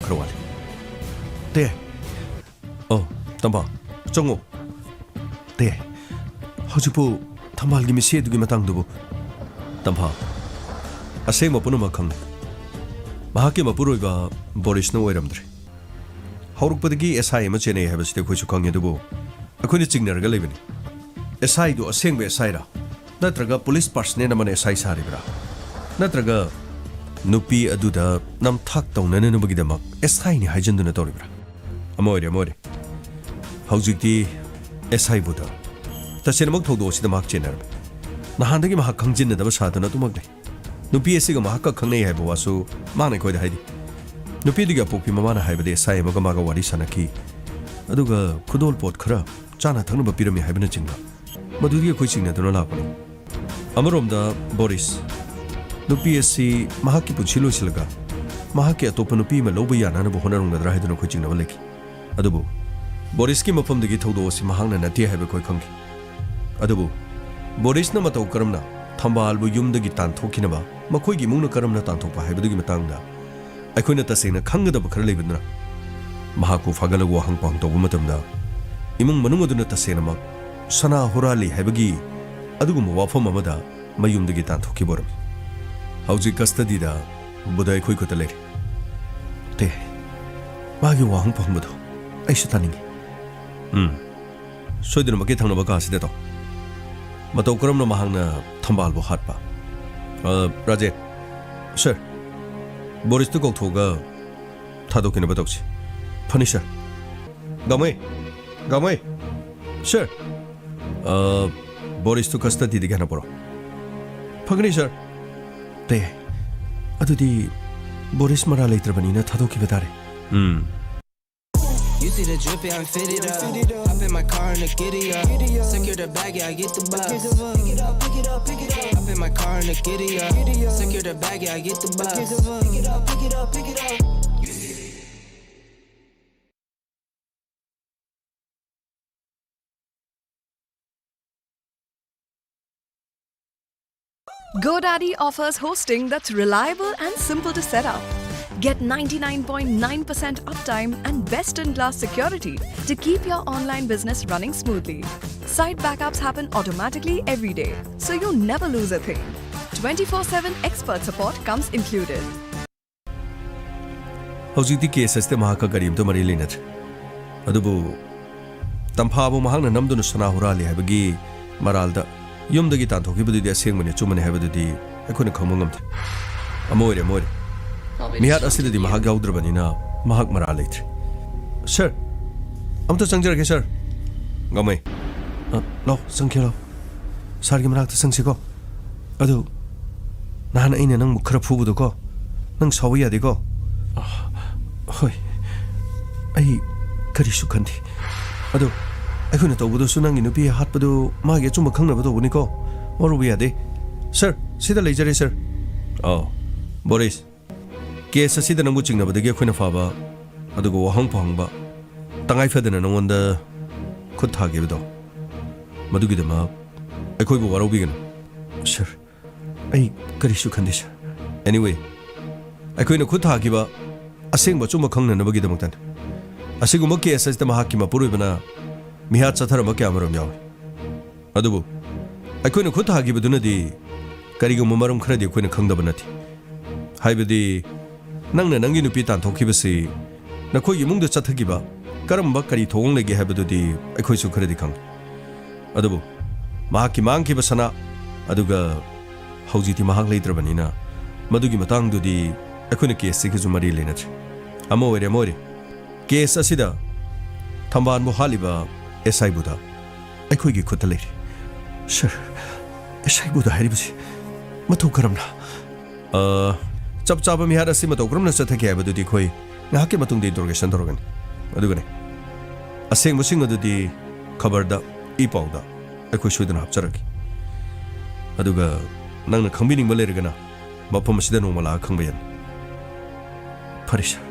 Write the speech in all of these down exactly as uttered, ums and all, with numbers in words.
ꯈꯔ ꯋꯥꯠꯂꯤ꯫ ꯇꯦ꯫ ꯑꯣ, ꯇꯝꯕ, ꯆꯪꯉꯣ꯫ ꯇꯦ꯫ ꯍꯧꯖꯤꯛꯄꯨ ꯊꯝꯕꯥꯜꯒꯤ ꯃꯤꯁꯤ ꯑꯗꯨꯒꯤ ꯃꯇꯥꯡꯗꯨꯕꯨ? ꯇꯝꯐꯥ, ꯑꯁꯦꯡꯕ ꯄꯨꯝꯅꯃꯛ ꯈꯪꯂꯦ꯫ ꯃꯍꯥꯛꯀꯤ ꯃꯄꯨꯔꯣꯏꯕ ꯕꯣꯔꯤꯁꯅ ꯑꯣꯏꯔꯝꯗ꯭ꯔꯦ꯫ ꯍꯧꯔꯛꯄꯗꯒꯤ ꯑꯦꯁ ꯑꯥꯏ ꯑꯃ ꯆꯦꯟꯅꯩ ꯍꯥꯏꯕꯁꯤꯗꯤ ꯑꯩꯈꯣꯏꯁꯨ ꯈꯪꯉꯤ, ꯑꯗꯨꯕꯨ ꯑꯩꯈꯣꯏꯅ ꯆꯤꯡꯅꯔꯒ ꯂꯩꯕꯅꯤ꯫ ꯑꯦꯁ ꯑꯥꯏꯗꯨ ꯑꯁꯦꯡꯕ ꯑꯦꯁ ꯑꯥꯏꯔꯥ? ꯅꯠꯇ꯭ꯔꯒ ꯄꯨꯂꯤꯁ ꯄꯥꯔꯁꯅꯦꯜ ꯑꯃꯅ ꯑꯦꯁ ꯑꯥꯏ ꯁꯥꯔꯤꯕ꯭ꯔꯥ? ꯅꯠꯇ꯭ꯔꯒ ꯅꯨꯄꯤ ꯑꯗꯨꯗ ꯅꯝꯊꯥꯛ ꯇꯧꯅꯅꯅꯕꯒꯤꯗꯃꯛ ꯑꯦꯁ ꯑꯥꯏꯅꯤ ꯍꯥꯏꯖꯤꯟꯗꯨꯅ ꯇꯧꯔꯤꯕ꯭ꯔꯥ? ꯑꯃ ꯑꯣꯏꯔꯦ, ꯑꯃ ꯑꯣꯏꯔꯦ꯫ ꯍꯧꯖꯤꯛꯇꯤ ꯑꯦꯁ ꯑꯥꯏꯕꯨꯗ ꯇꯁꯦꯡꯅꯃꯛ ꯊꯧꯗꯣꯛ ꯑꯁꯤꯗ ꯃꯍꯥꯛ ꯆꯦꯟꯅꯔꯝꯃꯤ꯫ ꯅꯍꯥꯟꯗꯒꯤ ꯃꯍꯥꯛ ꯈꯪꯖꯤꯟꯅꯗꯕ ꯁꯥꯗꯨꯅ ꯑꯗꯨꯃꯛ ꯂꯩ꯫ ꯅꯨꯄꯤ ꯑꯁꯤꯒ ꯃꯍꯥꯛꯀ ꯈꯪꯅꯩ ꯍꯥꯏꯕ ꯋꯥꯁꯨ ꯃꯥꯅ ꯑꯩꯈꯣꯏꯗ ꯍꯥꯏꯔꯤ꯫ ꯅꯨꯄꯤꯗꯨꯒꯤ ꯑꯄꯣꯛꯄꯤ ꯃꯃꯥꯅ ꯍꯥꯏꯕꯗꯤ ꯑꯦꯁ ꯑꯥꯏ ꯑꯃꯒ ꯃꯥꯒ ꯋꯥꯔꯤ ꯁꯥꯟꯅꯈꯤ, ꯑꯗꯨꯒ ꯈꯨꯗꯣꯜꯄꯣꯠ ꯈꯔ, ꯆꯥꯅ ꯊꯛꯅꯕ ꯄꯤꯔꯝꯃꯤ ꯍꯥꯏꯕꯅꯆꯤꯡꯕ꯫ ꯃꯗꯨꯗꯤ ꯑꯩꯈꯣꯏ ꯆꯤꯡꯅꯗꯨꯅ ꯂꯥꯛꯄꯅꯤ꯫ ꯑꯃꯔꯣꯝꯗ ꯕꯣꯔꯤꯁ, ꯅꯨꯄꯤ ꯑꯁꯤ ꯃꯍꯥꯛꯀꯤ ꯄꯨꯟꯁꯤ ꯂꯣꯏꯁꯤꯜꯂꯒ ꯃꯍꯥꯛꯀꯤ ꯑꯇꯣꯞꯄ ꯅꯨꯄꯤ ꯑꯃ ꯂꯧꯕ ꯌꯥꯅꯅꯕ ꯍꯣꯠꯅꯔꯝꯒꯗ꯭ꯔꯥ ꯍꯥꯏꯗꯨꯅ ꯑꯩꯈꯣꯏ ꯆꯤꯡꯅꯕ ꯂꯩꯈꯤ꯫ ꯑꯗꯨꯕꯨ ꯕꯣꯔꯤꯁꯀꯤ ꯃꯐꯝꯗꯒꯤ ꯊꯧꯗꯣꯛ ꯑꯁꯤ ꯃꯍꯥꯛꯅ ꯅꯠꯇꯦ ꯍꯥꯏꯕ ꯑꯩꯈꯣꯏ ꯈꯪꯈꯤ꯫ ꯑꯗꯨꯕꯨ ꯕꯣꯔꯤꯁꯅ ꯃꯇꯧ ꯀꯔꯝꯅ ꯊꯝꯕꯥꯜꯕꯨ ꯌꯨꯝꯗꯒꯤ ꯇꯥꯟꯊꯣꯛꯈꯤꯅꯕ, ꯃꯈꯣꯏꯒꯤ ꯏꯃꯨꯡꯅ ꯀꯔꯝꯅ ꯇꯥꯟꯊꯣꯛꯄ ꯍꯥꯏꯕꯗꯨꯒꯤ ꯃꯇꯥꯡꯗ ꯑꯩꯈꯣꯏꯅ ꯇꯁꯦꯡꯅ ꯈꯪꯒꯗꯕ ꯈꯔ ꯂꯩꯕꯗꯨꯅ, ꯃꯍꯥꯛꯄꯨ ꯐꯥꯒꯠꯂꯒ ꯋꯥꯍꯪ ꯄꯥꯎꯍꯪ ꯇꯧꯕ ꯃꯇꯝꯗ ꯏꯃꯨꯡ ꯃꯅꯨꯡ ꯑꯗꯨꯅ ꯇꯁꯦꯡꯅꯃꯛ ꯁꯅꯥ ꯍꯨꯔꯥꯜꯂꯤ ꯍꯥꯏꯕꯒꯤ ꯑꯗꯨꯒꯨꯝꯕ ꯋꯥꯐꯝ ꯑꯃꯗ ꯃꯌꯨꯝꯗꯒꯤ ꯇꯥꯟꯊꯣꯛꯈꯤꯕ ꯑꯣꯏꯔꯝꯃꯤ꯫ ꯍꯧꯖꯤꯛ ꯀꯁꯇꯗꯤꯗ ꯕꯨꯙ ꯑꯩꯈꯣꯏ ꯈꯨꯠꯇ ꯂꯩꯔꯦ꯫ ꯇꯦ, ꯃꯥꯒꯤ ꯋꯥꯍꯪ ꯄꯥꯎꯍꯪꯕꯗꯣ ꯑꯩꯁꯨ ꯇꯥꯅꯤꯡꯉꯤ꯫ ꯎꯝ꯫ ꯁꯣꯏꯗꯅꯃꯛꯀꯤ ꯊꯪꯅꯕ ꯀꯥꯁꯤꯗ ꯇꯧ꯫ ꯃꯇꯧ ꯀꯔꯝꯅ ꯃꯍꯥꯛꯅ ꯊꯝꯕꯥꯜꯕꯨ ꯍꯥꯠꯄ? ꯑ, ꯔꯥꯖꯦꯟ꯫ ꯁꯔ, ꯕꯣꯔꯤꯁꯇꯨ ꯀꯧꯊꯣꯛꯑꯒ ꯊꯥꯗꯣꯛꯈꯤꯅꯕ ꯇꯧꯁꯤ꯫ ꯐꯅꯤ, ꯁꯔ꯫ ꯒꯥꯃꯩ! ꯒꯥꯃꯩ! ꯁꯔ! ꯑ, ꯕꯣꯔꯤꯁꯇꯨ ꯀꯁꯇꯗꯤꯗꯒꯤ ꯍꯥꯟꯅ ꯄꯨꯔꯛꯑꯣ꯫ ꯐꯒꯅꯤ, ꯁꯔ꯫ ꯇꯦ, ꯑꯗꯨꯗꯤ ꯕꯣꯔꯤꯁ ꯃꯔꯥ ꯂꯩꯇ꯭ꯔꯕꯅꯤꯅ ꯊꯥꯗꯣꯛꯈꯤꯕ ꯇꯥꯔꯦ꯫ ꯎꯝ꯫ You see the drip, yeah, I'm fitted up. Hop in my car and the giddy up. Secure the bag, yeah, I get the bus. Pick it up, pick it up, pick it up. Hop in my car and the giddy up. Secure the bag, yeah, I get the bus. Pick it up, pick it up, pick it up. GoDaddy offers hosting that's reliable and simple to set up. Get ninety-nine point nine percent uptime and best-in-class security to keep your online business running smoothly. Site backups happen automatically every day, so you never lose a thing. Twenty-four seven expert support comes included. ꯍꯧꯖꯤꯛꯇꯤ case ꯑꯁꯤꯗ ꯃꯍꯥꯛꯀ ꯀꯔꯤꯝꯇ ꯃꯔꯤ ꯂꯩꯅꯗ꯭ꯔꯦ꯫ ꯑꯗꯨꯕꯨ ꯇꯝꯐꯥꯕꯨ ꯃꯍꯥꯛꯅ ꯅꯝꯗꯨꯅ ꯁꯅꯥ ꯍꯨꯔꯥꯜꯂꯤ ꯍꯥꯏꯕꯒꯤ ꯃꯔꯥꯜꯗ ꯌꯨꯝꯗꯒꯤ ꯇꯥꯟꯊꯣꯛꯈꯤꯕꯗꯨꯗꯤ ꯑꯁꯦꯡꯕꯅꯤ ꯑꯆꯨꯝꯕꯅꯤ ꯍꯥꯏꯕꯗꯨꯗꯤ ꯑꯩꯈꯣꯏꯅ ꯈꯪꯕ ꯉꯝꯗꯦ꯫ ꯑꯃ ꯑꯣꯏꯔꯦ, ꯑꯃ ꯑꯣꯏꯔꯦ꯫ ꯃꯤꯍꯥꯠ ꯑꯁꯤꯗꯗꯤ ꯃꯍꯥꯛ ꯌꯥꯎꯗ꯭ꯔꯕꯅꯤꯅ ꯃꯍꯥꯛ ꯃꯔꯥꯜ ꯂꯩꯇ꯭ꯔꯦ꯫ ꯁꯔ, ꯑꯝꯇ ꯆꯪꯖꯔꯒꯦ ꯁꯔ꯫ ꯒꯥꯃꯩ, ꯑ, ꯂꯥꯎ, ꯆꯪꯈꯤꯌꯣ ꯂꯥꯎ꯫ ꯁꯥꯔꯒꯤ ꯃꯅꯥꯛꯇ ꯆꯪꯁꯤꯀꯣ꯫ ꯑꯗꯨ ꯅꯍꯥꯟ ꯑꯩꯅ ꯅꯪꯕꯨ ꯈꯔ ꯐꯨꯕꯗꯣꯀꯣ, ꯅꯪ ꯁꯥꯎꯕ ꯌꯥꯗꯦꯀꯣ꯫ ꯑ, ꯍꯣꯏ, ꯑꯩ ꯀꯔꯤꯁꯨ ꯈꯟꯗꯦ꯫ ꯑꯗꯨ ꯑꯩꯈꯣꯏꯅ ꯇꯧꯕꯗꯨꯁꯨ ꯅꯪꯒꯤ ꯅꯨꯄꯤ ꯍꯥꯠꯄꯗꯨ ꯃꯥꯒꯤ ꯑꯆꯨꯝꯕ ꯈꯪꯅꯕ ꯇꯧꯕꯅꯤꯀꯣ, ꯋꯥꯔꯧꯕ ꯌꯥꯗꯦ꯫ ꯁꯔ, ꯁꯤꯗ ꯂꯩꯖꯔꯦ ꯁꯔ꯫ ꯑꯥꯎ, ꯕꯣꯔꯤꯁ, ꯀꯦꯁ ꯑꯁꯤꯗ ꯅꯪꯕꯨ ꯆꯤꯡꯅꯕꯗꯒꯤ ꯑꯩꯈꯣꯏꯅ ꯐꯕ, ꯑꯗꯨꯒ ꯋꯥꯍꯪ ꯐꯍꯪꯕ, ꯇꯉꯥꯏ ꯐꯗꯅ ꯅꯉꯣꯟꯗ ꯈꯨꯠ ꯊꯥꯈꯤꯕꯗꯣ, ꯃꯗꯨꯒꯤꯗꯃꯛ ꯑꯩꯈꯣꯏꯕꯨ ꯋꯥꯔꯧꯕꯤꯒꯅꯨ꯫ ꯁꯔ, ꯑꯩ ꯀꯔꯤꯁꯨ ꯈꯟꯗꯦ ꯁꯔ꯫ Anyway, ꯑꯩꯈꯣꯏꯅ ꯈꯨꯠ ꯊꯥꯈꯤꯕ ꯑꯁꯦꯡꯕ ꯑꯆꯨꯝꯕ ꯈꯪꯅꯅꯕꯒꯤꯗꯃꯛꯇꯅꯤ꯫ ꯑꯁꯤꯒꯨꯝꯕ ꯀꯦꯁ ꯑꯁꯤꯗ ꯃꯍꯥꯛꯀꯤ ꯃꯄꯨꯔꯣꯏꯕꯅ ꯃꯤꯍꯥꯠ ꯆꯠꯊꯔꯝꯕ ꯀꯌꯥꯃꯔꯨꯝ ꯌꯥꯎꯏ꯫ ꯑꯗꯨꯕꯨ ꯑꯩꯈꯣꯏꯅ ꯈꯨꯠ ꯊꯥꯈꯤꯕꯗꯨꯅꯗꯤ ꯀꯔꯤꯒꯨꯝꯕ ꯃꯔꯝ ꯈꯔꯗꯤ ꯑꯩꯈꯣꯏꯅ ꯈꯪꯗꯕ ꯅꯠꯇꯦ꯫ ꯍꯥꯏꯕꯗꯤ ꯅꯪꯅ ꯅꯪꯒꯤ ꯅꯨꯄꯤ ꯇꯥꯟꯊꯣꯛꯈꯤꯕꯁꯤ ꯅꯈꯣꯏꯒꯤ ꯏꯃꯨꯡꯗ ꯆꯠꯊꯈꯤꯕ ꯀꯔꯝꯕ ꯀꯔꯤ ꯊꯧꯑꯣꯡ ꯂꯩꯒꯦ ꯍꯥꯏꯕꯗꯨꯗꯤ ꯑꯩꯈꯣꯏꯁꯨ ꯈꯔꯗꯤ ꯈꯪꯏ꯫ ꯑꯗꯨꯕꯨ ꯃꯍꯥꯛꯀꯤ ꯃꯥꯡꯈꯤꯕ ꯁꯅꯥ ꯑꯗꯨꯒ ꯍꯧꯖꯤꯛꯇꯤ ꯃꯍꯥꯛ ꯂꯩꯇ꯭ꯔꯕꯅꯤꯅ ꯃꯗꯨꯒꯤ ꯃꯇꯥꯡꯗꯨꯗꯤ ꯑꯩꯈꯣꯏꯅ ꯀꯦꯁꯁꯤꯒꯁꯨ ꯃꯔꯤ ꯂꯩꯅꯗ꯭ꯔꯦ꯫ ꯑꯃ ꯑꯣꯏꯔꯦ, ꯑꯃ ꯑꯣꯏꯔꯦ꯫ ꯀꯦꯁ ꯑꯁꯤꯗ ꯊꯝꯕꯥꯜꯕꯨ ꯍꯥꯠꯂꯤꯕ ꯑꯦꯁ ꯑꯥꯏ ꯕꯨꯙ ꯑꯩꯈꯣꯏꯒꯤ ꯈꯨꯠꯇ ꯂꯩꯔꯦ꯫ ꯁꯔ, ꯑꯦꯁ ꯑꯥꯏ ꯕꯨꯙ ꯍꯥꯏꯔꯤꯕꯁꯤ ꯃꯇꯧ ꯀꯔꯝꯅ? ꯑ, ꯆꯞ ꯆꯥꯕ ꯃꯤꯍꯥꯠ ꯑꯁꯤ ꯃꯇꯧ ꯀꯔꯝꯅ ꯆꯠꯊꯈꯤ ꯍꯥꯏꯕꯗꯨꯗꯤ ꯑꯩꯈꯣꯏ ꯉꯥꯏꯍꯥꯛꯀꯤ ꯃꯇꯨꯡꯗ ꯏꯟꯇ꯭ꯔꯣꯒꯦꯁꯟ ꯇꯧꯔꯒꯅꯤ꯫ ꯑꯗꯨꯒꯅꯦ, ꯑꯁꯦꯡꯕꯁꯤꯡ ꯑꯗꯨꯗꯤ ꯈꯕꯔꯗ, ꯏ ꯄꯥꯎꯗ ꯑꯩꯈꯣꯏ ꯁꯣꯏꯗꯅ ꯍꯥꯞꯆꯔꯛꯀꯦ꯫ ꯑꯗꯨꯒ ꯅꯪꯅ ꯈꯪꯕꯤꯅꯤꯡꯕ ꯂꯩꯔꯒꯅ ꯃꯐꯝ ꯑꯁꯤꯗ ꯅꯣꯡꯃ ꯂꯥꯛꯑꯒ ꯈꯪꯕ ꯌꯥꯅꯤ꯫ ꯐꯔꯦ ꯁꯔ,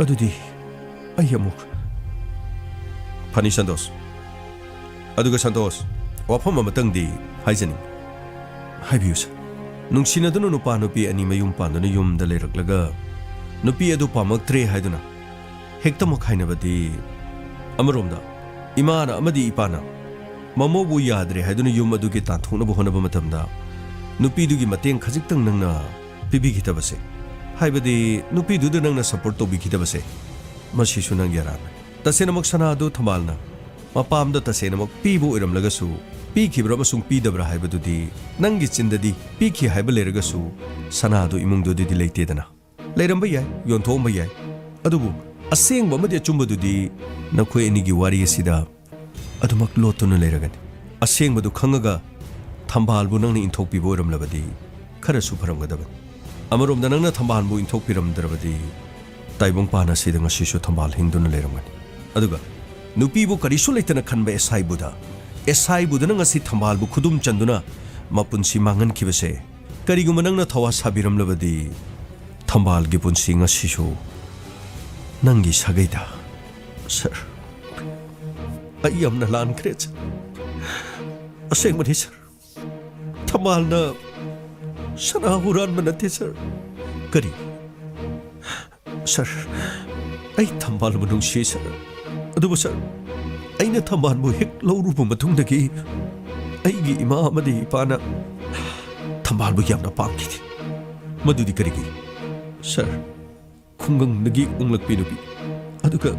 ꯑꯗꯨꯗꯤ ꯑꯩ ꯑꯃꯨꯛ꯫ ꯐꯅꯤ ꯁꯟꯇꯣꯁ꯫ ꯑꯗꯨꯒ ꯁꯟꯇꯣꯁ, ꯋꯥꯐꯝ ꯑꯃꯇꯪꯗꯤ ꯍꯥꯏꯖꯅꯤꯡꯏ꯫ ꯍꯥꯏꯕꯤꯌꯨ ꯁꯔ꯫ ꯅꯨꯡꯁꯤꯅꯗꯨꯅ ꯅꯨꯄꯥ ꯅꯨꯄꯤ ꯑꯅꯤ ꯃꯌꯨꯝ ꯄꯥꯟꯗꯨꯅ ꯌꯨꯝꯗ ꯂꯩꯔꯛꯂꯒ ꯅꯨꯄꯤ ꯑꯗꯨ ꯄꯥꯝꯃꯛꯇ꯭ꯔꯦ ꯍꯥꯏꯗꯨꯅ ꯍꯦꯛꯇꯃꯛ ꯈꯥꯏꯅꯕꯗꯤ, ꯑꯃꯔꯣꯝꯗ ꯏꯃꯥꯅ ꯑꯃꯗꯤ ꯏꯄꯥꯅ ꯃꯃꯧꯕꯨ ꯌꯥꯗ꯭ꯔꯦ ꯍꯥꯏꯗꯨꯅ ꯌꯨꯝ ꯑꯗꯨꯒꯤ ꯇꯥꯟꯊꯣꯛꯅꯕ ꯍꯣꯠꯅꯕ ꯃꯇꯝꯗ ꯅꯨꯄꯤꯗꯨꯒꯤ ꯃꯇꯦꯡ ꯈꯖꯤꯛꯇꯪ ꯅꯪꯅ ꯄꯤꯕꯤꯈꯤꯗꯕꯁꯦ, ꯍꯥꯏꯕꯗꯤ ꯅꯨꯄꯤꯗꯨꯗ ꯅꯪꯅ ꯁꯄꯣꯔꯠ ꯇꯧꯕꯤꯈꯤꯗꯕꯁꯦ, ꯃꯁꯤꯁꯨ ꯅꯪꯒꯤ ꯑꯔꯥꯟꯕꯅꯤ꯫ ꯇꯁꯦꯡꯅꯃꯛ ꯁꯅꯥ ꯑꯗꯨ ꯊꯝꯕꯥꯜꯅ ꯃꯄꯥꯝꯗ ꯇꯁꯦꯡꯅꯃꯛ ꯄꯤꯕ ꯑꯣꯏꯔꯝꯂꯒꯁꯨ, ꯄꯤꯈꯤꯕ꯭ꯔꯥ ꯑꯃꯁꯨꯡ ꯄꯤꯗꯕ꯭ꯔꯥ ꯍꯥꯏꯕꯗꯨꯗꯤ ꯅꯪꯒꯤ ꯆꯤꯟꯗꯗꯤ ꯄꯤꯈꯤ ꯍꯥꯏꯕ ꯂꯩꯔꯒꯁꯨ ꯁꯅꯥ ꯑꯗꯨ ꯏꯃꯨꯡꯗꯨꯗꯗꯤ ꯂꯩꯇꯦꯗꯅ꯫ ꯂꯩꯔꯝꯕ ꯌꯥꯏ, ꯌꯣꯟꯊꯣꯛꯑꯝꯕ ꯌꯥꯏ, ꯑꯗꯨꯕꯨ ꯑꯁꯦꯡꯕ ꯑꯃꯗꯤ ꯑꯆꯨꯝꯕꯗꯨꯗꯤ ꯅꯈꯣꯏ ꯑꯅꯤꯒꯤ ꯋꯥꯔꯤ ꯑꯁꯤꯗ ꯑꯗꯨꯃꯛ ꯂꯣꯠꯇꯨꯅ ꯂꯩꯔꯒꯅꯤ꯫ ꯑꯁꯦꯡꯕꯗꯨ ꯈꯪꯉꯒ ꯊꯝꯕꯥꯜꯕꯨ ꯅꯪꯅ ꯏꯟꯊꯣꯛꯄꯤꯕ ꯑꯣꯏꯔꯝꯂꯕꯗꯤ ꯈꯔꯁꯨ ꯐꯔꯝꯒꯗꯕꯅꯤ꯫ ꯑꯃꯔꯣꯝꯗ ꯅꯪꯅ ꯊꯝꯕꯥꯜꯕꯨ ꯏꯟꯊꯣꯛꯄꯤꯔꯝꯗ꯭ꯔꯕꯗꯤ ꯇꯥꯏꯕꯪꯄꯥꯟ ꯑꯁꯤꯗ ꯉꯁꯤꯁꯨ ꯊꯝꯕꯥꯜ ꯍꯤꯡꯗꯨꯅ ꯂꯩꯔꯝꯒꯅꯤ꯫ ꯑꯗꯨꯒ ꯅꯨꯄꯤꯕꯨ ꯀꯔꯤꯁꯨ ꯂꯩꯇꯅ ꯈꯟꯕ ꯑꯦꯁꯥꯏꯕꯨꯗ, ꯑꯦꯁꯥꯏꯕꯨꯗꯅ ꯉꯁꯤ ꯊꯝꯕꯥꯜꯕꯨ ꯈꯨꯗꯨꯝ ꯆꯟꯗꯨꯅ ꯃꯄꯨꯟꯁꯤ ꯃꯥꯡꯍꯟꯈꯤꯕꯁꯦ, ꯀꯔꯤꯒꯨꯝꯕ ꯅꯪꯅ ꯊꯋꯥ ꯁꯥꯕꯤꯔꯝꯂꯕꯗꯤ ꯊꯝꯕꯥꯜꯒꯤ ꯄꯨꯟꯁꯤ ꯉꯁꯤꯁꯨ ꯅꯪꯒꯤ ꯁꯥꯒꯩꯗ꯫ ꯁꯥꯔ, ꯑꯩ ꯌꯥꯝꯅ ꯂꯥꯟꯈ꯭ꯔꯦ, ꯁꯥꯔ꯫ ꯑꯁꯦꯡꯕꯅꯤ, ꯁꯥꯔ꯫ ꯊꯝꯕꯥꯜꯅ ꯁꯅꯥ ꯍꯨꯔꯥꯟꯕ ꯅꯠꯇꯦ, ꯁꯥꯔ꯫ ꯀꯔꯤ? ꯁꯥꯔ, ꯑꯩ ꯊꯝꯕꯥꯜꯕꯨ ꯅꯨꯡꯁꯤ, ꯁꯥꯔ꯫ ꯑꯗꯨꯕꯨ, ꯁꯥꯔ, ꯑꯩꯅ ꯊꯝꯕꯥꯜꯕꯨ ꯍꯦꯛ ꯂꯧꯔꯨꯕ ꯃꯇꯨꯡꯗꯒꯤ ꯑꯩꯒꯤ ꯏꯃꯥ ꯑꯃꯗꯤ ꯏꯄꯥꯅ ꯊꯝꯕꯥꯜꯕꯨ ꯌꯥꯝꯅ ꯄꯥꯝꯈꯤꯗꯦ꯫ ꯃꯗꯨꯗꯤ ꯀꯔꯤꯒꯤ? ꯁꯥꯔ, ꯈꯨꯡꯒꯪꯗꯒꯤ ꯎꯡꯂꯛꯄꯤ ꯅꯨꯄꯤ, ꯑꯗꯨꯒ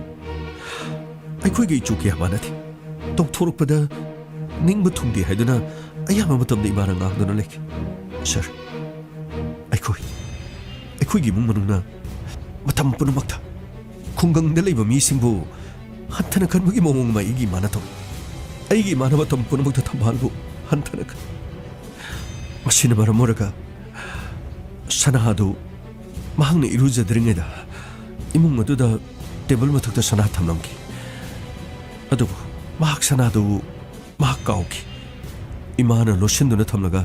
ꯑꯩꯈꯣꯏꯒ ꯏꯆꯨ ꯀꯌꯥ ꯃꯥꯟꯅꯗꯦ꯫ ꯇꯧꯊꯣꯔꯛꯄꯗ ꯅꯤꯡꯕ ꯊꯨꯡꯗꯦ ꯍꯥꯏꯗꯨꯅ ꯑꯌꯥꯝꯕ ꯃꯇꯝꯗ ꯏꯃꯥꯅ ꯉꯥꯡꯗꯨꯅ ꯂꯩꯈꯤ꯫ ꯁꯥꯔ, ꯑꯩꯈꯣꯏ, ꯑꯩꯈꯣꯏꯒꯤ ꯏꯃꯨꯡ ꯃꯅꯨꯡꯅ ꯃꯇꯝ ꯄꯨꯝꯅꯃꯛꯇ ꯈꯨꯡꯒꯪꯗ ꯂꯩꯕ ꯃꯤꯁꯤꯡꯕꯨ ꯍꯟꯊꯅ ꯈꯟꯕꯒꯤ ꯃꯑꯣꯡ ꯑꯃ ꯑꯩꯒꯤ ꯏꯃꯥꯅ ꯇꯧꯏ꯫ ꯑꯩꯒꯤ ꯏꯃꯥꯅ ꯃꯇꯝ ꯄꯨꯝꯅꯃꯛꯇ ꯊꯝꯕꯥꯜꯕꯨ ꯍꯟꯊꯅ ꯈꯟ-, ꯃꯁꯤꯅ ꯃꯔꯝ ꯑꯣꯏꯔꯒ ꯁꯅꯥ ꯑꯗꯨ ꯃꯍꯥꯛꯅ ꯏꯔꯨꯖꯗ꯭ꯔꯤꯉꯩꯗ ꯏꯃꯨꯡ ꯑꯗꯨꯗ ꯇꯦꯕꯜ ꯃꯊꯛꯇ ꯁꯅꯥ ꯊꯝꯂꯝꯈꯤ꯫ ꯑꯗꯨꯕꯨ ꯃꯍꯥꯛ ꯁꯅꯥꯗꯨ ꯃꯍꯥꯛ ꯀꯥꯎꯈꯤ꯫ ꯏꯃꯥꯅ ꯂꯣꯠꯁꯤꯟꯗꯨꯅ ꯊꯝꯂꯒ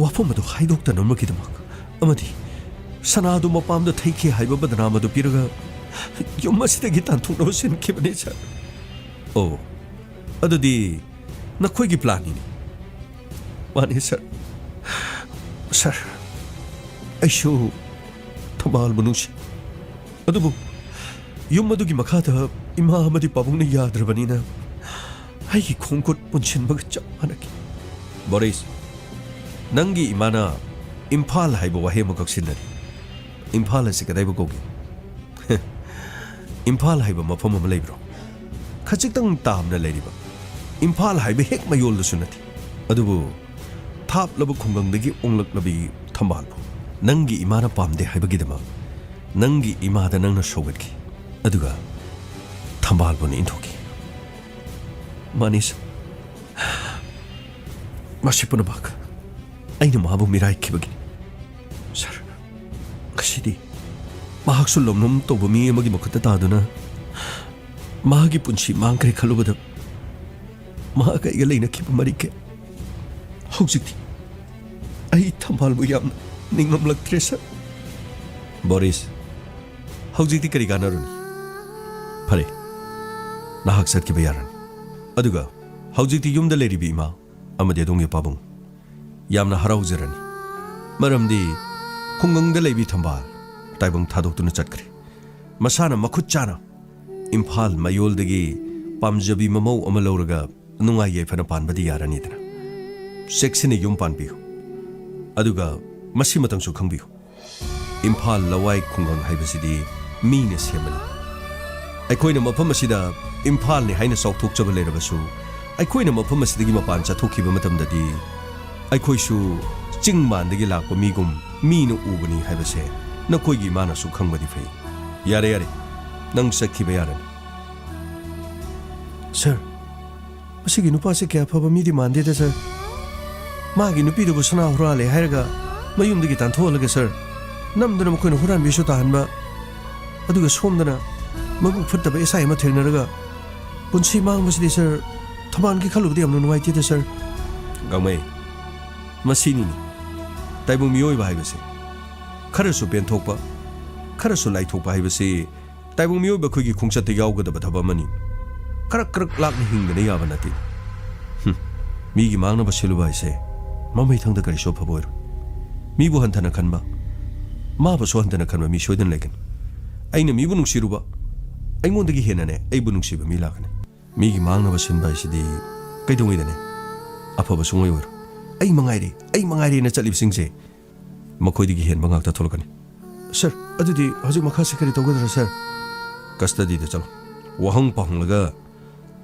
ꯋꯥꯐꯝ ꯑꯗꯨ ꯍꯥꯏꯗꯣꯛꯇꯅꯕꯒꯤꯗꯃꯛ ꯑꯃꯗꯤ ꯁꯅꯥꯗꯨ ꯃꯄꯥꯝꯗ ꯊꯩꯈꯤ ꯍꯥꯏꯕ ꯕꯗꯅꯥꯝ ꯑꯗꯨ ꯄꯤꯔꯒ ꯌꯨꯝ ꯑꯁꯤꯗꯒꯤ ꯇꯥꯟꯊꯣꯛꯅꯕ ꯁꯤꯟꯈꯤꯕꯅꯤ, ꯁꯥꯔ꯫ ꯑꯣ, ꯑꯗꯨꯗꯤ ꯅꯈꯣꯏꯒꯤ ꯄ꯭ꯂꯥꯟꯅꯤꯅꯦ꯫ ꯃꯥꯅꯤ, ꯁꯥꯔ꯫ ꯁꯥꯔ, ꯑꯩꯁꯨ ꯊꯝꯕꯥꯜꯕꯨ ꯅꯨꯡꯁꯤ꯫ ꯑꯗꯨꯕꯨ ꯌꯨꯝ ꯑꯗꯨꯒꯤ ꯃꯈꯥꯗ ꯏꯃꯥ ꯑꯃꯗꯤ ꯄꯥꯕꯨꯡꯅ ꯌꯥꯗ꯭ꯔꯕꯅꯤꯅ ꯑꯩꯒꯤ ꯈꯣꯡꯈꯨꯠ ꯄꯨꯟꯁꯤꯟꯕꯒ ꯆꯞ ꯃꯥꯟꯅꯈꯤ꯫ ꯕꯣꯔꯤꯁ, ꯅꯪꯒꯤ ꯏꯃꯥꯅ ꯏꯝꯐꯥꯜ ꯍꯥꯏꯕ ꯋꯥꯍꯩ ꯑꯃꯈꯛ ꯁꯤꯖꯤꯟꯅꯔꯤ꯫ ꯏꯝꯐꯥꯜ ꯑꯁꯤ ꯀꯗꯥꯏꯕꯨ ꯀꯧꯒꯦ? ꯏꯝꯐꯥꯜ ꯍꯥꯏꯕ ꯃꯐꯝ ꯑꯃ ꯂꯩꯕ꯭ꯔꯣ? ꯈꯖꯤꯛꯇꯪ ꯇꯥꯝꯅ ꯂꯩꯔꯤꯕ ꯏꯝꯐꯥꯜ ꯍꯥꯏꯕ ꯍꯦꯛ ꯃꯌꯣꯜꯗꯁꯨ ꯅꯠꯇꯦ꯫ ꯑꯗꯨꯕꯨ ꯊꯥꯞꯂꯕ ꯈꯨꯡꯒꯪꯗꯒꯤ ꯑꯣꯡꯂꯛꯂꯕꯤ ꯊꯝꯕꯥꯜꯕꯨ ꯅꯪꯒꯤ ꯏꯃꯥꯅ ꯄꯥꯝꯗꯦ ꯍꯥꯏꯕꯒꯤꯗꯃꯛ ꯅꯪꯒꯤ ꯏꯃꯥꯗ ꯅꯪꯅ ꯁꯧꯒꯠꯈꯤ, ꯑꯗꯨꯒ ꯊꯝꯕꯥꯜꯕꯨꯅ ꯏꯟꯊꯣꯛꯈꯤ꯫ ꯃꯥꯅꯤ ꯁꯔ, ꯃꯁꯤ ꯄꯨꯝꯅꯃꯛ ꯑꯩꯅ ꯃꯥꯕꯨ ꯃꯤꯔꯥꯏꯈꯤꯕꯒꯤꯅꯤ꯫ ꯁꯔ, ꯉꯁꯤꯗꯤ ꯃꯍꯥꯛꯁꯨ ꯂꯣꯝꯂꯣꯝ ꯇꯧꯕ ꯃꯤ ꯑꯃꯒꯤ ꯃꯈꯨꯠꯇ ꯇꯥꯗꯨꯅ ꯃꯍꯥꯛꯀꯤ ꯄꯨꯟꯁꯤ ꯃꯥꯡꯈ꯭ꯔꯦ ꯈꯜꯂꯨꯕꯗ ꯃꯍꯥꯛ ꯑꯩꯒ ꯂꯩꯅꯈꯤꯕ ꯃꯔꯤ ꯀꯌꯥ ꯍꯧꯖꯤꯛꯇꯤ ꯑꯩ ꯊꯝꯕꯥꯜꯕꯨ ꯌꯥꯝꯅ ꯅꯤꯡꯉꯝꯂꯛꯇ꯭ꯔꯦ ꯁꯔ꯫ ꯕꯣꯔꯤꯁ, ꯍꯧꯖꯤꯛꯇꯤ ꯀꯔꯤ ꯀꯥꯟꯅꯔꯨꯅꯤ? ꯐꯔꯦ, ꯅꯍꯥꯛ ꯆꯠꯈꯤꯕ ꯌꯥꯔꯅꯤ꯫ ꯑꯗꯨꯒ ꯍꯧꯖꯤꯛꯇꯤ ꯌꯨꯝꯗ ꯂꯩꯔꯤꯕ ꯏꯃꯥ ꯑꯃꯗꯤ ꯑꯗꯣꯝꯒꯤ ꯄꯥꯕꯨꯡ ꯌꯥꯝꯅ ꯍꯔꯥꯎꯖꯔꯅꯤ꯫ ꯃꯔꯝꯗꯤ ꯈꯨꯡꯒꯪꯗ ꯂꯩꯕꯤ ꯊꯝꯕꯥꯜ ꯇꯥꯏꯕꯪ ꯊꯥꯗꯣꯛꯇꯨꯅ ꯆꯠꯈ꯭ꯔꯦ꯫ ꯃꯁꯥꯅ ꯃꯈꯨꯠ ꯆꯥꯅ ꯏꯝꯐꯥꯜ ꯃꯌꯣꯜꯗꯒꯤ ꯄꯥꯝꯖꯕꯤ ꯃꯃꯧ ꯑꯃ ꯂꯧꯔꯒ ꯅꯨꯡꯉꯥꯏ ꯌꯥꯏꯐꯅ ꯄꯥꯟꯕꯗꯤ ꯌꯥꯔꯅꯤꯗꯅ꯫ ꯆꯦꯛꯁꯤꯟꯅ ꯌꯨꯝ ꯄꯥꯟꯕꯤꯌꯨ꯫ ꯑꯗꯨꯒ ꯃꯁꯤꯃꯇꯪꯁꯨ ꯈꯪꯕꯤꯌꯨ, ꯏꯝꯐꯥꯜ ꯂꯋꯥꯏ ꯈꯨꯡꯒꯪ ꯍꯥꯏꯕꯁꯤꯗꯤ ꯃꯤꯅ ꯁꯦꯝꯕꯅꯤ꯫ ꯑꯩꯈꯣꯏꯅ ꯃꯐꯝ ꯑꯁꯤꯗ ꯏꯝꯐꯥꯜꯅꯤ ꯍꯥꯏꯅ ꯆꯥꯎꯊꯣꯛꯆꯕ ꯂꯩꯔꯕꯁꯨ, ꯑꯩꯈꯣꯏꯅ ꯃꯐꯝ ꯑꯁꯤꯗꯒꯤ ꯃꯄꯥꯟ ꯆꯠꯊꯣꯛꯈꯤꯕ ꯃꯇꯝꯗꯗꯤ ꯑꯩꯈꯣꯏꯁꯨ ꯆꯤꯡ ꯃꯥꯟꯗꯒꯤ ꯂꯥꯛꯄ ꯃꯤꯒꯨꯝ ꯃꯤꯅ ꯎꯕꯅꯤ ꯍꯥꯏꯕꯁꯦ ꯅꯈꯣꯏꯒꯤ ꯏꯃꯥꯅꯁꯨ ꯈꯪꯕꯗꯤ ꯐꯩ꯫ ꯌꯥꯔꯦ, ꯌꯥꯔꯦ, ꯅꯪ ꯆꯠꯈꯤꯕ ꯌꯥꯔꯅꯤ꯫ ꯁꯔ, ꯃꯁꯤꯒꯤ ꯅꯨꯄꯥꯁꯦ ꯀꯌꯥ ꯐꯕ ꯃꯤꯗꯤ ꯃꯥꯟꯗꯦꯗ ꯁꯔ꯫ ꯃꯥꯒꯤ ꯅꯨꯄꯤꯗꯨꯕꯨ ꯁꯅꯥ ꯍꯨꯔꯥꯜꯂꯦ ꯍꯥꯏꯔꯒ ꯃꯌꯨꯝꯗꯒꯤ ꯇꯥꯟꯊꯣꯛꯍꯜꯂꯒ ꯁꯔ, ꯅꯝꯗꯅ ꯃꯈꯣꯏꯅ ꯍꯨꯔꯥꯟꯕꯤꯁꯨ ꯇꯥꯍꯟꯕ, ꯑꯗꯨꯒ ꯁꯣꯝꯗꯅ ꯃꯕꯨꯛ ꯐꯠꯇꯕ ꯑꯦꯁ ꯑꯥꯏ ꯑꯃ ꯊꯦꯡꯅꯔꯒ ꯄꯨꯟꯁꯤ ꯃꯥꯡꯕꯁꯤꯗꯤ ꯁꯔ, ꯊꯝꯕꯥꯜꯒꯤ ꯈꯜꯂꯨꯕꯗꯤ ꯌꯥꯝꯅ ꯅꯨꯡꯉꯥꯏꯇꯦꯗ ꯁꯔ꯫ ꯒꯥꯡꯃꯩ, ꯃꯁꯤꯅꯤꯅꯦ ꯇꯥꯏꯕꯪ ꯃꯤꯑꯣꯏꯕ ꯍꯥꯏꯕꯁꯦ꯫ ꯈꯔꯁꯨ ꯄꯦꯟꯊꯣꯛꯄ, ꯈꯔꯁꯨ ꯂꯥꯏꯊꯣꯛꯄ ꯍꯥꯏꯕꯁꯤ ꯇꯥꯏꯕꯪ ꯃꯤꯑꯣꯏꯕ ꯑꯩꯈꯣꯏꯒꯤ ꯈꯣꯡꯆꯠꯇ ꯌꯥꯎꯒꯗꯕ ꯊꯕꯛ ꯑꯃꯅꯤ꯫ ꯀꯔꯛ ꯀꯔꯛ ꯂꯥꯛꯅ ꯍꯤꯡꯗꯅ ꯌꯥꯕ ꯅꯠꯇꯦ꯫ ꯍꯨꯝ, ꯃꯤꯒꯤ ꯃꯥꯡꯅꯕ ꯁꯤꯜꯂꯨꯕ ꯍꯥꯏꯁꯦ ꯃꯃꯩꯊꯪꯗ ꯀꯔꯤꯁꯨ ꯑꯐꯕ ꯑꯣꯏꯔꯣꯏ꯫ ꯃꯤꯕꯨ ꯍꯟꯊꯅ ꯈꯟꯕ, ꯃꯥꯕꯨꯁꯨ ꯍꯟꯊꯅ ꯈꯟꯕ ꯃꯤ ꯁꯣꯏꯗꯅ ꯂꯩꯒꯅꯤ꯫ ꯑꯩꯅ ꯃꯤꯕꯨ ꯅꯨꯡꯁꯤꯔꯨꯕ, ꯑꯩꯉꯣꯟꯗꯒꯤ ꯍꯦꯟꯅꯅꯦ ꯑꯩꯕꯨ ꯅꯨꯡꯁꯤꯕ ꯃꯤ ꯂꯥꯛꯀꯅꯤ꯫ ꯃꯤꯒꯤ ꯃꯥꯡꯅꯕ ꯁꯤꯟꯕ ꯍꯥꯏꯁꯤꯗꯤ ꯀꯩꯗꯧꯉꯩꯗꯅꯦ ꯑꯐꯕ ꯁꯨꯡꯑꯣꯏ ꯑꯣꯏꯔꯣꯏ꯫ "ꯑꯩ ꯃꯉꯥꯏꯔꯦ, ꯑꯩ ꯃꯉꯥꯏꯔꯦꯅ" ꯆꯠꯂꯤꯕꯁꯤꯡꯁꯦ ꯃꯈꯣꯏꯗꯒꯤ ꯍꯦꯟꯕ ꯉꯥꯛꯇ ꯊꯣꯛꯂꯛꯀꯅꯤ꯫ "ꯁꯥꯔ, ꯑꯗꯨꯗꯤ ꯍꯧꯖꯤꯛ ꯃꯈꯥꯁꯤ ꯀꯔꯤ ꯇꯧꯒꯗ꯭ꯔꯥ, ꯁꯥꯔ?" "ꯀꯁꯇꯗꯤꯗ ꯆꯠꯂꯣ꯫ ꯋꯥꯍꯪ ꯄꯥꯎꯍꯪꯂꯒ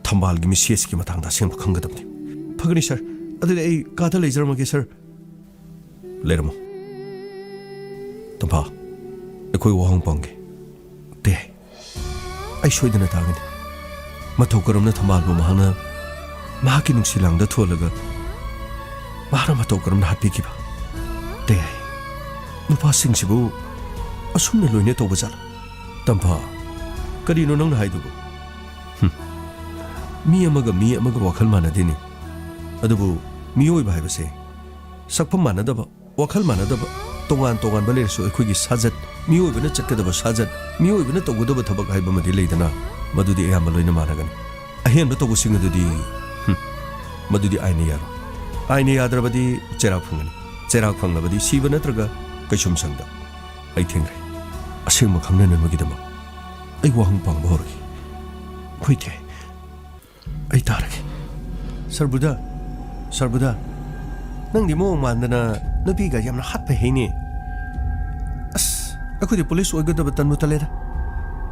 ꯊꯝꯕꯥꯜꯒꯤ ꯃꯤꯁꯦꯁꯀꯤ ꯃꯇꯥꯡꯗ ꯑꯁꯦꯡꯕ ꯈꯪꯒꯗꯕꯅꯤ꯫" "ꯐꯒꯅꯤ, ꯁꯥꯔ꯫ ꯑꯗꯨꯗꯤ ꯑꯩ ꯀꯥꯗ ꯂꯩꯖꯔꯝꯃꯒꯦ, ꯁꯥꯔ꯫" "ꯂꯩꯔꯝꯃꯣ꯫" "ꯇꯝꯐꯥ, ꯑꯩꯈꯣꯏ ꯋꯥꯍꯪ ꯄꯥꯎꯍꯪꯒꯦ꯫" "ꯇꯦ, ꯑꯩ ꯁꯣꯏꯗꯅ ꯇꯥꯒꯅꯤ꯫ ꯃꯇꯧ ꯀꯔꯝꯅ ꯊꯝꯕꯥꯜꯕꯨ ꯃꯍꯥꯛꯅ ꯃꯍꯥꯛꯀꯤ ꯅꯨꯡꯁꯤ ꯂꯥꯡꯗ ꯊꯣꯜꯂꯒ ꯃꯍꯥꯛꯅ ꯃꯇꯧ ꯀꯔꯝꯅ ꯍꯥꯠꯄꯤꯈꯤꯕ? ꯇꯦ, ꯅꯨꯄꯥꯁꯤꯡꯁꯤꯕꯨ ꯑꯁꯨꯝꯅ ꯂꯣꯏꯅ ꯇꯧꯕ ꯖꯥꯠꯂ?" "ꯇꯝꯐꯥ, ꯀꯔꯤꯅꯣ ꯅꯪꯅ ꯍꯥꯏꯗꯨꯕꯨ?" "ꯍꯨꯝ, ꯃꯤ ꯑꯃꯒ ꯃꯤ ꯑꯃꯒ ꯋꯥꯈꯜ ꯃꯥꯟꯅꯗꯦꯅꯦ꯫ ꯑꯗꯨꯕꯨ ꯃꯤꯑꯣꯏꯕ ꯍꯥꯏꯕꯁꯦ ꯁꯛꯐꯝ ꯃꯥꯟꯅꯗꯕ, ꯋꯥꯈꯜ ꯃꯥꯟꯅꯗꯕ, ꯇꯣꯉꯥꯟ ꯇꯣꯉꯥꯟꯕ ꯂꯩꯔꯁꯨ ꯑꯩꯈꯣꯏꯒꯤ ꯁꯥꯖꯠ, ꯃꯤꯑꯣꯏꯕꯅ ꯆꯠꯀꯗꯕ ꯁꯥꯖꯠ, ꯃꯤꯑꯣꯏꯕꯅ ꯇꯧꯒꯗꯕ ꯊꯕꯛ ꯍꯥꯏꯕ ꯑꯃꯗꯤ ꯂꯩꯗꯅ, ꯃꯗꯨꯗꯤ ꯑꯌꯥꯝꯕ ꯂꯣꯏꯅ ꯃꯥꯟꯅꯒꯅꯤ꯫ ꯑꯍꯦꯟꯕ ꯇꯧꯕꯁꯤꯡ ꯑꯗꯨꯗꯤ, ꯍꯨꯝ, ꯃꯗꯨꯗꯤ ꯑꯥꯏꯟꯅ ꯌꯥꯔꯣꯏ꯫ ꯑꯥꯏꯟꯅ ꯌꯥꯗ꯭ꯔꯕꯗꯤ ꯆꯩꯔꯥꯛ ꯐꯪꯒꯅꯤ꯫ ꯆꯩꯔꯥꯛ ꯐꯪꯂꯕꯗꯤ ꯁꯤꯕ ꯅꯠꯇ꯭ꯔꯒ ꯀꯩꯁꯨꯝꯁꯪꯗ꯫ ꯑꯩ ꯊꯦꯡꯈ꯭ꯔꯦ꯫ ꯑꯁꯦꯡꯕ ꯈꯪꯅꯅꯕꯒꯤꯗꯃꯛ ꯑꯩ ꯋꯥꯍꯪ ꯄꯥꯎꯍꯪꯕ ꯍꯧꯔꯒꯦ꯫ ꯍꯣꯏ, ꯇꯦ꯫ ꯑꯩ ꯇꯥꯔꯒꯦ꯫" "ꯁꯥꯔ ꯕꯨꯙ, ꯁꯥꯔ ꯕꯨꯙ, ꯅꯪꯗꯤ ꯃꯑꯣꯡ ꯃꯥꯟꯗꯅ ꯅꯨꯄꯤꯒ ꯌꯥꯝꯅ ꯍꯥꯠꯄ ꯍꯩꯅꯦ꯫ ꯑꯁ, ꯑꯩꯈꯣꯏꯗꯤ ꯄꯨꯂꯤꯁ ꯑꯣꯏꯒꯗꯕ ꯇꯟꯕꯨ ꯇꯜꯂꯦꯗ꯫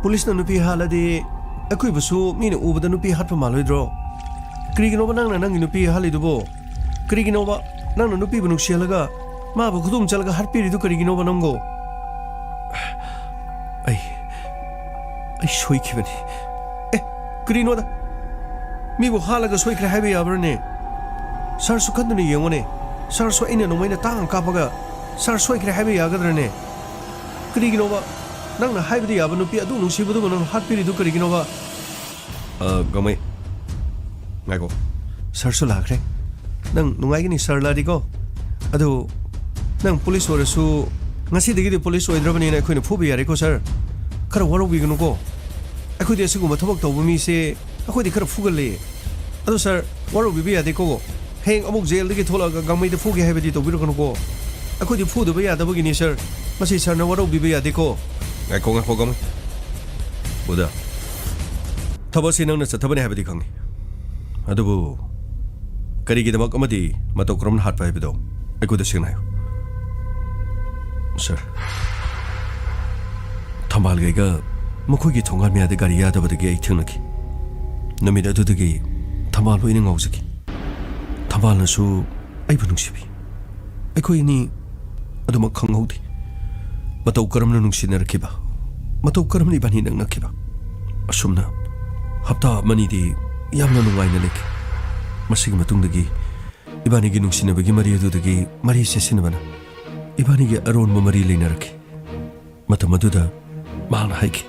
ꯄꯨꯂꯤꯁꯅ ꯅꯨꯄꯤ ꯍꯥꯠꯂꯗꯤ ꯑꯩꯈꯣꯏꯕꯨꯁꯨ ꯃꯤꯅ ꯎꯕꯗ ꯅꯨꯄꯤ ꯍꯥꯠꯄ ꯃꯥꯜꯂꯣꯏꯗ꯭ꯔꯣ? ꯀꯔꯤꯒꯤꯅꯣꯕ ꯅꯪꯅ ꯅꯪꯒꯤ ꯅꯨꯄꯤ ꯍꯥꯠꯂꯤꯗꯨꯕꯣ? ꯀꯔꯤꯒꯤꯅꯣꯕ ꯅꯪꯅ ꯅꯨꯄꯤꯕꯨ ꯅꯨꯡꯁꯤꯍꯜꯂꯒ ꯃꯥꯕꯨ ꯈꯨꯗꯨꯝ ꯆꯠꯂꯒ ꯍꯥꯠꯄꯤꯔꯤꯗꯨ ꯀꯔꯤꯒꯤꯅꯣꯕ ꯅꯪꯕꯣ?" "ꯑꯩ, ꯑꯩ ꯁꯣꯏꯈꯤꯕꯅꯤ꯫" "ꯑꯦ, ꯀꯔꯤꯅꯣꯗ? ꯃꯤꯕꯨ ꯍꯥꯠꯂꯒ ꯁꯣꯏꯈ꯭ꯔꯦ ꯍꯥꯏꯕ ꯌꯥꯕ꯭ꯔꯅꯦ? ꯁꯥꯔꯁꯨ ꯈꯟꯗꯨꯅ ꯌꯦꯡꯉꯨꯅꯦ꯫ ꯁꯥꯔꯁꯨ ꯑꯩꯅ ꯅꯣꯡꯃꯩꯅ ꯇꯥꯡ ꯀꯥꯞꯄꯒ ꯁꯥꯔ ꯁꯣꯏꯈ꯭ꯔꯦ ꯍꯥꯏꯕ ꯌꯥꯒꯗ꯭ꯔꯅꯦ? ꯀꯔꯤꯒꯤꯅꯣꯕ? ꯅꯪꯅ ꯍꯥꯏꯕꯗꯤ ꯌꯥꯕ ꯅꯨꯄꯤ ꯑꯗꯨ ꯅꯨꯡꯁꯤꯕꯗꯨꯕꯨ ꯅꯪ ꯍꯥꯠꯄꯤꯔꯤꯗꯨ ꯀꯔꯤꯒꯤꯅꯣꯕ?" "ꯑ, ꯒꯥꯡꯃꯩ, ꯉꯥꯏꯈꯣ꯫ ꯁꯥꯔꯁꯨ ꯂꯥꯛꯈ꯭ꯔꯦ꯫ ꯅꯪ ꯅꯨꯡꯉꯥꯏꯒꯅꯤ ꯁꯥꯔ ꯂꯥꯛꯑꯗꯤꯀꯣ꯫ ꯑꯗꯨ ꯅꯪ ꯄꯨꯂꯤꯁ ꯑꯣꯏꯔꯁꯨ ꯉꯁꯤꯗꯒꯤꯗꯤ ꯄꯨꯂꯤꯁ ꯑꯣꯏꯗ꯭ꯔꯕꯅꯤꯅ ꯑꯩꯈꯣꯏꯅ ꯐꯨꯕ ꯌꯥꯔꯦꯀꯣ ꯁꯥꯔ꯫ ꯈꯔ ꯋꯥꯔꯧꯕꯤꯒꯅꯨꯀꯣ꯫ ꯑꯩꯈꯣꯏꯗꯤ ꯑꯁꯤꯒꯨꯝꯕ ꯊꯕꯛ ꯇꯧꯕ ꯃꯤꯁꯦ ꯑꯩꯈꯣꯏꯗꯤ ꯈꯔ ꯐꯨꯒꯜꯂꯦ꯫ ꯑꯗꯣ ꯁꯥꯔ, ꯋꯥꯔꯧꯕꯤꯕ ꯌꯥꯗꯦꯀꯣ꯫ ꯍꯌꯦꯡ ꯑꯃꯨꯛ ꯖꯦꯜꯗꯒꯤ ꯊꯣꯛꯂꯛꯑꯒ ꯒꯥꯡꯃꯩꯗ ꯐꯨꯒꯦ ꯍꯥꯏꯕꯗꯤ ꯇꯧꯕꯤꯔꯛꯀꯅꯨꯀꯣ꯫ ꯑꯩꯈꯣꯏꯗꯤ ꯐꯨꯗꯕ ꯌꯥꯗꯕꯒꯤꯅꯤ ꯁꯥꯔ꯫ ꯃꯁꯤ ꯁꯥꯔꯅ ꯋꯥꯔꯧꯕꯤꯕ ꯌꯥꯗꯦꯀꯣ꯫ ꯉꯥꯏꯈꯣ, ꯉꯥꯏꯈꯣ, ꯀꯃꯥꯏ? ꯎꯗ, ꯊꯕꯛꯁꯤ ꯅꯪꯅ ꯆꯠꯊꯕꯅꯤ ꯍꯥꯏꯕꯗꯤ ꯈꯪꯉꯤ꯫ ꯑꯗꯨꯕꯨ ꯀꯔꯤꯒꯤꯗꯃꯛ ꯑꯃꯗꯤ ꯃꯇꯧ ꯀꯔꯝꯅ ꯍꯥꯠꯄ ꯍꯥꯏꯕꯗꯣ ꯑꯩꯉꯣꯟꯗ ꯁꯦꯡꯅ ꯍꯥꯏꯌꯨ꯫ ꯁꯥꯔ, ꯊꯝꯕꯥꯜꯒ ꯑꯩꯒ ꯃꯈꯣꯏꯒꯤ ꯊꯣꯡꯒꯥꯟ ꯃꯌꯥꯗ ꯒꯥꯔꯤ ꯌꯥꯗꯕꯗꯒꯤ ꯑꯩ ꯊꯦꯡꯅꯈꯤ꯫ ꯅꯨꯃꯤꯠ ꯑꯗꯨꯗꯒꯤ ꯊꯝꯕꯥꯜꯕꯨ ꯑꯩꯅ ꯉꯥꯎꯖꯈꯤ꯫ ꯊꯝꯕꯥꯜꯅꯁꯨ ꯑꯩꯕꯨ ꯅꯨꯡꯁꯤꯕꯤ꯫ ꯑꯩꯈꯣꯏ ꯑꯅꯤ ꯑꯗꯨꯃꯛ ꯈꯪꯍꯧꯗꯦ꯫ ꯃꯇꯧ ꯀꯔꯝꯅ ꯅꯨꯡꯁꯤꯅꯔꯛꯈꯤꯕ, ꯃꯇꯧ ꯀꯔꯝꯅ ꯏꯕꯥꯅꯤ ꯅꯛꯅꯈꯤꯕ꯫ ꯑꯁꯨꯝꯅ ꯍꯞꯇꯥ ꯑꯃꯅꯤꯗꯤ ꯌꯥꯝꯅ ꯅꯨꯡꯉꯥꯏꯅ ꯂꯩꯈꯤ꯫ ꯃꯁꯤꯒꯤ ꯃꯇꯨꯡꯗꯒꯤ ꯏꯕꯥꯅꯤꯒꯤ ꯅꯨꯡꯁꯤꯅꯕꯒꯤ ꯃꯔꯤ ꯑꯗꯨꯗꯒꯤ ꯃꯔꯤ ꯆꯦꯠꯁꯤꯟꯅꯕꯅ ꯏꯕꯥꯅꯤꯒꯤ ꯑꯔꯣꯟꯕ ꯃꯔꯤ ꯂꯩꯅꯔꯛꯈꯤ꯫ ꯃꯇꯝ ꯑꯗꯨꯗ ꯃꯍꯥꯛꯅ ꯍꯥꯏꯈꯤ,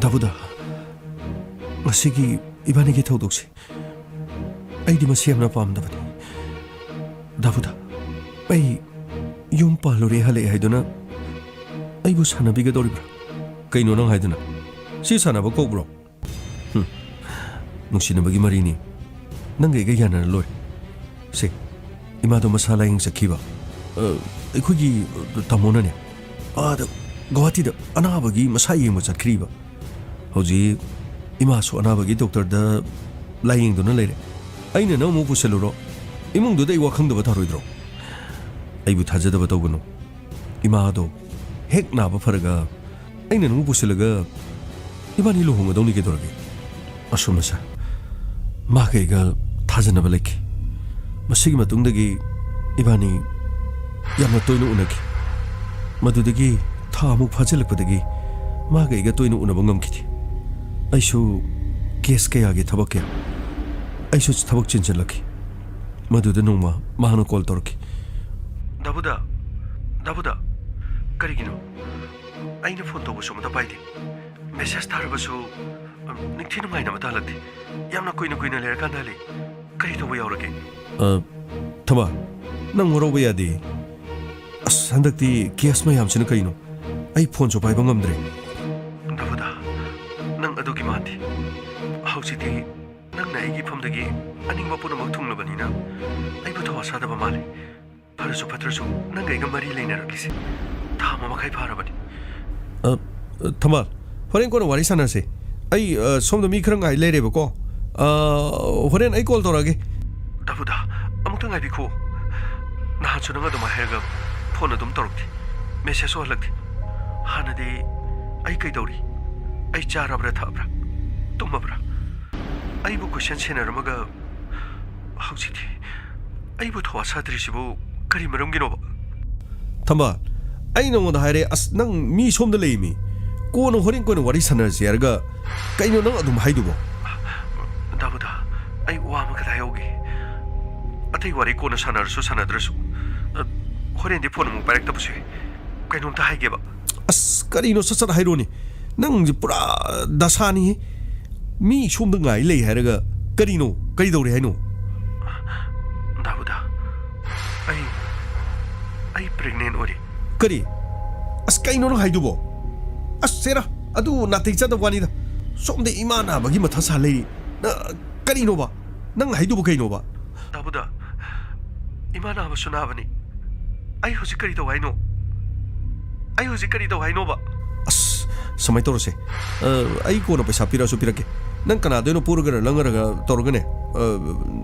"ꯗꯥꯕꯨꯗ, ꯉꯁꯤꯒꯤ ꯏꯕꯥꯅꯤꯒꯤ ꯊꯧꯗꯣꯛꯁꯤ ꯑꯩꯗꯤ ꯃꯁꯤ ꯌꯥꯝꯅ ꯄꯥꯝꯗꯕꯅꯤ꯫ ꯗꯥꯕꯨꯗ, ꯑꯩ ꯌꯨꯝ ꯄꯥꯜꯂꯨꯔꯦ ꯍꯜꯂꯛꯑꯦ ꯍꯥꯏꯗꯨꯅ ꯑꯩꯕꯨ ꯁꯥꯟꯅꯕꯤꯒꯗꯧꯔꯤꯕ꯭ꯔꯥ?" "ꯀꯩꯅꯣ ꯅꯪ ꯍꯥꯏꯗꯨꯅ? ꯁꯤ ꯁꯥꯟꯅꯕ ꯀꯧꯕ꯭ꯔꯣ?" "ꯍꯨꯝ, ꯅꯨꯡꯁꯤꯅꯕꯒꯤ ꯃꯔꯤꯅꯤ꯫ ꯅꯪꯒ ꯑꯩꯒ ꯌꯥꯅꯔ ꯂꯣꯏꯔꯦ꯫ ꯁꯦ, ꯏꯃꯥꯗꯣ ꯃꯁꯥ ꯂꯥꯌꯦꯡ ꯆꯠꯈꯤꯕ꯫ ꯑ, ꯑꯩꯈꯣꯏꯒꯤ, ꯑ, ꯇꯥꯃꯣꯅꯅꯦ, ꯑꯥꯗ ꯒꯨꯋꯥꯍꯥꯇꯤꯗ ꯑꯅꯥꯕꯒꯤ ꯃꯁꯥ ꯌꯦꯡꯕ ꯆꯠꯈ꯭ꯔꯤꯕ꯫ ꯍꯧꯖꯤꯛ ꯏꯃꯥꯁꯨ ꯑꯅꯥꯕꯒꯤ ꯗꯣꯛꯇꯔꯗ ꯂꯥꯌꯦꯡꯗꯨꯅ ꯂꯩꯔꯦ꯫ ꯑꯩꯅ ꯅꯪ ꯑꯃꯨꯛ ꯄꯨꯁꯤꯜꯂꯨꯔꯣ? ꯏꯃꯨꯡꯗꯨꯗ ꯑꯩ ꯋꯥꯈꯪꯗꯕ ꯇꯥꯔꯣꯏꯗ꯭ꯔꯣ?" "ꯑꯩꯕꯨ ꯊꯥꯖꯗꯕ ꯇꯧꯒꯅꯨ꯫ ꯏꯃꯥꯗꯣ ꯍꯦꯛ ꯅꯥꯕ ꯐꯔꯒ ꯑꯩꯅ ꯅꯪꯕꯨ ꯄꯨꯁꯤꯜꯂꯒ ꯏꯕꯥꯅꯤ ꯂꯨꯍꯣꯡꯒꯗꯧꯅꯤ ꯀꯩꯗꯧꯔꯒꯦ?" ꯑꯁꯨꯝꯅ ꯁꯥꯔ, ꯃꯥꯒ ꯑꯩꯒ ꯊꯥꯖꯅꯕ ꯂꯩꯈꯤ꯫ ꯃꯁꯤꯒꯤ ꯃꯇꯨꯡꯗꯒꯤ ꯏꯕꯥꯅꯤ ꯌꯥꯝꯅ ꯇꯣꯏꯅ ꯎꯅꯈꯤ꯫ ꯃꯗꯨꯗꯒꯤ ꯊꯥ ꯑꯃꯨꯛ ꯐꯥꯖꯤꯜꯂꯛꯄꯗꯒꯤ ꯃꯥꯒ ꯑꯩꯒ ꯇꯣꯏꯅ ꯎꯅꯕ ꯉꯝꯈꯤꯗꯦ꯫ ꯑꯩꯁꯨ ꯀꯦꯁ ꯀꯌꯥꯒꯤ ꯊꯕꯛ ꯀꯌꯥ, ꯑꯩꯁꯨ ꯊꯕꯛ ꯆꯤꯟꯁꯤꯜꯂꯛꯈꯤ꯫ ꯃꯗꯨꯗ ꯅꯣꯡꯃ ꯃꯍꯥꯛꯅ ꯀꯣꯜ ꯇꯧꯔꯛꯈꯤ꯫ "ꯗꯥꯕꯨꯗ, ꯗꯥꯕꯨꯗ, ꯀꯔꯤꯒꯤꯅꯣ? ꯑꯩꯅ ꯐꯣꯟ ꯇꯧꯕꯁꯨ ꯑꯃꯇ ꯄꯥꯏꯗꯦ꯫ ꯃꯦꯁꯦꯖ ꯊꯥꯔꯕꯁꯨ, ꯎꯝ, ꯅꯤꯡꯊꯤ ꯅꯨꯡꯉꯥꯏꯅ ꯑꯃꯇ ꯍꯜꯂꯛꯇꯦ꯫ ꯌꯥꯝꯅ ꯀꯨꯏꯅ ꯀꯨꯏꯅ ꯂꯩꯔꯀꯥꯟꯗ ꯍꯜꯂꯛꯏ꯫ ꯀꯔꯤ ꯇꯧꯕ ꯌꯥꯎꯔꯒꯦ?" "ꯑ, ꯊꯝꯕꯥꯜ, ꯅꯪ ꯋꯥꯔꯧꯕ ꯌꯥꯗꯦ꯫ ꯑꯁ, ꯍꯟꯗꯛꯇꯤ ꯀꯦꯁ ꯃꯌꯥꯝꯁꯤꯅ ꯀꯩꯅꯣ? ꯑꯩ ꯐꯣꯟꯁꯨ ꯄꯥꯏꯕ ꯉꯝꯗ꯭ꯔꯦ꯫" "ꯗꯥꯕꯨꯗ, ꯅꯪ ꯑꯗꯨꯒꯤ ꯃꯥꯟꯗꯦ꯫ ꯍꯧꯖꯤꯛꯇꯤ ꯅꯪꯅ ꯑꯩꯒꯤ ꯐꯝꯗꯒꯤ ꯑꯅꯤꯡꯕ ꯄꯨꯝꯅꯃꯛ ꯊꯨꯡꯂꯕꯅꯤꯅ ꯑꯩꯕꯨ ꯊꯧꯋꯥ ꯁꯥꯗꯕ ꯃꯥꯜꯂꯦ꯫ ꯐꯔꯁꯨ ꯐꯠꯇ꯭ꯔꯁꯨ ꯅꯪꯒ ꯑꯩꯒ ꯃꯔꯤ ꯂꯩꯅꯔꯛꯂꯤꯁꯦ ꯊꯥ ꯑꯃ ꯃꯈꯥꯏ ꯐꯥꯔꯕꯅꯤ꯫ ꯑ, ꯊꯝꯕꯥꯜ, ꯍꯣꯔꯦꯟ ꯀꯣꯟꯅ ꯋꯥꯔꯤ ꯁꯥꯟꯅꯔꯁꯦ꯫ ꯑꯩ, ꯑ, ꯁꯣꯝꯗ ꯃꯤ ꯈꯔ ꯉꯥꯏ ꯂꯩꯔꯦꯕꯀꯣ꯫ ꯑ, ꯍꯣꯔꯦꯟ ꯑꯩ ꯀꯣꯜ ꯇꯧꯔꯛꯑꯒꯦ꯫ ꯗꯥꯕꯨꯗ, ꯑꯃꯨꯛꯇ ꯉꯥꯏꯕꯤꯈꯣ꯫ ꯅꯍꯥꯟꯁꯨ ꯅꯪ ꯑꯗꯨꯃꯥꯏ ꯍꯥꯏꯔꯒ ꯐꯣꯟ ꯑꯗꯨꯝ ꯇꯧꯔꯛꯇꯦ, ꯃꯦꯁꯦꯖꯁꯨ ꯍꯜꯂꯛꯇꯦ꯫ ꯍꯥꯟꯅꯗꯤ ꯑꯩ ꯀꯩꯗꯧꯔꯤ? ꯑꯩ ꯆꯥꯔꯕ꯭ꯔꯥ, ꯊꯛꯑꯕ꯭ꯔꯥ, ꯇꯨꯝꯃꯕ꯭ꯔꯥ? ꯑꯩꯕꯨ ꯀꯣꯏꯁꯟ ꯁꯦꯟꯅꯔꯝꯃꯒ ꯍꯧꯖꯤꯛꯇꯤ ꯑꯩꯕꯨ ꯊꯧꯋꯥ ꯁꯥꯗ꯭ꯔꯤꯁꯤꯕꯨ ꯀꯔꯤ ꯃꯔꯝꯒꯤꯅꯣꯕ? ꯊꯝꯕꯥꯜ, ꯑꯩ ꯅꯉꯣꯟꯗ ꯍꯥꯏꯔꯦ, ꯑꯁ, ꯅꯪ ꯃꯤ ꯁꯣꯝꯗ ꯂꯩꯃꯤ, ꯀꯣꯟꯅ, ꯍꯣꯔꯦꯟ ꯀꯣꯟꯅ ꯋꯥꯔꯤ ꯁꯥꯟꯅꯔꯁꯤ ꯍꯥꯏꯔꯒ ꯀꯩꯅꯣ ꯅꯪ ꯑꯗꯨꯝ ꯍꯥꯏꯗꯨꯕꯣ? ꯗꯥꯕꯨꯗ, ꯑꯩ ꯋꯥ ꯑꯃꯈꯛꯇ ꯍꯥꯏꯍꯧꯒꯦ꯫ ꯑꯇꯩ ꯋꯥꯔꯤ ꯀꯣꯟꯅ ꯁꯥꯟꯅꯔꯁꯨ ꯁꯥꯟꯅꯗ꯭ꯔꯁꯨ, ꯑ, ꯍꯣꯔꯦꯟꯗꯤ ꯐꯣꯟ ꯑꯃꯨꯛ ꯄꯥꯏꯔꯛꯇꯕꯁꯨ ꯌꯥꯏ꯫ ꯀꯩꯅꯣꯝꯇ ꯍꯥꯏꯒꯦꯕ꯫ ꯑꯁ, ꯀꯔꯤꯅꯣ ꯁꯠ ꯁꯠ ꯍꯥꯏꯔꯣꯅꯦ? ꯅꯪꯁꯦ ꯄꯨꯔꯥ ꯗꯁꯥꯅꯤꯍꯦ꯫ ꯃꯤ ꯁꯣꯝꯗ ꯉꯥꯏ ꯂꯩ ꯍꯥꯏꯔꯒ ꯀꯔꯤꯅꯣ? ꯀꯔꯤ ꯇꯧꯔꯦ ꯍꯥꯏꯅꯣ? ꯗꯥꯕꯨꯗ, ꯑꯩ, ꯑꯩ pregnant ꯑꯣꯏꯔꯦ꯫ ꯀꯔꯤ? ꯑꯁ, ꯀꯩꯅꯣ ꯅꯪ ꯍꯥꯏꯗꯨꯕꯣ? ꯑꯁ, ꯁꯦꯔꯥ, ꯑꯗꯨ ꯅꯥꯇꯩ ꯆꯥꯗꯕ ꯋꯥꯅꯤꯗ꯫ ꯁꯣꯝꯗ ꯏꯃꯥ ꯅꯥꯕꯒꯤ ꯃꯊꯥ ꯁꯥ ꯂꯩꯔꯤ꯫ ꯅ-, ꯀꯔꯤꯅꯣꯕ? ꯅꯪ ꯍꯥꯏꯗꯨꯕꯨ ꯀꯩꯅꯣꯕ? ꯗꯥꯕꯨꯗ, ꯏꯃꯥ ꯅꯥꯕꯁꯨ ꯅꯥꯕꯅꯤ꯫ ꯑꯩ ꯍꯧꯖꯤꯛ ꯀꯔꯤ ꯇꯧ ꯍꯥꯏꯅꯣ? ꯑꯩ ꯍꯧꯖꯤꯛ ꯀꯔꯤ ꯇꯧ ꯍꯥꯏꯅꯣꯕ? ꯑꯁ, ꯁꯨꯃꯥꯏꯅ ꯇꯧꯔꯁꯦ꯫ ꯑ, ꯑꯩ ꯀꯣꯟꯅ ꯄꯩꯁꯥ ꯄꯤꯔꯛꯑꯁꯨ ꯄꯤꯔꯛꯀꯦ꯫ ꯅꯪ ꯀꯅꯥꯗꯩꯅꯣ ꯄꯨꯔꯒꯔ ꯂꯪꯉꯔꯒ ꯇꯧꯔꯒꯅꯦ, ꯑ,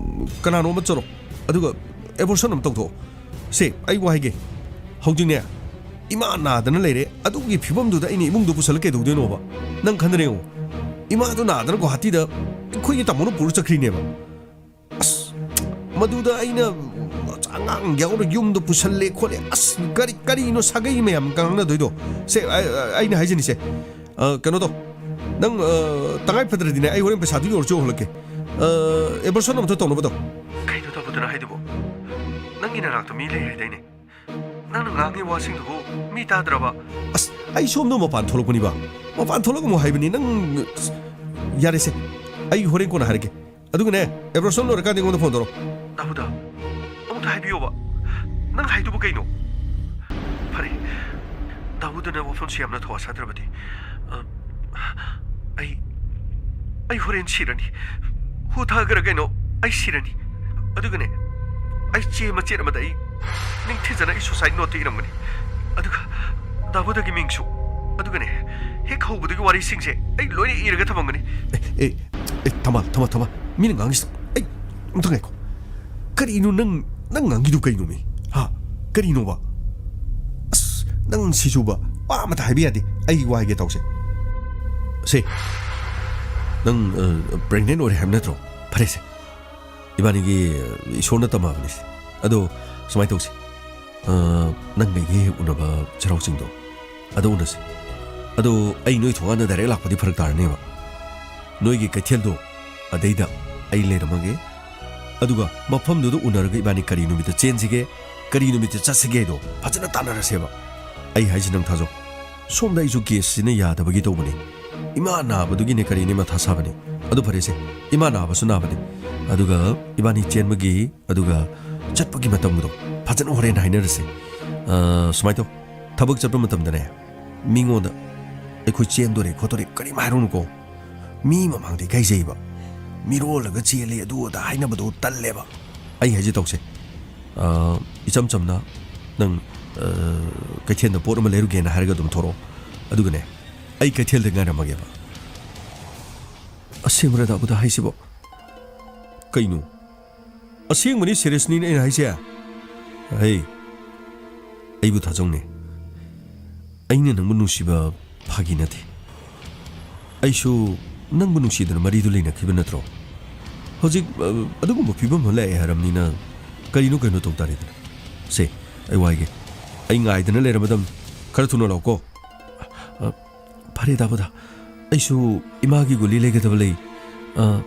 ꯀꯅꯥꯅꯣ ꯑꯃ ꯆꯠꯂꯣ꯫ ꯑꯗꯨꯒ abortion ꯑꯃ ꯇꯧꯊꯣꯛꯑꯣ꯫ ꯁꯦ, ꯑꯩ ꯋꯥ ꯍꯥꯏꯒꯦ꯫ ꯍꯧꯖꯤꯛꯅꯦ, ꯏꯃꯥ ꯅꯥꯗꯅ ꯂꯩꯔꯦ꯫ ꯑꯗꯨꯒꯤ ꯐꯤꯕꯝꯗꯨꯗ ꯑꯩꯅ ꯏꯃꯨꯡꯗ ꯄꯨꯁꯜꯂ ꯀꯩꯗꯧꯗꯣꯏꯅꯣꯕ? ꯅꯪ ꯈꯟꯗꯅ ꯌꯦꯡꯉꯣ꯫ ꯏꯃꯥꯗꯣ ꯅꯥꯗꯅ ꯒꯨꯋꯥꯍꯥꯇꯤꯗ ꯑꯩꯈꯣꯏꯒꯤ ꯇꯥꯃꯣꯅ ꯄꯨꯔ ꯆꯠꯈ꯭ꯔꯤꯅꯦꯕ꯫ ꯑꯁ, ꯃꯗꯨꯗ ꯑꯩꯅ ꯑꯉꯥꯡ ꯌꯥꯎꯔ ꯌꯨꯝꯗ ꯄꯨꯁꯜꯂꯦ ꯈꯣꯠꯂꯦ꯫ ꯑꯁ, ꯀꯔꯤ, ꯀꯔꯤꯅꯣ ꯁꯥꯒꯩ ꯃꯌꯥꯝ ꯉꯥꯡꯅꯗꯣꯏꯗꯣ? ꯁꯦ, ꯑ-, ꯑ-, ꯑꯩꯅ ꯍꯥꯏꯖꯅꯤꯁꯦ꯫ ꯑ, ꯀꯩꯅꯣ ꯇꯧ꯫ ꯅꯪ, ꯑ, ꯇꯉꯥꯏ ꯐꯗ꯭ꯔꯗꯤꯅꯦ, ꯑꯩ ꯍꯣꯔꯦꯟ ꯄꯩꯁꯥꯗꯨ ꯌꯧꯔꯁꯨ ꯌꯧꯍꯜꯂꯛꯀꯦ꯫ ꯑ, abortion ꯑꯝꯇ ꯇꯧꯅꯕ ꯇꯧ꯫ ꯀꯩꯅꯣ ꯇꯧꯕꯗꯨꯅ ꯍꯥꯏꯗꯨꯕꯣ? ꯅꯪꯒꯤ ꯅꯅꯥꯛꯇ ꯃꯤ ꯂꯩ ꯍꯥꯏꯗꯥꯏꯅꯦ? ꯅꯪꯅ ꯉꯥꯡꯉꯤ ꯋꯥꯁꯤꯡꯗꯨꯕꯨ ꯃꯤ ꯇꯥꯗ꯭ꯔꯕ? ꯑꯁ, ꯑꯩ ꯁꯣꯝꯗ ꯃꯄꯥꯟ ꯊꯣꯛꯂꯛꯄꯅꯤꯕ꯫ ꯃꯄꯥꯟ ꯊꯣꯛꯂꯛꯀꯅꯨ ꯍꯥꯏꯕꯅꯤ ꯅꯪ꯫ ꯌꯥꯔꯦꯁꯦ, ꯑꯩ ꯍꯣꯔꯦꯟ ꯀꯣꯟꯅ ꯍꯥꯏꯔꯒꯦ꯫ ꯑꯗꯨꯒꯅꯦ, abortion ꯂꯣꯏꯔꯀꯥꯟꯗ ꯑꯩꯉꯣꯟꯗ ꯐꯣꯟ ꯇꯧꯔꯣ꯫ ꯗꯥꯕꯨꯗ, ꯑꯃꯨꯛꯇ ꯍꯥꯏꯕꯤꯌꯣꯕ꯫ ꯅꯪ ꯍꯥꯏꯗꯨꯕꯨ ꯀꯩꯅꯣ? ꯐꯔꯦ, ꯗꯥꯕꯨꯗꯅ ꯋꯥꯐꯝꯁꯤ ꯌꯥꯝꯅ ꯊꯧꯋꯥ ꯁꯥꯗ꯭ꯔꯕꯗꯤ, ꯑ, ꯑꯩ, ꯑꯩ ꯍꯣꯔꯦꯟ ꯁꯤꯔꯅꯤ꯫ ꯍꯨ ꯊꯛꯑꯒꯔ ꯀꯩꯅꯣ, ꯑꯩ ꯁꯤꯔꯅꯤ꯫ ꯑꯗꯨꯒꯅꯦ, ꯑꯩ ꯆꯦ ꯃꯆꯦꯠ ꯑꯃꯗ ꯑꯩ ꯅꯤꯡꯊꯤꯖꯅ ꯑꯩ suicide noteꯇ ꯏꯔꯝꯒꯅꯤ꯫ ꯑꯗꯨꯒ ꯇꯥꯕꯨꯗꯒꯤ ꯃꯤꯡꯁꯨ, ꯑꯗꯨꯒꯅꯦ, ꯍꯦꯛ ꯍꯧꯕꯗꯒꯤ ꯋꯥꯔꯤꯁꯤꯡꯁꯦ ꯑꯩ ꯂꯣꯏꯅ ꯏꯔꯒ ꯊꯝꯃꯝꯒꯅꯤ꯫ ꯑꯦ, ꯑꯦ, ꯑꯦ, ꯊꯝꯕꯥꯜ, ꯊꯝꯕꯥꯜ, ꯊꯝꯕꯥꯜ, ꯃꯤꯅ ꯉꯥꯡꯉꯤꯁꯤꯗ꯫ ꯑꯩ, ꯑꯝꯇ ꯉꯥꯏꯈꯣ꯫ ꯀꯔꯤꯅꯣ ꯅꯪ, ꯅꯪ ꯉꯥꯡꯉꯤꯗꯨ ꯀꯩꯅꯣꯃꯤ? ꯍꯥ? ꯀꯔꯤꯅꯣꯕ? ꯑꯁ, ꯅꯪ ꯁꯤꯁꯨꯕ, ꯋꯥ ꯑꯃꯇ ꯍꯥꯏꯕ ꯌꯥꯗꯦ꯫ ꯑꯩ ꯋꯥ ꯍꯥꯏꯒꯦ ꯇꯧꯁꯦ꯫ ꯁꯦ, ꯅꯪ, ꯑ, pregnant ꯑꯣꯏꯔꯦ ꯍꯥꯏꯕ ꯅꯠꯇ꯭ꯔꯣ? ꯐꯔꯦꯁꯦ꯫ ꯏꯕꯥꯅꯤꯒꯤ, ꯑ, ꯏꯁꯣꯔꯅ ꯇꯝꯃꯕꯅꯤꯁꯦ꯫ ꯑꯗꯣ ꯁꯨꯃꯥꯏꯅ ꯇꯧꯁꯦ꯫ ꯑ, ꯅꯪ ꯑꯩꯒ ꯍꯦꯛ ꯎꯅꯕ ꯆꯩꯔꯥꯎ ꯆꯤꯡꯗꯣ, ꯑꯗ ꯎꯅꯁꯦ꯫ ꯑꯗꯣ ꯑꯩ ꯅꯣꯏ ꯊꯣꯡꯒꯥꯟꯗ direct ꯂꯥꯛꯄꯗꯤ ꯐꯔꯛ ꯇꯥꯔꯅꯦꯕ꯫ ꯅꯣꯏꯒꯤ ꯀꯩꯊꯦꯜꯗꯣ, ꯑꯗꯩꯗ ꯑꯩ ꯂꯩꯔꯝꯃꯒꯦ꯫ ꯑꯗꯨꯒ ꯃꯐꯝꯗꯨꯗ ꯎꯅꯔꯒ ꯏꯕꯥꯅꯤ ꯀꯔꯤ ꯅꯨꯃꯤꯠꯇ ꯆꯦꯟꯁꯤꯒꯦ, ꯀꯔꯤ ꯅꯨꯃꯤꯠꯇ ꯆꯠꯁꯤꯒꯦꯗꯣ ꯐꯖꯅ ꯇꯥꯟꯅꯔꯁꯦꯕ꯫ ꯑꯩ ꯍꯥꯏꯁꯤ ꯅꯪ ꯊꯥꯖꯧ꯫ ꯁꯣꯝꯗ ꯑꯩꯁꯨ caseꯁꯤꯅ ꯌꯥꯗꯕꯒꯤ ꯇꯧꯕꯅꯤ꯫ ꯏꯃꯥ ꯅꯥꯕꯗꯨꯒꯤꯅꯦ ꯀꯔꯤꯅꯦ ꯃꯊꯥ ꯁꯥꯕꯅꯤ꯫ ꯑꯗꯨ ꯐꯔꯦꯁꯦ, ꯏꯃꯥ ꯅꯥꯕꯁꯨ ꯅꯥꯕꯅꯤ꯫ ꯑꯗꯨꯒ ꯏꯕꯥꯅꯤ ꯆꯦꯟꯕꯒꯤ, ꯑꯗꯨꯒ ꯆꯠꯄꯒꯤ ꯃꯇꯝꯗꯣ ꯐꯖꯅ ꯍꯣꯔꯦꯟ ꯍꯥꯏꯅꯔꯁꯦ꯫ ꯑ, ꯁꯨꯃꯥꯏꯅ ꯇꯧ, ꯊꯕꯛ ꯆꯠꯄ ꯃꯇꯝꯗꯅꯦ, ꯃꯤꯉꯣꯟꯗ ꯑꯩꯈꯣꯏ ꯆꯦꯟꯗꯣꯔꯦ ꯈꯣꯠꯇꯣꯔꯦ ꯀꯔꯤꯝ ꯍꯥꯏꯔꯨꯅꯨꯀꯣ꯫ ꯃꯤ ꯃꯃꯥꯡꯗ ꯏꯀꯥꯏꯖꯩꯕ꯫ ꯃꯤꯔꯣꯜꯂꯒ ꯆꯦꯜꯂꯦ ꯑꯗꯨ ꯑꯗꯥ ꯍꯥꯏꯅꯕꯗꯣ ꯇꯜꯂꯦꯕ꯫ ꯑꯩ ꯍꯥꯏꯁꯦ ꯇꯧꯁꯦ꯫ ꯑ, ꯏꯆꯝ ꯆꯝꯅ ꯅꯪ, ꯑ, ꯀꯩꯊꯦꯜꯗ ꯄꯣꯠ ꯑꯃ ꯂꯩꯔꯨꯒꯦꯅ ꯍꯥꯏꯔꯒ ꯑꯗꯨꯝ ꯊꯣꯔꯛꯑꯣ꯫ ꯑꯗꯨꯒꯅꯦ, ꯑꯩ ꯀꯩꯊꯦꯜꯗ ꯉꯥꯏꯔꯝꯃꯒꯦꯕ꯫ ꯑꯁꯦꯡꯕꯔ ꯗꯥꯕꯨꯗ ꯍꯥꯏꯁꯤꯕꯣ? ꯀꯩꯅꯣ? ꯑꯁꯦꯡꯕꯅꯤ, seriousꯅꯤꯅꯦ ꯑꯩꯅ ꯍꯥꯏꯁꯦ꯫ ꯍꯩ, ꯑꯩꯕꯨ ꯊꯥꯖꯧꯅꯦ꯫ ꯑꯩꯅ ꯅꯪꯕꯨ ꯅꯨꯡꯁꯤꯕ ꯐꯥꯒꯤ ꯅꯠꯇꯦ꯫ ꯑꯩꯁꯨ ꯅꯪꯕꯨ ꯅꯨꯡꯁꯤꯗꯅ ꯃꯔꯤꯗꯨ ꯂꯩꯅꯈꯤꯕ ꯅꯠꯇ꯭ꯔꯣ? ꯍꯧꯖꯤꯛ, ꯑ, ꯑꯗꯨꯒꯨꯝꯕ ꯐꯤꯕꯝ ꯑꯃ ꯂꯥꯛꯑꯦ ꯍꯥꯏꯔꯕꯅꯤꯅ ꯀꯔꯤꯅꯣ ꯀꯩꯅꯣ ꯇꯧ ꯇꯥꯔꯦꯗꯅ꯫ ꯁꯦ, ꯑꯩ ꯋꯥꯏꯒꯦ꯫ ꯑꯩ ꯉꯥꯏꯗꯅ ꯂꯩꯔꯝꯃꯗꯝꯅꯤ꯫ ꯈꯔ ꯊꯨꯅ ꯂꯥꯛꯑꯣꯀꯣ꯫ ꯑ, ꯐꯔꯦ ꯗꯥꯕꯨꯗ, ꯑꯩꯁꯨ ꯏꯃꯥꯒꯤ ꯒꯨꯂꯤ ꯂꯩꯒꯗꯕ ꯂꯩ꯫ ꯑ,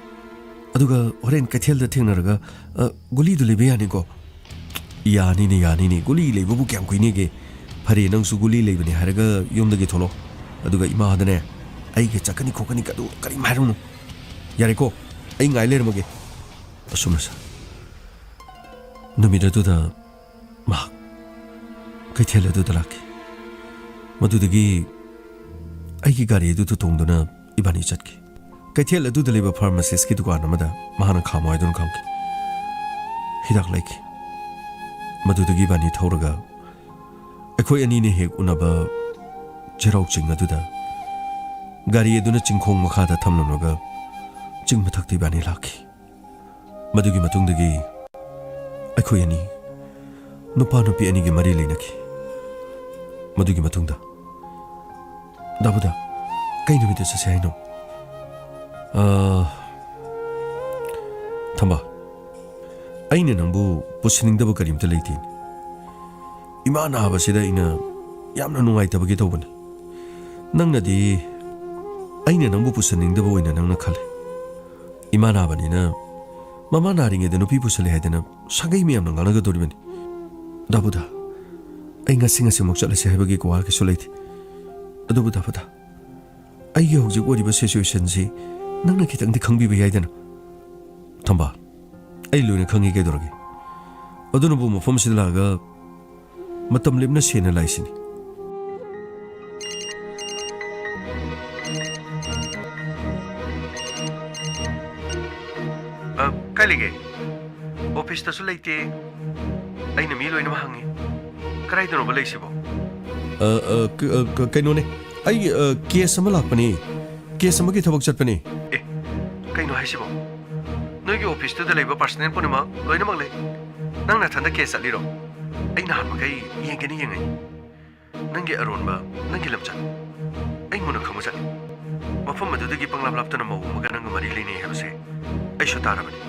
ꯑꯗꯨꯒ ꯍꯣꯔꯦꯟ ꯀꯩꯊꯦꯜꯗ ꯊꯦꯡꯅꯔꯒ, ꯑ, ꯒꯨꯂꯤꯗꯨ ꯂꯩꯕ ꯌꯥꯅꯤꯀꯣ? ꯌꯥꯅꯤꯅꯦ, ꯌꯥꯅꯤꯅꯦ꯫ ꯒꯨꯂꯤ ꯂꯩꯕꯕꯨ ꯀꯌꯥꯝ ꯀꯨꯏꯅꯦꯒꯦ? ꯐꯔꯦ, ꯅꯪꯁꯨ ꯒꯨꯂꯤ ꯂꯩꯕꯅꯦ ꯍꯥꯏꯔꯒ ꯌꯨꯝꯗꯒꯤ ꯊꯣꯛꯂꯛꯑꯣ꯫ ꯑꯗꯨꯒ ꯏꯃꯥꯗꯅꯦ, ꯑꯩꯒ ꯆꯠꯀꯅꯤ ꯈꯣꯠꯀꯅꯤ ꯀꯗꯨ ꯀꯔꯤꯝ ꯍꯥꯏꯔꯨꯅꯨ꯫ ꯌꯥꯔꯦꯀꯣ? ꯑꯩ ꯉꯥꯏ ꯂꯩꯔꯝꯃꯒꯦ꯫ ꯑꯁꯨꯝꯅ ꯁꯥ-, ꯅꯨꯃꯤꯠ ꯑꯗꯨꯗ ꯃꯍꯥꯛ ꯀꯩꯊꯦꯜ ꯑꯗꯨꯗ ꯂꯥꯛꯈꯤ꯫ ꯃꯗꯨꯗꯒꯤ ꯑꯩꯒꯤ ꯒꯥꯔꯤ ꯑꯗꯨꯗ ꯇꯣꯡꯗꯨꯅ ꯏꯕꯥꯅꯤ ꯆꯠꯈꯤ꯫ ꯀꯩꯊꯦꯜ ꯑꯗꯨꯗ ꯂꯩꯕ pharmacistꯀꯤ ꯗꯨꯀꯥꯟ ꯑꯃꯗ ꯃꯍꯥꯛꯅ ꯈꯥꯝꯃꯣ ꯍꯥꯏꯗꯨꯅ ꯈꯥꯝꯈꯤ꯫ ꯍꯤꯗꯥꯛ ꯂꯩꯈꯤ꯫ ꯃꯗꯨꯗꯒꯤ ꯏꯕꯥꯅꯤ ꯊꯧꯔꯒ ꯑꯩꯈꯣꯏ ꯑꯅꯤꯅ ꯍꯦꯛ ꯎꯅꯕ ꯆꯩꯔꯥꯎ ꯆꯤꯡ ꯑꯗꯨꯗ ꯒꯥꯔꯤ ꯑꯗꯨꯅ ꯆꯤꯡꯈꯣꯡ ꯃꯈꯥꯗ ꯊꯝꯂꯝꯂꯒ ꯆꯤꯡ ꯃꯊꯛꯇ ꯏꯕꯥꯅꯤ ꯂꯥꯛꯈꯤ꯫ ꯃꯗꯨꯒꯤ ꯃꯇꯨꯡꯗꯒꯤ ꯑꯩꯈꯣꯏ ꯑꯅꯤ ꯅꯨꯄꯥ ꯅꯨꯄꯤ ꯑꯅꯤꯒꯤ ꯃꯔꯤ ꯂꯩꯅꯈꯤ꯫ ꯃꯗꯨꯒꯤ ꯃꯇꯨꯡꯗ, "ꯗꯥꯕꯨꯗ, ꯀꯩ ꯅꯨꯃꯤꯠꯇ ꯆꯠꯁꯦ ꯍꯥꯏꯅꯣ?" "ꯑꯥ, ꯊꯝꯕꯥꯜ, ꯑꯩꯅ ꯅꯪꯕꯨ ꯄꯨꯁꯤꯟꯅꯤꯡꯗꯕ ꯀꯔꯤꯝꯇ ꯂꯩꯇꯦ꯫ ꯏꯃꯥ ꯅꯥꯕꯁꯤꯗ ꯑꯩꯅ ꯌꯥꯝꯅ ꯅꯨꯡꯉꯥꯏꯇꯕꯒꯤ ꯇꯧꯕꯅꯤ꯫ ꯅꯪꯅꯗꯤ ꯑꯩꯅ ꯅꯪꯕꯨ ꯄꯨꯁꯟꯅꯤꯡꯗꯕ ꯑꯣꯏꯅ ꯅꯪꯅ ꯈꯜꯂꯦ꯫ ꯏꯃꯥ ꯅꯥꯕꯅꯤꯅ ꯃꯃꯥ ꯅꯥꯔꯤꯉꯩꯗ ꯅꯨꯄꯤ ꯄꯨꯁꯜꯂꯦ ꯍꯥꯏꯗꯅ ꯁꯥꯒꯩ ꯃꯌꯥꯝꯅ ꯉꯥꯡꯅꯒꯗꯧꯔꯤꯕꯅꯤ꯫ ꯗꯥꯕꯨꯗ, ꯑꯩ ꯉꯁꯤ ꯉꯁꯤꯃꯛ ꯆꯠꯂꯁꯦ ꯍꯥꯏꯕꯒꯤ ꯋꯥ ꯀꯩꯁꯨ ꯂꯩꯇꯦ꯫ ꯑꯗꯨꯕꯨ ꯗꯥꯕꯨꯗ, ꯑꯩꯒꯤ ꯍꯧꯖꯤꯛ ꯑꯣꯏꯔꯤꯕ ꯁꯤꯆꯨꯋꯦꯁꯟꯁꯤ ꯅꯪꯅ ꯈꯤꯇꯪꯗꯤ ꯈꯪꯕꯤꯕ ꯌꯥꯏꯗꯅ?" "ꯊꯝꯕꯥꯜ, ꯑꯩ ꯂꯣꯏꯅ ꯈꯪꯉꯤ, ꯀꯩꯗꯧꯔꯒꯦ? ꯑꯗꯨꯅꯕꯨ ꯃꯐꯝꯁꯤꯗ ꯂꯥꯛꯑꯒ ꯃꯇꯝ ꯂꯦꯞꯅ ꯁꯦꯟꯅ ꯂꯥꯛꯏꯁꯤꯅꯤ꯫" "ꯑ, ꯀꯥꯏ ꯂꯩꯒꯦ? ꯑꯣꯐꯤꯁꯇꯁꯨ ꯂꯩꯇꯦ꯫ ꯑꯩꯅ ꯃꯤ ꯂꯣꯏꯅꯃꯛ ꯍꯪꯉꯤ꯫ ꯀꯗꯥꯏꯗꯅꯣꯕ ꯂꯩꯁꯤꯕꯣ?" "ꯑ, ꯑ, ꯀ-, ꯑ, ꯀ-, ꯀꯩꯅꯣꯅꯦ, ꯑꯩ, ꯑ, ꯀꯦꯁ ꯑꯃ ꯂꯥꯛꯄꯅꯦ꯫ ꯀꯦꯁ ꯑꯃꯒꯤ ꯊꯕꯛ ꯆꯠꯄꯅꯦ꯫" "ꯑꯦ, ꯀꯩꯅꯣ ꯍꯥꯏꯁꯤꯕꯣ? ꯅꯣꯏꯒꯤ ꯑꯣꯐꯤꯁꯇꯨꯗ ꯂꯩꯕ ꯄꯥꯔꯁꯅꯦꯜ ꯄꯨꯝꯅꯃꯛ ꯂꯣꯏꯅꯃꯛ ꯂꯩ꯫ ꯅꯪ ꯅꯊꯟꯗ ꯀꯦꯁ ꯆꯠꯂꯤꯔꯣ? ꯑꯩ ꯅꯍꯥꯟ ꯃꯈꯩ ꯌꯦꯡꯒꯅꯤ ꯌꯦꯡꯉꯛꯏ꯫ ꯅꯪꯒꯤ ꯑꯔꯣꯟꯕ, ꯅꯪꯒꯤ ꯂꯝꯆꯠ ꯑꯩ ꯃꯨꯟꯅ ꯈꯪꯕ ꯆꯠꯂꯤ꯫ ꯃꯐꯝ ꯑꯗꯨꯗꯒꯤ ꯄꯪꯂꯥꯞ ꯂꯥꯞꯇꯅ ꯃꯧ ꯑꯃꯒ ꯅꯪꯒ ꯃꯔꯤ ꯂꯩꯅꯩ ꯍꯥꯏꯕꯁꯦ ꯑꯩꯁꯨ ꯇꯥꯔꯕꯅꯤ꯫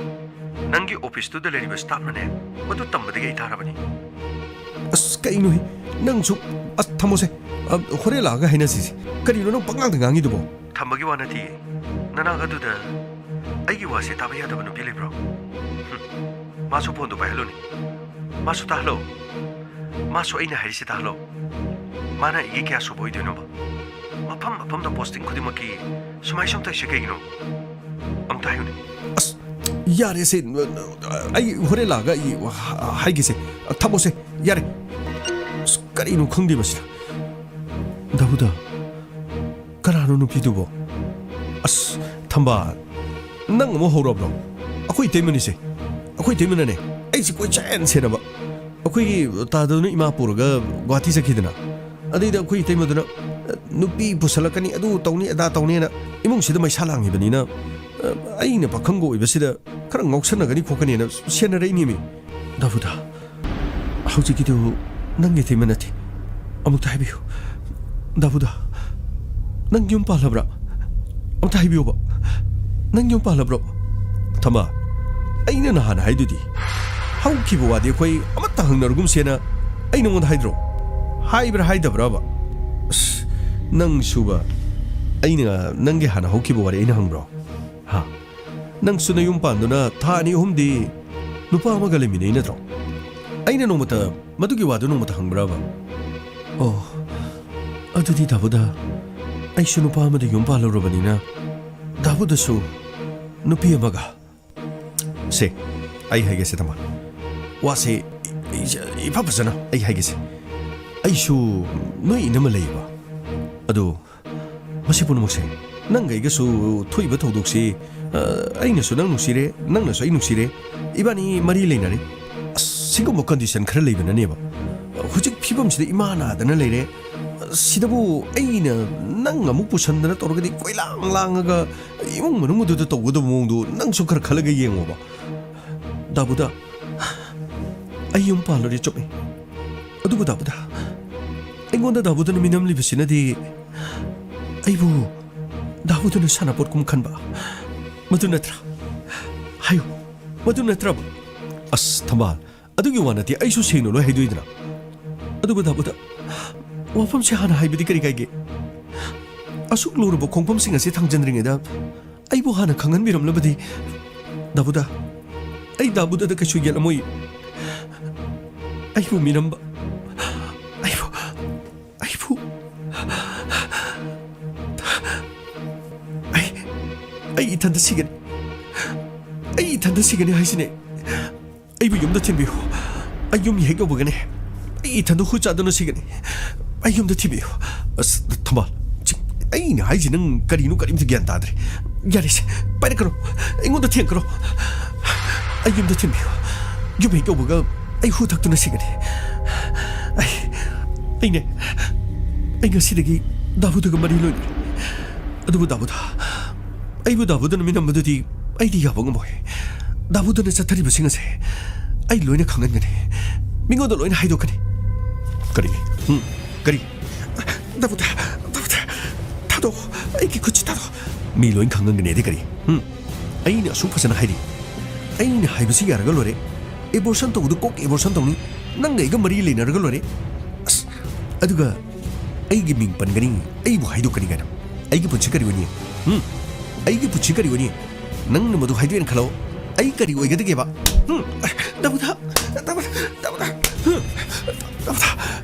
ꯅꯪꯒꯤ ꯑꯣꯐꯤꯁꯇꯨꯗ ꯂꯩꯔꯤꯕ ꯁ꯭ꯇꯥꯐꯅꯅꯦ, ꯃꯗꯨ ꯇꯝꯕꯗꯒꯤ ꯑꯩ ꯇꯥꯔꯕꯅꯤ꯫" "ꯑꯁ, ꯀꯩꯅꯣꯍꯦ? ꯅꯪꯁꯨ, ꯑꯁ, ꯊꯝꯃꯣꯁꯦ꯫ ꯑ, ꯍꯣꯔꯦꯟ ꯂꯥꯛꯑꯒ ꯍꯥꯏꯅꯁꯤꯁꯦ꯫ ꯀꯔꯤꯅꯣ ꯅꯪ ꯄꯉꯥꯡꯗ ꯉꯥꯡꯉꯤꯗꯨꯕꯣ?" "ꯊꯝꯕꯒꯤ ꯋꯥ ꯅꯠꯇꯤꯌꯦ꯫ ꯅꯅꯥꯛ ꯑꯗꯨꯗ ꯑꯩꯒꯤ ꯋꯥꯁꯦ ꯇꯥꯕ ꯌꯥꯗꯕ ꯅꯨꯄꯤ ꯂꯩꯕ꯭ꯔꯣ? ꯍꯨꯝ, ꯃꯥꯁꯨ ꯐꯣꯟꯗꯣ ꯄꯥꯏꯍꯜꯂꯨꯅꯦ꯫ ꯃꯥꯁꯨ ꯇꯥꯍꯜꯂꯣ꯫ ꯃꯥꯁꯨ ꯑꯩꯅ ꯍꯥꯏꯔꯤꯁꯦ ꯇꯥꯍꯜꯂꯣ꯫ ꯃꯥꯅ ꯑꯩꯒꯤ ꯀꯌꯥ ꯁꯨꯕ ꯑꯣꯏꯗꯣꯏꯅꯣꯕ? ꯃꯐꯝ ꯃꯐꯝꯗ ꯄꯣꯁꯇꯤꯡ ꯈꯨꯗꯤꯡꯃꯛꯀꯤ ꯁꯨꯃꯥꯏ ꯁꯨꯝ ꯇꯧꯔꯤꯁꯦ ꯀꯩꯒꯤꯅꯣ? ꯑꯃꯨꯛꯇ ꯍꯥꯏꯌꯨꯅꯦ꯫" "ꯑꯁ, ꯌꯥꯔꯦꯁꯦ꯫ ꯑꯩ ꯍꯣꯔꯦꯟ ꯂꯥꯛꯑꯒ ꯑꯩ ꯍꯥꯏꯒꯦꯁꯦ꯫ ꯊꯝꯃꯣꯁꯦ꯫ ꯌꯥꯔꯦ꯫" ꯑꯁ, ꯀꯔꯤꯅꯣ ꯈꯪꯗꯦ ꯃꯁꯤꯅ꯫ ꯗꯥꯕꯨꯗ, ꯀꯅꯥꯅꯣ ꯅꯨꯄꯤꯗꯨꯕꯣ? ꯑꯁ, ꯊꯝꯕꯥꯜ, ꯅꯪ ꯑꯃꯨꯛ ꯍꯧꯔꯕ꯭ꯔꯣ? ꯑꯩꯈꯣꯏ ꯏꯇꯩꯃꯅꯤꯁꯦ꯫ ꯑꯩꯈꯣꯏ ꯏꯇꯩꯃꯅꯅꯦ, ꯑꯩꯁꯦ ꯀꯣꯏꯆꯦꯟ ꯁꯦꯟꯅꯕ꯫ ꯑꯩꯈꯣꯏꯒꯤ ꯇꯥꯗꯨꯅ ꯏꯃꯥ ꯄꯨꯔꯒ ꯒꯨꯍꯥꯇꯤ ꯆꯠꯈꯤꯗꯅ, ꯑꯗꯩꯗ ꯑꯩꯈꯣꯏ ꯏꯇꯩꯃꯗꯨꯅ, "ꯑ, ꯅꯨꯄꯤ ꯄꯨꯁꯜꯂꯛꯀꯅꯤ, ꯑꯗꯨ ꯇꯧꯅꯤ, ꯑꯗꯥ ꯇꯧꯅꯤꯅ ꯏꯃꯨꯡꯁꯤꯗ ꯃꯩꯁꯥ ꯂꯥꯡꯉꯤꯕꯅꯤꯅ, ꯑ, ꯑꯩꯅ ꯄꯥꯈꯪꯒ ꯑꯣꯏꯕꯁꯤꯗ ꯈꯔ ꯉꯥꯎꯁꯟꯅꯒꯅꯤ ꯈꯣꯠꯀꯅꯤꯅ ꯁꯦꯟꯅꯔꯛꯏꯅꯦꯃꯤ꯫" "ꯗꯥꯕꯨꯗ, ꯍꯧꯖꯤꯛꯀꯤꯗꯨ ꯅꯪꯒꯤ ꯏꯇꯩꯃ ꯅꯠꯇꯦ꯫ ꯑꯃꯨꯛꯇ ꯍꯥꯏꯕꯤꯌꯨ꯫ ꯗꯥꯕꯨꯗ, ꯅꯪ ꯌꯨꯝ ꯄꯥꯜꯂꯕ꯭ꯔꯥ? ꯑꯃꯨꯛꯇ ꯍꯥꯏꯕꯤꯌꯨꯕ꯫ ꯅꯪ ꯌꯨꯝ ꯄꯥꯜꯂꯕ꯭ꯔꯣ?" "ꯊꯝꯕꯥꯜ, ꯑꯩꯅ ꯅꯍꯥꯟ ꯍꯥꯏꯗꯨꯗꯤ, ꯍꯧꯈꯤꯕ ꯋꯥꯗꯤ ꯑꯩꯈꯣꯏ ꯑꯃꯠꯇ ꯍꯪꯅꯔꯒꯨꯝꯁꯦꯅ ꯑꯩ ꯅꯉꯣꯟꯗ ꯍꯥꯏꯗ꯭ꯔꯣ? ꯍꯥꯏꯕ꯭ꯔꯥ ꯍꯥꯏꯗꯕ꯭ꯔꯕ?" "ꯑꯁ, ꯅꯪꯁꯨꯕ, ꯑꯩꯅ ꯅꯪꯒꯤ ꯍꯥꯟꯅ ꯍꯧꯈꯤꯕ ꯋꯥꯔꯤ ꯑꯩꯅ ꯍꯪꯕ꯭ꯔꯣ? ꯍꯥ? ꯅꯪꯁꯨ ꯅꯌꯨꯝ ꯄꯥꯟꯗꯨꯅ ꯊꯥ ꯑꯅꯤ ꯑꯍꯨꯝꯗꯤ ꯅꯨꯄꯥ ꯑꯃꯒ ꯂꯩꯃꯤꯟꯅꯩ ꯅꯠꯇ꯭ꯔꯣ? ꯑꯩꯅ ꯅꯣꯡꯃꯇ ꯃꯗꯨꯒꯤ ꯋꯥꯗꯨ ꯅꯣꯡꯃꯇ ꯍꯪꯕ꯭ꯔꯕ?" "ꯑꯣ, ꯑꯗꯨꯗꯤ ꯗꯥꯕꯨꯗ, ꯑꯩꯁꯨ ꯅꯨꯄꯥ ꯑꯃꯗ ꯌꯨꯝ ꯄꯥꯜꯂꯨꯔꯕꯅꯤꯅ ꯗꯥꯕꯨꯗꯁꯨ ꯅꯨꯄꯤ ꯑꯃꯒ꯫" "ꯁꯦ, ꯑꯩ ꯍꯥꯏꯒꯦꯁꯦ ꯊꯝꯕꯥꯜ꯫ ꯋꯥꯁꯦ ꯏ-, ꯏ-, ꯏꯐ ꯐꯖꯅ ꯑꯩ ꯍꯥꯏꯒꯦꯁꯦ꯫ ꯑꯩꯁꯨ ꯅꯣꯏ ꯏꯅꯝꯃ ꯂꯩꯌꯦꯕ꯫ ꯑꯗꯨ ꯃꯁꯤ ꯄꯨꯝꯅꯃꯛꯁꯦ, ꯅꯪꯒ ꯑꯩꯒꯁꯨ ꯊꯣꯛꯏꯕ ꯊꯧꯗꯣꯛꯁꯤ, ꯑ, ꯑꯩꯅꯁꯨ ꯅꯪ ꯅꯨꯡꯁꯤꯔꯦ, ꯅꯪꯅꯁꯨ ꯑꯩ ꯅꯨꯡꯁꯤꯔꯦ, ꯏꯕꯥꯅꯤ ꯃꯔꯤ ꯂꯩꯅꯔꯦ꯫ ꯑꯁ, ꯁꯤꯒꯨꯝꯕ condition ꯈꯔ ꯂꯩꯕꯅꯅꯦꯕ꯫ ꯍꯧꯖꯤꯛ ꯐꯤꯕꯝꯁꯤꯗ ꯏꯃꯥ ꯅꯥꯗꯅ ꯂꯩꯔꯦ꯫ ꯁꯤꯗꯕꯨ ꯑꯩꯅ ꯅꯪ ꯑꯃꯨꯛ ꯄꯨꯁꯟꯗꯅ ꯇꯧꯔꯒꯗꯤ ꯀꯣꯏꯂꯥꯡ ꯂꯥꯡꯉꯒ ꯏꯃꯨꯡ ꯃꯅꯨꯡ ꯑꯗꯨꯗ ꯇꯧꯒꯗꯕ ꯃꯑꯣꯡꯗꯣ ꯅꯪꯁꯨ ꯈꯔ ꯈꯜꯂꯒ ꯌꯦꯡꯉꯣꯕ꯫ ꯗꯥꯕꯨꯗ, ꯑꯩ ꯌꯨꯝ ꯄꯥꯜꯂꯨꯔꯦ ꯆꯨꯝꯃꯤ꯫ ꯑꯗꯨꯕꯨ ꯗꯥꯕꯨꯗ, ꯑꯩꯉꯣꯟꯗ ꯗꯥꯕꯨꯗꯅ ꯃꯤꯅꯝꯂꯤꯕꯁꯤꯅꯗꯤ ꯑꯩꯕꯨ ꯗꯥꯕꯨꯗꯅ ꯁꯥꯟꯅꯄꯣꯠꯀꯨꯝ ꯈꯟꯕ꯫ ꯃꯗꯨ ꯅꯠꯇ꯭ꯔꯥ? ꯍꯥꯏꯌꯨ, ꯃꯗꯨ ꯅꯠꯇ꯭ꯔꯕ?" "ꯑꯁ, ꯊꯝꯕꯥꯜ, ꯑꯗꯨꯒꯤ ꯋꯥ ꯅꯠꯇꯦ, ꯑꯩꯁꯨ ꯁꯦꯡꯅ ꯂꯣꯏ ꯍꯥꯏꯗꯣꯏꯗꯅ꯫ ꯑꯗꯨꯕꯨ ꯗꯥꯕꯨꯗ, ꯋꯥꯐꯝꯁꯦ ꯍꯥꯟꯅ ꯍꯥꯏꯕꯗꯤ ꯀꯔꯤ ꯀꯥꯏꯒꯦ? ꯑꯁꯨꯛ ꯂꯨꯔꯕ ꯈꯣꯡꯐꯝꯁꯤꯡ ꯑꯁꯤ ꯊꯥꯡꯖꯟꯗ꯭ꯔꯤꯉꯩꯗ ꯑꯩꯕꯨ ꯍꯥꯟꯅ ꯈꯪꯍꯟꯕꯤꯔꯝꯂꯕꯗꯤ, ꯗꯥꯕꯨꯗ, ꯑꯩ ꯗꯥꯕꯨꯗꯗ ꯀꯩꯁꯨ ꯌꯦꯠꯂꯝꯃꯣꯏ꯫ ꯑꯩꯕꯨ ꯃꯤꯔꯝꯕ, ꯑꯩꯕꯨ, ꯑꯩꯕꯨ, ꯑꯩ, ꯑꯩ ꯏꯊꯟꯇ ꯁꯤꯒꯅꯤ꯫ ꯑꯩ ꯏꯊꯟꯇ ꯁꯤꯒꯅꯤ ꯍꯥꯏꯁꯤꯅꯦ꯫ ꯑꯩꯕꯨ ꯌꯨꯝꯗ ꯊꯤꯟꯕꯤꯌꯨ꯫ ꯑꯩ ꯌꯨꯝ ꯍꯦꯛ ꯌꯧꯕꯒꯅꯦ, ꯑꯩ ꯏꯊꯟꯗ ꯍꯨ ꯆꯥꯗꯨꯅ ꯁꯤꯒꯅꯤ꯫ ꯑꯩ ꯌꯨꯝꯗ ꯊꯤꯟꯕꯤꯌꯨ꯫" "ꯑꯁ, ꯊꯝꯕꯥꯜ, ꯆꯤ-, ꯑꯩꯅ ꯍꯥꯏꯁꯤ ꯅꯪ ꯀꯔꯤꯅꯣ ꯀꯔꯤꯝꯇ ꯒ꯭ꯌꯥꯟ ꯇꯥꯗ꯭ꯔꯦ꯫ ꯌꯥꯔꯦꯁꯦ, ꯄꯥꯏꯔꯛꯀꯅꯨ, ꯑꯩꯉꯣꯟꯗ ꯊꯦꯡꯀꯅꯨ꯫ ꯑꯩ ꯌꯨꯝꯗ ꯊꯤꯟꯕꯤꯌꯨ꯫ ꯌꯨꯝ ꯍꯦꯛ ꯌꯧꯕꯒ ꯑꯩ ꯍꯨ ꯊꯛꯇꯨꯅ ꯁꯤꯒꯅꯤ꯫ ꯑꯩ, ꯑꯩꯅꯦ, ꯑꯩ ꯉꯁꯤꯗꯒꯤ ꯗꯥꯕꯨꯗꯒ ꯃꯔꯤ ꯂꯣꯏꯅꯔꯦ꯫ ꯑꯗꯨꯕꯨ ꯗꯥꯕꯨꯗ, ꯑꯩꯕꯨ ꯗꯥꯕꯨꯗꯅ ꯃꯤꯅꯝꯕꯗꯨꯗꯤ ꯑꯩꯗꯤ ꯌꯥꯕ ꯉꯝꯃꯣꯏ꯫ ꯗꯥꯕꯨꯗꯅ ꯆꯠꯊꯔꯤꯕꯁꯤꯡ ꯑꯁꯦ ꯑꯩ ꯂꯣꯏꯅ ꯈꯪꯍꯟꯒꯅꯤ꯫ ꯃꯤꯉꯣꯟꯗ ꯂꯣꯏꯅ ꯍꯥꯏꯗꯣꯛꯀꯅꯤ꯫ ꯀꯔꯤ? ꯎꯝ? ꯀꯔꯤ? ꯗꯥꯕꯨꯗ, ꯗꯥꯕꯨꯗ, ꯊꯥꯗꯣꯛꯑꯣ꯫ ꯑꯩꯒꯤ ꯈꯨꯠꯁꯤ ꯊꯥꯗꯣꯛꯑꯣ꯫ ꯃꯤ ꯂꯣꯏ ꯈꯪꯉꯝꯒꯅꯤꯗꯤ ꯀꯔꯤ? ꯍꯨꯝ? ꯑꯩꯅ ꯑꯁꯨꯛ ꯐꯖꯅ ꯍꯥꯏꯔꯤ꯫ ꯑꯩꯅ ꯍꯥꯏꯕꯁꯤ ꯌꯥꯔꯒ ꯂꯣꯏꯔꯦ꯫ Abortion ꯇꯧꯕꯗꯨ ꯀꯣꯛ abortion ꯇꯧꯅꯤ꯫ ꯅꯪꯒ ꯑꯩꯒ ꯃꯔꯤ ꯂꯩꯅꯔꯒ ꯂꯣꯏꯔꯦ꯫ ꯑꯁ, ꯑꯗꯨꯒ ꯑꯩꯒꯤ ꯃꯤꯡ ꯄꯟꯒꯅꯤ, ꯑꯩꯕꯨ ꯍꯥꯏꯗꯣꯛꯀꯅꯤ ꯀꯥꯏꯅ꯫ ꯑꯩꯒꯤ ꯄꯨꯟꯁꯤ ꯀꯔꯤ ꯑꯣꯏꯅꯤ? ꯍꯨꯝ? ꯑꯩꯒꯤ ꯄꯨꯟꯁꯤ ꯀꯔꯤ ꯑꯣꯏꯅꯤ? ꯅꯪꯅ ꯃꯗꯨ ꯍꯥꯏꯗꯣꯛꯑꯦꯅ ꯈꯜꯂꯣ꯫ ꯑꯩ ꯀꯔꯤ ꯑꯣꯏꯒꯗꯒꯦꯕ? ꯍꯨꯝ? ꯗꯥꯕꯨꯗ, ꯗꯥꯕꯨꯗ, ꯗꯥꯕꯨꯗ, ꯍꯨꯝ? ꯗꯥꯕꯨꯗ꯫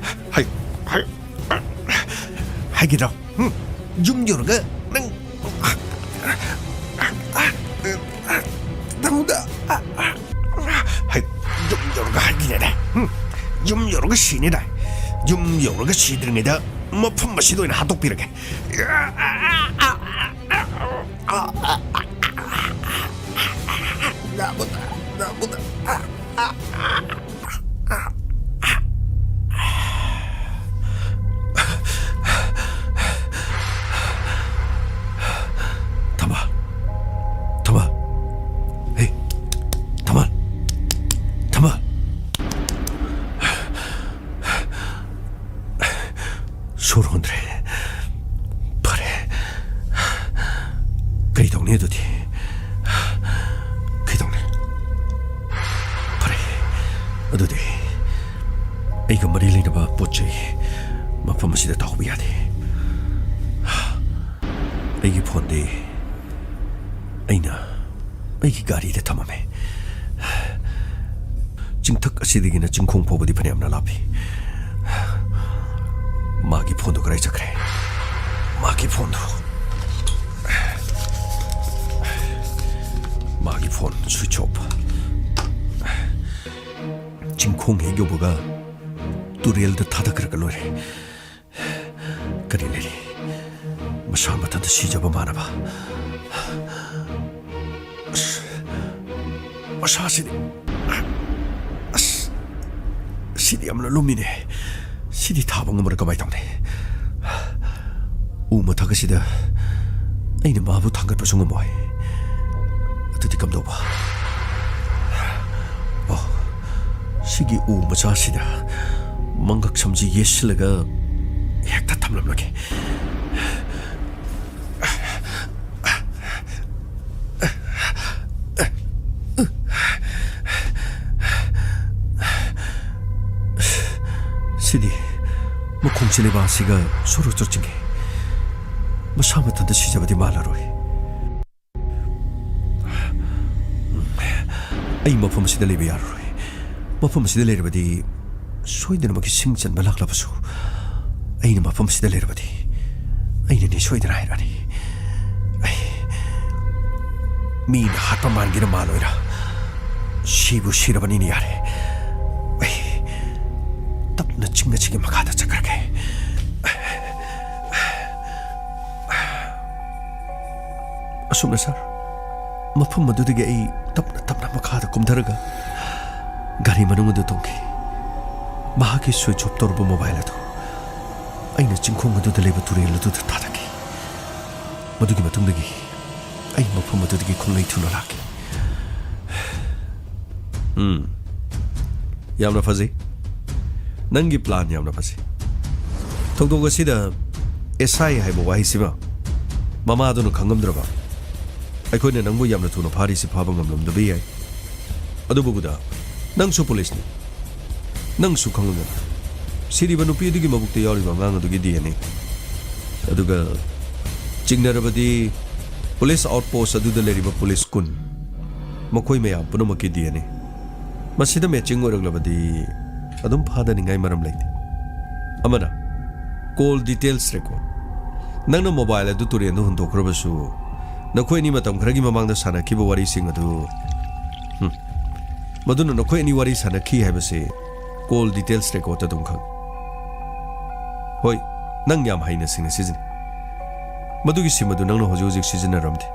ꯍꯥꯏ, ꯍꯥꯏ꯫ ꯍꯥꯏꯒꯗ꯭ꯔꯣ? ꯍꯨꯝ? ꯌꯨꯝ ꯌꯧꯔꯒ ꯅꯪ, ꯗꯥꯕꯨꯗ꯫ ꯍꯥꯏ, ꯌꯨꯝ ꯌꯧꯔꯒ ꯍꯥꯏꯈꯤꯅꯦꯗꯥꯏ? ꯍꯨꯝ? ꯌꯨꯝ ꯌꯧꯔꯒ ꯁꯤꯅꯦꯗꯥꯏ? ꯌꯨꯝ ꯌꯧꯔꯒ ꯁꯤꯗ꯭ꯔꯤꯉꯩꯗ ꯃꯐꯝ ꯑꯁꯤꯗ ꯑꯣꯏꯅ ꯍꯥꯠꯇꯣꯛꯄꯤꯔꯒꯦ꯫ ꯗꯥꯕꯨꯗ, ꯗꯥꯕꯨꯗ꯫ ꯊꯝꯕꯥꯜ, ꯊꯝꯕꯥꯜ, ꯍꯦ, ꯊꯝꯕꯥꯜ, ꯊꯝꯕꯥꯜ꯫ ꯁꯣꯔ ꯍꯣꯟꯗ꯭ꯔꯦ꯫ ꯐꯔꯦ꯫ ꯀꯩ ꯇꯧꯅꯤ ꯑꯗꯨꯗꯤ? ꯀꯩ ꯇꯧꯅꯤ? ꯐꯔꯦ꯫ ꯑꯗꯨꯗꯤ ꯑꯩꯒ ꯃꯔꯤ ꯂꯩꯅꯕ ꯄꯣꯠ ꯆꯩ ꯃꯐꯝ ꯑꯁꯤꯗ ꯇꯥꯍꯧꯕ ꯌꯥꯗꯦ꯫ ꯑꯩꯒꯤ ꯐꯣꯟꯗꯤ ꯑꯩꯅ ꯑꯩꯒꯤ ꯒꯥꯔꯤꯗ ꯊꯝꯃꯝꯃꯦ꯫ ꯆꯤꯡꯊꯛ ꯑꯁꯤꯗꯒꯤꯅ ꯆꯤꯡꯈꯣꯡ ꯐꯥꯎꯕꯗꯤ ꯐꯅꯌꯥꯝꯅ ꯂꯥꯞꯄꯤ꯫ ꯃꯥꯒꯤ ꯐꯣꯟꯗꯨ ꯀꯗꯥꯏ ꯆꯠꯈ꯭ꯔꯦ? ꯃꯥꯒꯤ ꯐꯣꯟꯗꯨ꯫ ꯃꯥꯒꯤ ꯐꯣꯟ switch off꯫ ꯆꯤꯡꯈꯣꯡ ꯍꯦꯛ ꯌꯧꯕꯒ ꯇꯨꯔꯦꯜꯗ ꯊꯥꯗꯈ꯭ꯔꯒ ꯂꯣꯏꯔꯦ꯫ ꯀꯔꯤ ꯂꯩꯔꯤ? ꯃꯁꯥ ꯃꯊꯟꯇ ꯁꯤꯖꯕ ꯃꯥꯟꯅꯕ꯫ ꯑꯁ, ꯃꯁꯥꯁꯤꯗꯤ, ꯑꯁ, ꯁꯤꯗꯤ ꯌꯥꯝꯅ ꯂꯨꯝꯃꯤꯅꯦ꯫ ꯁꯤꯗꯤ ꯊꯥꯕ ꯉꯝꯃꯔꯣꯏ, ꯀꯃꯥꯏ ꯇꯧꯅꯤ? ꯎ ꯃꯊꯛ ꯑꯁꯤꯗ ꯑꯩꯅ ꯃꯥꯕꯨ ꯊꯥꯡꯒꯠꯄꯁꯨ ꯉꯝꯃꯣꯏ꯫ ꯑꯗꯨꯗꯤ ꯀꯝꯗꯧꯕ? ꯑꯣ, ꯁꯤꯒꯤ ꯎ ꯃꯆꯥꯁꯤꯗ ꯃꯉꯛ ꯁꯝꯁꯤ ꯌꯦꯠꯁꯤꯜꯂꯒ ꯍꯦꯛꯇ ꯊꯝꯂꯝꯂꯒꯦ꯫ ꯁꯤꯗꯤ ꯃꯈꯣꯡꯁꯤ ꯂꯩꯕꯥꯛꯁꯤꯒ ꯁꯣꯔꯣ ꯆꯠꯆꯤꯡꯉꯦ꯫ ꯃꯁꯥ ꯃꯊꯟꯇ ꯁꯤꯖꯕꯗꯤ ꯃꯥꯜꯂꯔꯣꯏ꯫ ꯑꯩ ꯃꯐꯝ ꯑꯁꯤꯗ ꯂꯩꯕ ꯌꯥꯔꯔꯣꯏ꯫ ꯃꯐꯝ ꯑꯁꯤꯗ ꯂꯩꯔꯕꯗꯤ ꯁꯣꯏꯗꯅꯃꯛꯀꯤ ꯁꯤꯡ ꯆꯟꯕ ꯂꯥꯛꯂꯕꯁꯨ, ꯑꯩꯅ ꯃꯐꯝ ꯑꯁꯤꯗ ꯂꯩꯔꯕꯗꯤ ꯑꯩꯅꯅꯤ ꯁꯣꯏꯗꯅ ꯍꯥꯏꯔꯛꯑꯅꯤ꯫ ꯑꯩ ꯃꯤꯅ ꯍꯥꯠꯄ ꯃꯥꯟꯒꯦꯔꯥ ꯃꯥꯜꯂꯣꯏꯔꯥ, ꯁꯤꯕꯨ ꯁꯤꯔꯕꯅꯤꯅ ꯌꯥꯔꯦ꯫ ꯑꯩ ꯇꯞꯅ ꯆꯤꯡ ꯑꯁꯤꯒꯤ ꯃꯈꯥꯗ ꯆꯠꯈ꯭ꯔꯒꯦ꯫ ꯑꯁꯨꯝꯅ ꯁꯥꯔ, ꯃꯐꯝ ꯑꯗꯨꯗꯒꯤ ꯑꯩ ꯇꯞꯅ ꯇꯞꯅ ꯃꯈꯥꯗ ꯀꯨꯝꯊꯔꯒ ꯒꯥꯔꯤ ꯃꯅꯨꯡ ꯑꯗꯨ ꯇꯣꯡꯈꯤ꯫ ꯃꯍꯥꯛꯀꯤ ꯁ꯭ꯋꯤꯆ ꯑꯣꯐ ꯇꯧꯔꯕ ꯃꯣꯕꯥꯏꯜ ꯑꯗꯨ ꯑꯩꯅ ꯆꯤꯡꯈꯣꯡ ꯑꯗꯨꯗ ꯂꯩꯕ ꯇꯨꯔꯦꯜ ꯑꯗꯨꯗ ꯊꯥꯗꯈꯤ꯫ ꯃꯗꯨꯒꯤ ꯃꯇꯨꯡꯗꯒꯤ ꯑꯩ ꯃꯐꯝ ꯑꯗꯨꯗꯒꯤ ꯈꯣꯡꯂꯩ ꯊꯨꯅ ꯂꯥꯛꯈꯤ꯫ ꯎꯝ, ꯌꯥꯝꯅ ꯐꯖꯩ꯫ ꯅꯪꯒꯤ ꯄ꯭ꯂꯥꯟ ꯌꯥꯝꯅ ꯐꯖꯩ꯫ ꯊꯧꯗꯣꯛ ꯑꯁꯤꯗ "ꯑꯦꯁ ꯑꯥꯏ" ꯍꯥꯏꯕ ꯋꯥꯍꯩꯁꯤꯃ ꯃꯃꯥꯗꯨꯅ ꯈꯪꯉꯝꯗ꯭ꯔꯕ? ꯑꯩꯈꯣꯏꯅ ꯅꯪꯕꯨ ꯌꯥꯝꯅ ꯊꯨꯅ ꯐꯥꯔꯤꯁꯤ ꯐꯥꯕ ꯉꯝꯂꯝꯗꯕ ꯌꯥꯏ꯫ ꯑꯗꯨꯕꯨ ꯒꯨꯗꯥ, ꯅꯪꯁꯨ ꯄꯨꯂꯤꯁꯅꯤ꯫ ꯅꯪꯁꯨ ꯈꯪꯂꯝꯒꯅꯤ꯫ ꯁꯤꯔꯤꯕ ꯅꯨꯄꯤ ꯑꯗꯨꯒꯤ ꯃꯕꯨꯛꯇ ꯌꯥꯎꯔꯤꯕ ꯑꯉꯥꯡ ꯑꯗꯨꯒꯤ ꯗꯤ ꯑꯦꯟ ꯑꯦ꯫ ꯑꯗꯨꯒ ꯆꯤꯡꯅꯔꯕꯗꯤ ꯄꯨꯂꯤꯁ ꯑꯥꯎꯠꯄꯣꯁ ꯑꯗꯨꯗ ꯂꯩꯔꯤꯕ ꯄꯨꯂꯤꯁ ꯀꯨꯟ, ꯃꯈꯣꯏ ꯃꯌꯥꯝ ꯄꯨꯝꯅꯃꯛꯀꯤ ꯗꯤ ꯑꯦꯟ ꯑꯦ꯫ ꯃꯁꯤꯗ ꯃꯦꯆꯤꯡ ꯑꯣꯏꯔꯛꯂꯕꯗꯤ ꯑꯗꯨꯝ ꯐꯥꯗꯅꯤꯡꯉꯥꯏ ꯃꯔꯝ ꯂꯩꯇꯦ꯫ ꯑꯃꯅ, ꯀꯣꯜ ꯗꯤꯇꯦꯜꯁ ꯔꯦꯀꯣꯔꯗ꯫ ꯅꯪꯅ ꯃꯣꯕꯥꯏꯜ ꯑꯗꯨ ꯇꯨꯔꯦꯟꯗ ꯍꯨꯟꯗꯣꯛꯈ꯭ꯔꯕꯁꯨ, ꯅꯈꯣꯏ ꯑꯅꯤ ꯃꯇꯝ ꯈꯔꯒꯤ ꯃꯃꯥꯡꯗ ꯁꯥꯟꯅꯈꯤꯕ ꯋꯥꯔꯤꯁꯤꯡ ꯑꯗꯨ, ꯍꯝ, ꯃꯗꯨꯅ ꯅꯈꯣꯏ ꯑꯅꯤ ꯋꯥꯔꯤ ꯁꯥꯟꯅꯈꯤ ꯍꯥꯏꯕꯁꯤ ꯀꯣꯜ ꯗꯤꯇꯦꯜꯁ ꯔꯦꯀꯣꯔꯗꯇ ꯑꯗꯨꯝ ꯈꯪꯏ꯫ ꯍꯣꯏ, ꯅꯪ ꯌꯥꯝ ꯍꯩꯅ ꯁꯤꯡꯅ ꯁꯤꯖꯤꯟꯅꯩ꯫ ꯃꯗꯨꯒꯤ ꯁꯤꯝ ꯑꯗꯨ ꯅꯪꯅ ꯍꯧꯖꯤꯛ ꯍꯧꯖꯤꯛ ꯁꯤꯖꯤꯟꯅꯔꯝꯗꯦ꯫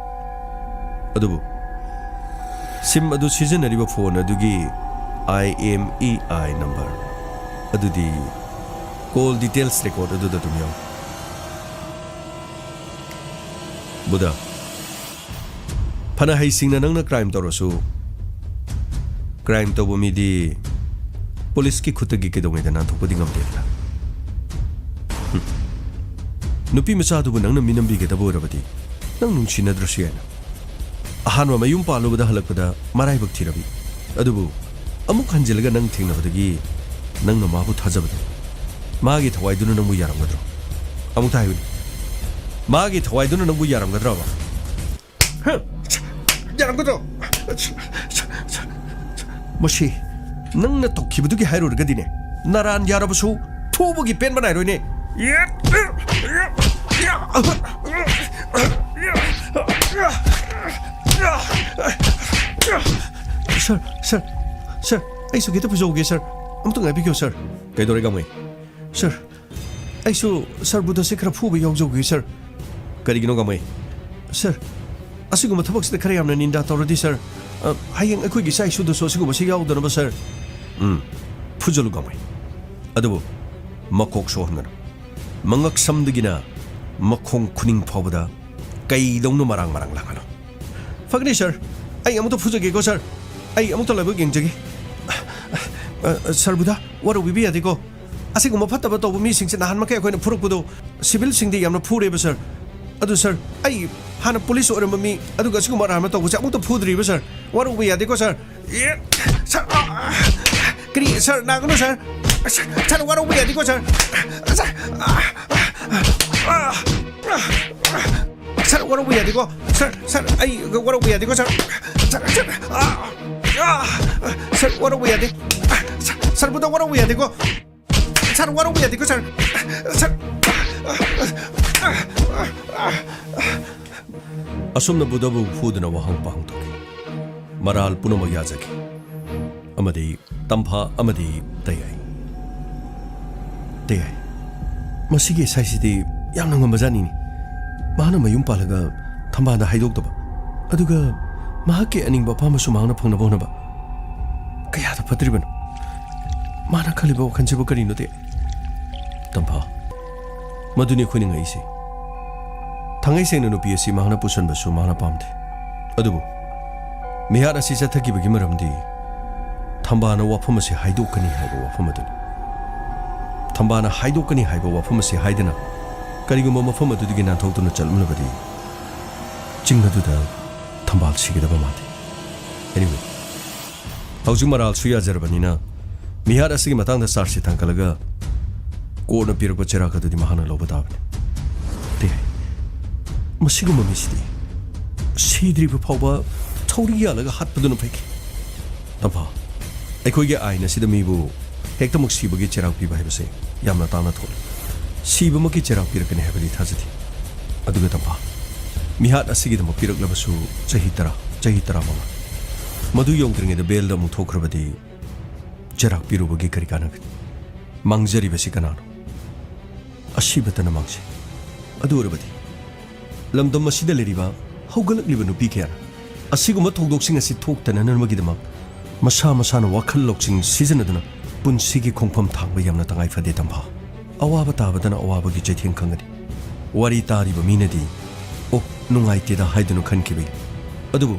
ꯑꯗꯨꯕꯨ ꯁꯤꯝ ꯑꯗꯨ ꯁꯤꯖꯤꯟꯅꯔꯤꯕ ꯐꯣꯟ ꯑꯗꯨꯒꯤ ꯑꯥꯏ ꯑꯦꯝ ꯏ ꯑꯥꯏ ꯅꯝꯕꯔ ꯑꯗꯨꯗꯤ call details record ꯑꯗꯨꯗ ꯑꯗꯨꯝ ꯌꯥꯎ꯫ ꯕꯨꯙ, ꯐꯅ ꯍꯩꯁꯤꯡꯅ ꯅꯪꯅ crime ꯇꯧꯔꯁꯨ, crime ꯇꯧꯕ ꯃꯤꯗꯤ ꯄꯨꯂꯤꯁꯀꯤ ꯈꯨꯠꯇꯒꯤ ꯀꯩꯗꯧꯉꯩꯗ ꯅꯥꯟꯊꯣꯛꯄꯗꯤ ꯉꯝꯗꯦꯗꯅ꯫ ꯍꯨꯝ꯫ ꯅꯨꯄꯤ ꯃꯆꯥꯗꯨꯕꯨ ꯅꯪꯅ ꯃꯤꯅꯝꯕꯤꯒꯗꯕ ꯑꯣꯏꯔꯕꯗꯤ, ꯅꯪ ꯅꯨꯡꯁꯤꯅꯗ꯭ꯔꯁꯨ ꯌꯥꯏꯅ꯫ ꯑꯍꯥꯟꯕ ꯃꯌꯨꯝ ꯄꯥꯜꯂꯨꯕꯗ ꯍꯜꯂꯛꯄꯗ ꯃꯔꯥꯏꯕꯛ ꯊꯤꯔꯕꯤ꯫ ꯑꯗꯨꯕꯨ ꯑꯃꯨꯛ ꯍꯟꯖꯤꯜꯂꯒ ꯅꯪ ꯊꯦꯡꯅꯕꯗꯒꯤ ꯅꯪꯅ ꯃꯥꯕꯨ ꯊꯥꯖꯕꯗꯣ, ꯃꯥꯒꯤ ꯊꯋꯥꯏꯗꯨꯅ ꯅꯪꯕꯨ ꯌꯥꯔꯝꯒꯗ꯭ꯔꯣ? ꯑꯃꯨꯛꯇ ꯍꯥꯏꯌꯨꯅꯦ, ꯃꯥꯒꯤ ꯊꯋꯥꯏꯗꯨꯅ ꯅꯪꯕꯨ ꯌꯥꯔꯝꯒꯗ꯭ꯔꯕ? ꯍ? ꯌꯥꯔꯝꯒꯗ꯭ꯔꯣ? ꯃꯁꯤ ꯅꯪꯅ ꯇꯧꯈꯤꯕꯗꯨꯒꯤ ꯍꯥꯏꯔꯨꯔꯒꯗꯤꯅꯦ, ꯅꯔꯥꯟ ꯌꯥꯔꯕꯁꯨ ꯐꯨꯕꯒꯤ ꯄꯦꯟꯕ ꯅꯥꯏꯔꯣꯏꯅꯦ꯫ ꯁꯥꯔ, ꯁꯥꯔ, ꯁꯥꯔ, ꯑꯩꯁꯨ ꯈꯤꯇ ꯐꯨꯖꯍꯧꯒꯦ, ꯁꯥꯔ꯫ ꯑꯃꯨꯛꯇ ꯉꯥꯏꯕꯤꯈꯣ, ꯁꯥꯔ꯫ ꯀꯩꯗꯧꯔꯦ, ꯒꯥꯡꯃꯩ? ꯁꯥꯔ, ꯑꯩꯁꯨ ꯁꯥꯔ ꯕꯨꯙꯁꯦ ꯈꯔ ꯐꯨꯕ ꯌꯥꯎꯖꯍꯧꯒꯦ, ꯁꯥꯔ꯫ ꯀꯔꯤꯒꯤꯅꯣ, ꯒꯥꯡꯃꯩ? ꯁꯥꯔ, ꯑꯁꯤꯒꯨꯝꯕ ꯊꯕꯛꯁꯤꯗ ꯈꯔ ꯌꯥꯝꯅ ꯅꯤꯟꯗꯥ ꯇꯧꯔꯗꯤ, ꯁꯥꯔ, ꯑ, ꯍꯌꯦꯡ ꯑꯩꯈꯣꯏꯒꯤ ꯏꯆꯥ ꯏꯁꯨꯗꯁꯨ ꯑꯁꯤꯒꯨꯝꯕꯁꯤ ꯌꯥꯎꯗꯅꯕ, ꯁꯥꯔ꯫ ꯎꯝ, ꯐꯨꯖꯜꯂꯨ, ꯒꯥꯡꯃꯩ꯫ ꯑꯗꯨꯕꯨ ꯃꯀꯣꯛ ꯁꯣꯛꯍꯟꯒꯅꯨ꯫ ꯃꯉꯛꯁꯝꯗꯒꯤꯅ ꯃꯈꯣꯡ ꯈꯨꯅꯤꯡ ꯐꯥꯎꯕꯗ ꯀꯩꯗꯧꯅ ꯃꯔꯥꯡ ꯃꯔꯥꯡ ꯂꯥꯡꯒꯅꯨ꯫ ꯐꯒꯅꯤ, ꯁꯥꯔ꯫ ꯑꯩ ꯑꯃꯨꯛꯇ ꯐꯨꯖꯒꯦꯀꯣ, ꯁꯥꯔ꯫ ꯑꯩ ꯑꯃꯨꯛꯇ ꯂꯥꯏꯕꯛ ꯌꯦꯡꯖꯒꯦ꯫ ꯑ, ꯑ, ꯁꯥꯔ ꯕꯨꯙ, ꯋꯥꯔꯧꯕꯤꯕ ꯌꯥꯗꯦꯀꯣ꯫ ꯑꯁꯤꯒꯨꯝꯕ ꯐꯠꯇꯕ ꯇꯧꯕ ꯃꯤꯁꯤꯡꯁꯦ ꯅꯍꯥꯟ ꯃꯈꯩ ꯑꯩꯈꯣꯏꯅ ꯐꯨꯔꯛꯄꯗꯣ, ꯁꯤꯚꯤꯜꯁꯤꯡꯗꯤ ꯌꯥꯝꯅ ꯐꯨꯔꯦꯕ, ꯁꯥꯔ꯫ ꯑꯗꯨ, ꯁꯥꯔ, ꯑꯩ ꯍꯥꯟꯅ ꯄꯨꯂꯤꯁ ꯑꯣꯏꯔꯝꯕ ꯃꯤ, ꯑꯗꯨꯒ ꯑꯁꯤꯒꯨꯝꯕ ꯑꯔꯥꯟꯕ ꯇꯧꯕꯁꯦ ꯑꯃꯨꯛꯇ ꯐꯨꯗ꯭ꯔꯤꯕ, ꯁꯥꯔ꯫ ꯋꯥꯔꯧꯕ ꯌꯥꯗꯦꯀꯣ, ꯁꯥꯔ꯫ ꯑꯦ, ꯁꯥꯔ, ꯑ, ꯀꯔꯤ, ꯁꯥꯔ, ꯅꯥꯒꯅꯨ, ꯁꯥꯔ꯫ ꯁꯥꯔ, ꯁꯥꯔ, ꯋꯥꯔꯧꯕ ꯌꯥꯗꯦꯀꯣ, ꯁꯥꯔ꯫ ꯁꯥꯔ, ꯑ, ꯑ, ꯁꯥꯔ, ꯋꯥꯔꯧꯕ ꯌꯥꯗꯦꯀꯣ꯫ ꯁꯥꯔ, ꯁꯥꯔ, ꯑꯩ ꯋꯥꯔꯧꯕ ꯌꯥꯗꯦꯀꯣ, ꯁꯥꯔ꯫ ꯁꯥꯔ, ꯁꯥꯔ, ꯑ, ꯑ, ꯁꯥꯔ, ꯋꯥꯔꯧꯕ ꯌꯥꯗꯦ꯫ ꯁꯥꯔ, ꯁꯥꯔ, ꯕꯨꯙ, ꯋꯥꯔꯧꯕ ꯌꯥꯗꯦꯀꯣ꯫ ꯁꯥꯔ, ꯋꯥꯔꯧꯕ ꯌꯥꯗꯦꯀꯣ, ꯁꯥꯔ꯫ ꯁꯥꯔ꯫ ꯑꯁꯨꯝꯅ ꯕꯨꯙꯕꯨ ꯐꯨꯗꯨꯅ ꯋꯥꯍꯪ ꯄꯥꯎꯍꯪ ꯊꯣꯛꯈꯤ꯫ ꯃꯔꯥꯜ ꯄꯨꯝꯅꯃꯛ ꯌꯥꯖꯈꯤ꯫ ꯑꯃꯗꯤ ꯇꯝꯐꯥ ꯑꯃꯗꯤ ꯇꯌꯥꯏ꯫ ꯇꯌꯥꯏ꯫ ꯃꯁꯤꯒꯤ ꯑꯦꯁ ꯑꯥꯏ ꯁꯤꯗꯤ ꯌꯥꯝꯅ ꯉꯝꯕꯖꯥꯠꯅꯤꯅꯦ꯫ ꯃꯍꯥꯛꯅ ꯃꯌꯨꯝ ꯄꯥꯜꯂꯒ ꯊꯝꯕꯥꯜꯗ ꯍꯥꯏꯗꯣꯛꯇꯕ꯫ ꯑꯗꯨꯒ ꯃꯍꯥꯛꯀꯤ ꯑꯅꯤꯡꯕ ꯑꯄꯥꯝꯕꯁꯨ ꯃꯍꯥꯛꯅ ꯐꯪꯅꯕ ꯍꯣꯠꯅꯕ꯫ ꯀꯌꯥꯗ ꯐꯠꯇ꯭ꯔꯤꯕꯅꯣ꯫ ꯃꯥꯅ ꯈꯜꯂꯤꯕ ꯋꯥꯈꯜꯁꯤꯕꯨ ꯀꯔꯤꯅꯣꯗꯦ? ꯇꯝꯐꯥ, ꯃꯗꯨꯅꯤ ꯑꯩꯈꯣꯏꯅ ꯉꯛꯏꯁꯦ꯫ ꯊꯥꯡꯉꯩ ꯁꯦꯡꯅ ꯅꯨꯄꯤ ꯑꯁꯤ ꯃꯍꯥꯛꯅ ꯄꯨꯁꯟꯕꯁꯨ ꯃꯍꯥꯛꯅ ꯄꯥꯝꯗꯦ꯫ ꯑꯗꯨꯕꯨ ꯃꯤꯍꯥꯠ ꯑꯁꯤ ꯆꯠꯊꯈꯤꯕꯒꯤ ꯃꯔꯝꯗꯤ ꯊꯝꯕꯥꯅ ꯋꯥꯐꯝ ꯑꯁꯤ ꯍꯥꯏꯗꯣꯛꯀꯅꯤ ꯍꯥꯏꯕ ꯋꯥꯐꯝ ꯑꯗꯨꯅꯤ꯫ ꯊꯝꯕꯥꯅ ꯍꯥꯏꯗꯣꯛꯀꯅꯤ ꯍꯥꯏꯕ ꯋꯥꯐꯝ ꯑꯁꯤ ꯍꯥꯏꯗꯅ ꯀꯔꯤꯒꯨꯝꯕ ꯃꯐꯝ ꯑꯗꯨꯗꯒꯤ ꯅꯥꯟꯊꯣꯛꯇꯨꯅ ꯆꯠꯂꯝꯂꯕꯗꯤ ꯆꯤꯡ ꯑꯗꯨꯗ ꯊꯝꯕꯥꯜ ꯁꯤꯒꯗꯕ ꯃꯥꯜꯂꯤ꯫ Anyway, ꯍꯧꯖꯤꯛ ꯃꯔꯥꯜꯁꯨ ꯌꯥꯖꯔꯕꯅꯤꯅ ꯃꯤꯍꯥꯠ ꯑꯁꯤꯒꯤ ꯃꯇꯥꯡꯗ ꯆꯥꯔꯖꯁꯤꯠ ꯊꯥꯡꯒꯠꯂꯒ ꯀꯣꯔꯠꯅ ꯄꯤꯔꯛꯄ ꯆꯩꯔꯥꯛ ꯑꯗꯨꯗꯤ ꯃꯍꯥꯛꯅ ꯂꯧꯕ ꯇꯥꯕꯅꯤ꯫ ꯑꯇꯩ ꯍꯥꯏ, ꯃꯁꯤꯒꯨꯝꯕ ꯃꯤꯁꯤꯗꯤ ꯁꯤꯗ꯭ꯔꯤꯕ ꯐꯥꯎꯕ ꯊꯧꯔꯤ ꯌꯥꯜꯂꯒ ꯍꯥꯠꯄꯗꯨꯅ ꯐꯩ꯫ ꯇꯝꯐꯥ, ꯑꯩꯈꯣꯏꯒꯤ ꯑꯥꯏꯟ ꯑꯁꯤꯗ ꯃꯤꯕꯨ ꯍꯦꯛꯇꯃꯛ ꯁꯤꯕꯒꯤ ꯆꯩꯔꯥꯛ ꯄꯤꯕ ꯍꯥꯏꯕꯁꯦ ꯌꯥꯝꯅ ꯇꯥꯡꯅ ꯊꯣꯛꯂꯦ꯫ ꯁꯤꯕꯃꯛꯀꯤ ꯆꯩꯔꯥꯛ ꯄꯤꯔꯛꯀꯅꯤ ꯍꯥꯏꯕꯗꯤ ꯊꯥꯖꯗꯦ꯫ ꯑꯗꯨꯒ ꯇꯝꯐꯥ, ꯃꯤꯍꯥꯠ ꯑꯁꯤꯒꯤꯗꯃꯛ ꯄꯤꯔꯛꯂꯕꯁꯨ ꯆꯍꯤ ꯇꯔꯥ, ꯆꯍꯤ ꯇꯔꯥꯃꯉꯥ, ꯃꯗꯨ ꯌꯧꯗ꯭ꯔꯤꯉꯩꯗ ꯕꯦꯜꯗ ꯑꯃꯨꯛ ꯊꯣꯛꯈ꯭ꯔꯕꯗꯤ ꯆꯩꯔꯥꯛ ꯄꯤꯔꯨꯕꯒꯤ ꯀꯔꯤ ꯀꯥꯟꯅꯒꯅꯤ? ꯃꯥꯡꯖꯔꯤꯕꯁꯤ ꯀꯅꯥꯅꯣ? ꯑꯁꯤꯕꯇꯅ ꯃꯥꯡꯖꯩ꯫ ꯑꯗꯨ ꯑꯣꯏꯔꯕꯗꯤ ꯂꯝꯗꯝ ꯑꯁꯤꯗ ꯂꯩꯔꯤꯕ ꯍꯧꯒꯠꯂꯛꯂꯤꯕ ꯅꯨꯄꯤ ꯀꯌꯥꯅ ꯑꯁꯤꯒꯨꯝꯕ ꯊꯧꯗꯣꯛꯁꯤꯡ ꯑꯁꯤ ꯊꯣꯛꯇꯅꯅꯕꯒꯤꯗꯃꯛ ꯃꯁꯥ ꯃꯁꯥꯅ ꯋꯥꯈꯜ ꯂꯧꯁꯤꯡ ꯁꯤꯖꯤꯟꯅꯗꯨꯅ ꯄꯨꯟꯁꯤꯒꯤ ꯈꯣꯡꯐꯝ ꯊꯥꯡꯕ ꯌꯥꯝꯅ ꯇꯉꯥꯏ ꯐꯗꯦ, ꯇꯝꯐꯥ꯫ ꯑꯋꯥꯕ ꯇꯥꯕꯗꯅ ꯑꯋꯥꯕꯒꯤ ꯆꯩꯊꯦꯡ ꯈꯪꯒꯅꯤ꯫ ꯋꯥꯔꯤ ꯇꯥꯔꯤꯕ ꯃꯤꯅꯗꯤ, "ꯑꯣ, ꯅꯨꯡꯉꯥꯏꯇꯦꯗ" ꯍꯥꯏꯗꯨꯅ ꯈꯟꯈꯤꯕ ꯌꯥꯏ꯫ ꯑꯗꯨꯕꯨ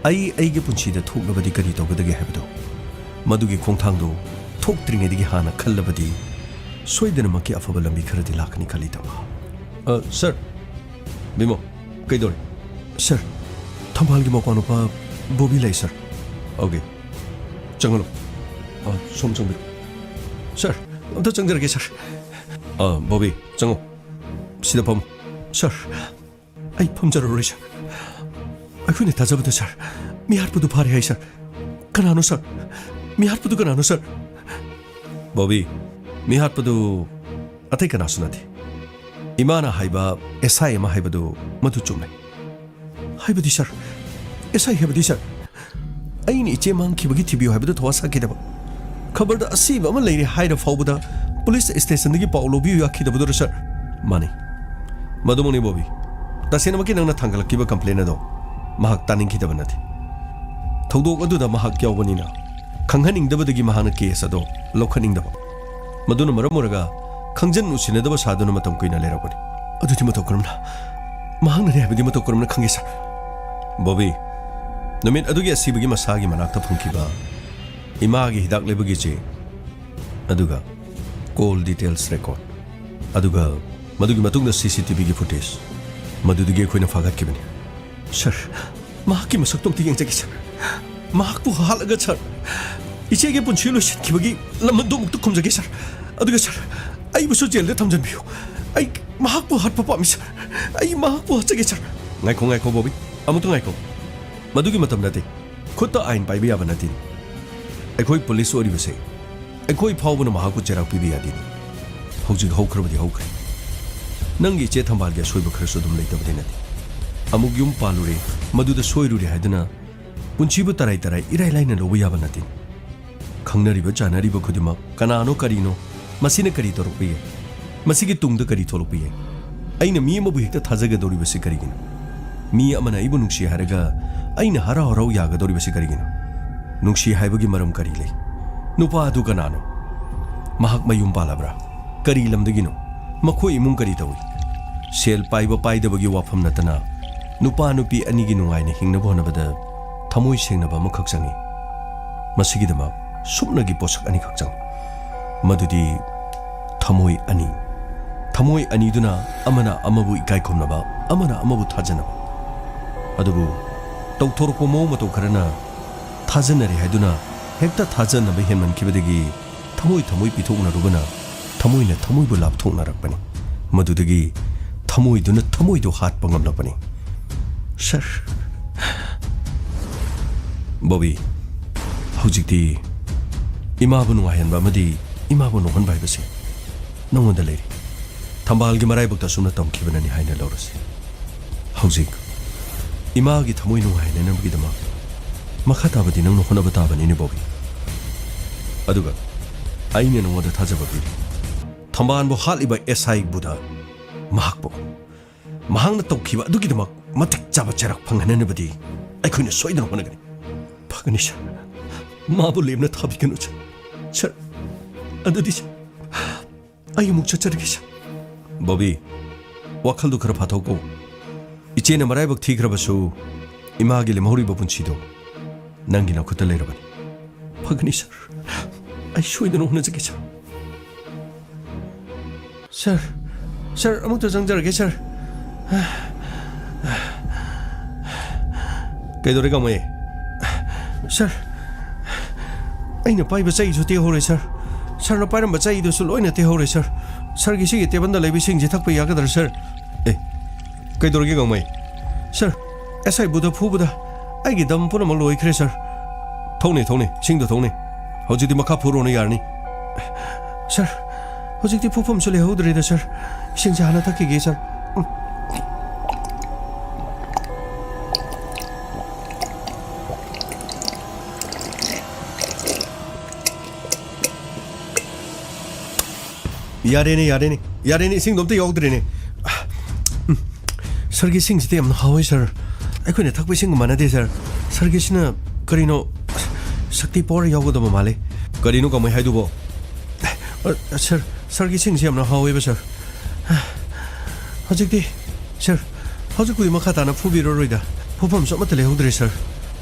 ꯑꯩ ꯑꯩꯒꯤ ꯄꯨꯟꯁꯤꯗ ꯊꯣꯛꯂꯕꯗꯤ ꯀꯔꯤ ꯇꯧꯒꯗꯒꯦ ꯍꯥꯏꯕꯗꯨ, ꯃꯗꯨꯒꯤ ꯈꯣꯡꯊꯥꯡꯗꯨ ꯊꯣꯛꯇ꯭ꯔꯤꯉꯩꯗꯒꯤ ꯍꯥꯟꯅ ꯈꯜꯂꯕꯗꯤ ꯁꯣꯏꯗꯅꯃꯛꯀꯤ ꯑꯐꯕ ꯂꯝꯕꯤ ꯈꯔꯗꯤ ꯂꯥꯛꯀꯅꯤ ꯈꯜꯂꯤ, ꯇꯝꯐꯥ꯫ ꯑ, ꯁꯔ, ꯕꯤꯃꯣ, ꯀꯩꯗꯧꯔꯦ? ꯁꯔ, ꯊꯝꯕꯥꯜꯒꯤ ꯃꯄꯥ ꯅꯨꯄꯥ ꯕꯣꯕꯤ ꯂꯩ, ꯁꯔ꯫ ꯑꯣꯀꯦ, ꯆꯪꯍꯜꯂꯣ꯫ ꯑ, ꯁꯣꯝ ꯆꯪꯕꯤꯔꯣ꯫ ꯁꯔ, ꯑꯝꯇ ꯆꯪꯖꯔꯒꯦ, ꯁꯔ꯫ ꯑ, ꯕꯣꯕꯤ, ꯆꯪꯉꯣ꯫ ꯁꯤꯗ ꯐꯝꯃꯨ꯫ ꯁꯔ, ꯑꯩ ꯐꯝꯖꯔꯔꯣꯏ, ꯁꯔ꯫ ꯑꯩꯈꯣꯏꯅ ꯊꯥꯖꯕꯗ, ꯁꯔ, ꯃꯤꯍꯥꯠꯄꯗꯨ ꯐꯥꯔꯦ ꯍꯥꯏ, ꯁꯔ꯫ ꯀꯅꯥꯅꯣ, ꯁꯔ? ꯃꯤꯍꯥꯠꯄꯗꯨ ꯀꯅꯥꯅꯣ, ꯁꯔ? ꯕꯣꯕꯤ, ꯃꯤꯍꯥꯠꯄꯗꯨ ꯑꯇꯩ ꯀꯅꯥꯁꯨ ꯅꯠꯇꯦ꯫ ꯏꯃꯥꯅ ꯍꯥꯏꯕ ꯑꯦꯁ ꯑꯥꯏ ꯑꯃ ꯍꯥꯏꯕꯗꯨ ꯃꯗꯨ ꯆꯨꯝꯃꯦ꯫ ꯍꯥꯏꯕꯗꯤ, ꯁꯔ, ꯑꯦꯁ ꯑꯥꯏ ꯍꯥꯏꯕꯗꯤ, ꯁꯔ, ꯑꯩꯅ ꯏꯆꯦ ꯃꯥꯡꯈꯤꯕꯒꯤ ꯊꯤꯕꯤꯌꯨ ꯍꯥꯏꯕꯗ ꯊꯧꯋꯥ ꯁꯥꯈꯤꯗꯕ, ꯈꯕꯔꯗ ꯑꯁꯤꯕ ꯑꯃ ꯂꯩꯔꯦ ꯍꯥꯏꯔ ꯐꯥꯎꯕꯗ ꯄꯨꯂꯤꯁ ꯁ꯭ꯇꯦꯁꯟꯗꯒꯤ ꯄꯥꯎ ꯂꯧꯕꯤꯌꯨ ꯌꯥꯈꯤꯗꯕꯗꯨꯔ, ꯁꯔ? ꯃꯥꯅꯤ, ꯃꯗꯨꯃꯛꯅꯤ, ꯕꯣꯕꯤ꯫ ꯇꯁꯦꯡꯅꯃꯛꯀꯤ ꯅꯪꯅ ꯊꯥꯡꯒꯠꯂꯛꯈꯤꯕ ꯀꯝꯄ꯭ꯂꯦꯟ ꯑꯗꯣ ꯃꯍꯥꯛ ꯇꯥꯅꯤꯡꯈꯤꯗꯕ ꯅꯠꯇꯦ꯫ ꯊꯧꯗꯣꯛ ꯑꯗꯨꯗ ꯃꯍꯥꯛ ꯌꯥꯎꯕꯅꯤꯅ ꯈꯪꯍꯟꯅꯤꯡꯗꯕꯗꯒꯤ ꯃꯍꯥꯛꯅ ꯀꯦꯁ ꯑꯗꯣ ꯂꯧꯈꯠꯅꯤꯡꯗꯕ꯫ ꯃꯗꯨꯅ ꯃꯔꯝ ꯑꯣꯏꯔꯒ ꯈꯪꯖꯟ ꯎꯁꯤꯟꯅꯗꯕ ꯁꯥꯗꯨꯅ ꯃꯇꯝ ꯀꯨꯏꯅ ꯂꯩꯔꯛꯄꯅꯤ꯫ ꯑꯗꯨꯗꯤ ꯃꯇꯧ ꯀꯔꯝꯅ? ꯃꯍꯥꯛꯅꯅꯤ ꯍꯥꯏꯕꯗꯤ ꯃꯇꯧ ꯀꯔꯝꯅ ꯈꯪꯒꯦ, ꯁꯥꯔ? ꯕꯣꯕꯤ, ꯅꯨꯃꯤꯠ ꯑꯗꯨꯒꯤ ꯑꯁꯤꯕꯒꯤ ꯃꯁꯥꯒꯤ ꯃꯅꯥꯛꯇ ꯐꯪꯈꯤꯕ ꯏꯃꯥꯒꯤ ꯍꯤꯗꯥꯛ ꯂꯩꯕꯒꯤ ꯆꯦ, ꯑꯗꯨꯒ ꯀꯣꯜ ꯗꯤꯇꯦꯜꯁ ꯔꯦꯀꯣꯔꯗ, ꯑꯗꯨꯒ ꯃꯗꯨꯒꯤ ꯃꯇꯨꯡꯗ ꯁꯤ ꯁꯤ ꯇꯤ ꯚꯤꯒꯤ ꯐꯨꯇꯦꯖ, ꯃꯗꯨꯗꯒꯤ ꯑꯩꯈꯣꯏꯅ ꯐꯥꯒꯠꯈꯤꯕꯅꯤ꯫ ꯁꯥꯔ, ꯃꯍꯥꯛꯀꯤ ꯃꯁꯛꯇꯣ ꯑꯝꯇ ꯌꯦꯡꯖꯒꯦ, ꯁꯥꯔ꯫ ꯃꯍꯥꯛꯄꯨ ꯍꯥꯠꯂꯒ, ꯁꯥꯔ, ꯏꯆꯦꯒꯤ ꯄꯨꯟꯁꯤ ꯂꯣꯏꯁꯤꯟꯈꯤꯕꯒꯤ ꯂꯃꯟꯗꯣ ꯑꯃꯨꯛꯇ ꯈꯨꯝꯖꯒꯦ, ꯁꯥꯔ꯫ ꯑꯗꯨꯒ, ꯁꯥꯔ, ꯑꯩꯕꯨꯁꯨ ꯖꯦꯜꯗ ꯊꯝꯖꯟꯕꯤꯌꯨ꯫ ꯑꯩ ꯃꯍꯥꯛꯄꯨ ꯍꯥꯠꯄ ꯄꯥꯝꯃꯤ, ꯁꯥꯔ꯫ ꯑꯩ ꯃꯍꯥꯛꯄꯨ ꯍꯥꯠꯆꯒꯦ, ꯁꯥꯔ꯫ ꯉꯥꯏꯈꯣ, ꯉꯥꯏꯈꯣ, ꯕꯣꯕꯤ꯫ ꯑꯃꯨꯛꯇ ꯉꯥꯏꯈꯣ꯫ ꯃꯗꯨꯒꯤ ꯃꯇꯝ ꯅꯠꯇꯦ꯫ ꯈꯨꯠꯇ ꯑꯥꯏꯟ ꯄꯥꯏꯕ ꯌꯥꯕ ꯅꯠꯇꯦ꯫ ꯑꯩꯈꯣꯏ ꯄꯨꯂꯤꯁ ꯑꯣꯏꯔꯤꯕꯁꯦ, ꯑꯩꯈꯣꯏ ꯐꯥꯎꯕꯅ ꯃꯍꯥꯛꯄꯨ ꯆꯩꯔꯥꯛ ꯄꯤꯕ ꯌꯥꯗꯦꯅꯦ꯫ ꯍꯧꯖꯤꯛ ꯍꯧꯈ꯭ꯔꯕꯗꯤ ꯍꯧꯈ꯭ꯔꯦ꯫ ꯅꯪꯒꯤ ꯏꯆꯦ ꯊꯝꯕꯥꯜꯒꯤ ꯑꯁꯣꯏꯕ ꯈꯔꯁꯨ ꯑꯗꯨꯝ ꯂꯩꯇꯕꯗꯤ ꯅꯠꯇꯦ꯫ ꯑꯃꯨꯛ ꯌꯨꯝ ꯄꯥꯜꯂꯨꯔꯦ, ꯃꯗꯨꯗ ꯁꯣꯏꯔꯨꯔꯦ ꯍꯥꯏꯗꯨꯅ ꯄꯨꯟꯁꯤꯕꯨ ꯇꯔꯥꯏ ꯇꯔꯥꯏ ꯏꯔꯥꯏ ꯂꯥꯏꯅ ꯂꯧꯕ ꯌꯥꯕ ꯅꯠꯇꯦ꯫ ꯈꯪꯅꯔꯤꯕ ꯆꯥꯟꯅꯔꯤꯕ ꯈꯨꯗꯤꯡꯃꯛ ꯀꯅꯥꯅꯣ ꯀꯔꯤꯅꯣ, ꯃꯁꯤꯅ ꯀꯔꯤ ꯇꯧꯔꯛꯄ ꯌꯥꯏ, ꯃꯁꯤꯒꯤ ꯇꯨꯡꯗ ꯀꯔꯤ ꯊꯣꯛꯂꯛꯄ ꯌꯥꯏ? ꯑꯩꯅ ꯃꯤ ꯑꯃꯕꯨ ꯍꯦꯛꯇ ꯊꯥꯖꯒꯗꯧꯔꯤꯕꯁꯤ ꯀꯔꯤꯒꯤꯅꯣ? ꯃꯤ ꯑꯃꯅ ꯑꯩꯕꯨ ꯅꯨꯡꯁꯤ ꯍꯥꯏꯔꯒ ꯑꯩꯅ ꯍꯔꯥꯎ ꯍꯔꯥꯎ ꯌꯥꯒꯗꯧꯔꯤꯕꯁꯤ ꯀꯔꯤꯒꯤꯅꯣ? ꯅꯨꯡꯁꯤ ꯍꯥꯏꯕꯒꯤ ꯃꯔꯝ ꯀꯔꯤ ꯂꯩ? ꯅꯨꯄꯥ ꯑꯗꯨ ꯀꯅꯥꯅꯣ? ꯃꯍꯥꯛ ꯃꯌꯨꯝ ꯄꯥꯜꯂꯕ꯭ꯔꯥ? ꯀꯔꯤ ꯂꯝꯗꯒꯤꯅꯣ? ꯃꯈꯣꯏ ꯏꯃꯨꯡ ꯀꯔꯤ ꯇꯧꯏ? ꯁꯦꯜ ꯄꯥꯏꯕ ꯄꯥꯏꯗꯕꯒꯤ ꯋꯥꯐꯝ ꯅꯠꯇꯅ, ꯅꯨꯄꯥ ꯅꯨꯄꯤ ꯑꯅꯤꯒꯤ ꯅꯨꯡꯉꯥꯏꯅ ꯍꯤꯡꯅꯕ ꯍꯣꯠꯅꯕꯗ ꯊꯃꯣꯏ ꯁꯦꯡꯅꯕ ꯑꯃꯈꯛ ꯆꯪꯏ꯫ ꯃꯁꯤꯒꯤꯗꯃꯛ ꯁꯨꯞꯅꯒꯤ ꯄꯣꯠꯁꯛ ꯑꯅꯤꯈꯛ ꯆꯪꯏ, ꯃꯗꯨꯗꯤ ꯊꯃꯣꯏ ꯑꯅꯤ꯫ ꯊꯃꯣꯏ ꯑꯅꯤꯗꯨꯅ ꯑꯃꯅ ꯑꯃꯕꯨ ꯏꯀꯥꯏ ꯈꯨꯝꯅꯕ, ꯑꯃꯅ ꯑꯃꯕꯨ ꯊꯥꯖꯅꯕ꯫ ꯑꯗꯨꯕꯨ ꯇꯧꯊꯣꯔꯛꯄ ꯃꯑꯣꯡ ꯃꯇꯧ ꯈꯔꯅ ꯊꯥꯖꯅꯔꯦ ꯍꯥꯏꯗꯨꯅ ꯍꯦꯛꯇ ꯊꯥꯖꯅꯕ ꯍꯦꯟꯃꯟꯈꯤꯕꯗꯒꯤ ꯊꯃꯣꯏ ꯊꯃꯣꯏ ꯄꯤꯊꯣꯛꯅꯔꯨꯕꯅ ꯊꯃꯣꯏꯅ ꯊꯃꯣꯏꯕꯨ ꯂꯥꯞꯊꯣꯛꯅꯔꯛꯄꯅꯤ꯫ ꯃꯗꯨꯗꯒꯤ ꯊꯃꯣꯏꯗꯨꯅ ꯊꯃꯣꯏꯗꯨ ꯍꯥꯠꯄ ꯉꯝꯂꯛꯄꯅꯤ꯫ ꯁꯥꯔ꯫ ꯕꯣꯕꯤ, ꯍꯧꯖꯤꯛꯇꯤ ꯏꯃꯥꯕꯨ ꯅꯨꯡꯉꯥꯏꯍꯟꯕ ꯑꯃꯗꯤ ꯏꯃꯥꯕꯨ ꯅꯣꯛꯍꯟꯕ ꯍꯥꯏꯕꯁꯦ ꯅꯉꯣꯟꯗ ꯂꯩꯔꯤ꯫ ꯊꯝꯕꯥꯜꯒꯤ ꯃꯔꯥꯏꯕꯛꯇ ꯑꯁꯨꯝꯅ ꯇꯝꯈꯤꯕꯅꯅꯤ ꯍꯥꯏꯅ ꯂꯧꯔꯁꯤ꯫ ꯍꯧꯖꯤꯛ ꯏꯃꯥꯒꯤ ꯊꯃꯣꯏ ꯅꯨꯡꯉꯥꯏꯅꯅꯕꯒꯤꯗꯃꯛ ꯃꯈꯥ ꯇꯥꯕꯗꯤ ꯅꯪꯅ ꯍꯣꯠꯅꯕ ꯇꯥꯕꯅꯤꯅꯦ, ꯕꯣꯕꯤ꯫ ꯑꯗꯨꯒ ꯑꯩꯅ ꯅꯉꯣꯟꯗ ꯊꯥꯖꯕ ꯄꯤꯔꯤ꯫ ꯊꯝꯕꯥꯜꯕꯨ ꯍꯥꯠꯂꯤꯕ ꯑꯦꯁ ꯑꯥꯏ ꯕꯨꯙ, ꯃꯍꯥꯛꯄꯨ ꯃꯍꯥꯛꯅ ꯇꯧꯈꯤꯕ ꯑꯗꯨꯒꯤꯗꯃꯛ ꯃꯇꯤꯛ ꯆꯥꯕ ꯆꯩꯔꯥꯛ ꯐꯪꯍꯟꯅꯅꯕꯗꯤ ꯑꯩꯈꯣꯏꯅ ꯁꯣꯏꯗꯅ ꯍꯣꯠꯅꯒꯅꯤ꯫ ꯐꯒꯅꯤ, ꯁꯥꯔ꯫ ꯃꯥꯕꯨ ꯂꯦꯝꯅ ꯊꯥꯕꯤꯒꯅꯨ, ꯁꯥꯔ꯫ ꯁꯥꯔ, ꯑꯗꯨꯗꯤ, ꯁꯥꯔ, ꯑꯩ ꯑꯃꯨꯛ ꯆꯠꯆꯔꯒꯦ, ꯁꯥꯔ꯫ ꯕꯣꯕꯤ, ꯋꯥꯈꯜꯗꯨ ꯈꯔ ꯐꯥꯊꯧꯀꯣ꯫ ꯏꯆꯦꯅ ꯃꯔꯥꯏꯕꯛ ꯊꯤꯈ꯭ꯔꯕꯁꯨ, ꯏꯃꯥꯒꯤ ꯂꯦꯝꯍꯧꯔꯤꯕ ꯄꯨꯟꯁꯤꯗꯣ ꯅꯪꯒꯤ ꯅꯈꯨꯠꯇ ꯂꯩꯔꯕꯅꯤ꯫ ꯐꯒꯅꯤ, ꯁꯥꯔ꯫ ꯑꯩ ꯁꯣꯏꯗꯅ ꯍꯣꯠꯅꯖꯒꯦ, ꯁꯥꯔ꯫ ꯁꯥꯔ, ꯁꯥꯔ, ꯑꯃꯨꯛꯇ ꯆꯪꯖꯔꯒꯦ, ꯁꯥꯔ꯫ ꯀꯩꯗꯧꯔꯦ, ꯀꯥꯃꯩ? ꯁꯥꯔ, ꯑꯩꯅ ꯄꯥꯏꯕ ꯆꯩꯁꯨ ꯇꯦꯛꯍꯧꯔꯦ, ꯁꯥꯔ꯫ ꯁꯥꯔꯅ ꯄꯥꯏꯔꯝꯕ ꯆꯩꯗꯨꯁꯨ ꯂꯣꯏꯅ ꯇꯦꯛꯍꯧꯔꯦ, ꯁꯥꯔ꯫ ꯁꯥꯔꯒꯤ ꯁꯤꯒꯤ ꯇꯦꯕꯜꯗ ꯂꯩꯕ ꯏꯁꯤꯡꯁꯤ ꯊꯛꯄ ꯌꯥꯒꯗ꯭ꯔꯥ, ꯁꯥꯔ? ꯑꯦ, ꯀꯩꯗꯧꯔꯒꯦ, ꯀꯥꯃꯩ? ꯁꯥꯔ, ꯑꯦꯁ ꯑꯥꯏ ꯕꯨꯗ ꯐꯨꯕꯗ ꯑꯩꯒꯤ ꯗꯝ ꯄꯨꯝꯅꯃꯛ ꯂꯣꯏꯈ꯭ꯔꯦ, ꯁꯥꯔ꯫ ꯊꯧꯅꯦ, ꯊꯧꯅꯦ, ꯏꯁꯤꯡꯗꯣ ꯊꯧꯅꯦ꯫ ꯍꯧꯖꯤꯛꯇꯤ ꯃꯈꯥ ꯐꯨꯔꯣꯅ ꯌꯥꯔꯅꯤ꯫ ꯁꯥꯔ, ꯍꯧꯖꯤꯛꯇꯤ ꯐꯨꯐꯝꯁꯨ ꯂꯩꯍꯧꯗ꯭ꯔꯦꯗ, ꯁꯥꯔ꯫ ꯏꯁꯤꯡꯁꯦ ꯍꯥꯟꯅ ꯊꯛꯈꯤꯒꯦ, ꯁꯥꯔ꯫ ꯎꯝ꯫ ꯌꯥꯔꯦꯅꯦ, ꯌꯥꯔꯦꯅꯦ, ꯌꯥꯔꯦꯅꯦ, ꯏꯁꯤꯡꯗꯣ ꯑꯝꯇ ꯌꯥꯎꯗ꯭ꯔꯦꯅꯦ꯫ ꯎꯝ꯫ ꯁꯥꯔꯒꯤ ꯏꯁꯤꯡꯁꯤꯗꯤ ꯌꯥꯝꯅ ꯍꯥꯎꯋꯦ, ꯁꯥꯔ꯫ ꯑꯩꯈꯣꯏꯅ ꯊꯛꯄ ꯏꯁꯤꯡꯒ ꯃꯥꯟꯅꯗꯦ, ꯁꯥꯔ꯫ ꯁꯥꯔꯒꯤꯁꯤꯅ ꯀꯔꯤꯅꯣ, ꯁꯛꯇꯤ ꯄꯋꯥꯔ ꯌꯥꯎꯒꯗꯕ ꯃꯥꯜꯂꯦ꯫ ꯀꯔꯤꯅꯣ, ꯀꯥꯃꯩ, ꯍꯥꯏꯗꯨꯕꯣ? ꯑ, ꯁꯥꯔ, ꯁꯥꯔꯒꯤ ꯏꯁꯤꯡꯁꯤ ꯌꯥꯝꯅ ꯍꯥꯎꯋꯦꯕ, ꯁꯥꯔ꯫ ꯍꯧꯖꯤꯛꯇꯤ, ꯁꯥꯔ, ꯍꯧꯖꯤꯛꯄꯨꯗꯤ ꯃꯈꯥ ꯇꯥꯅ ꯐꯨꯕꯤꯔꯔꯣꯏꯗ꯫ ꯐꯨꯐꯝꯁꯨ ꯑꯃꯠꯇ ꯂꯩꯍꯧꯗ꯭ꯔꯦ, ꯁꯥꯔ꯫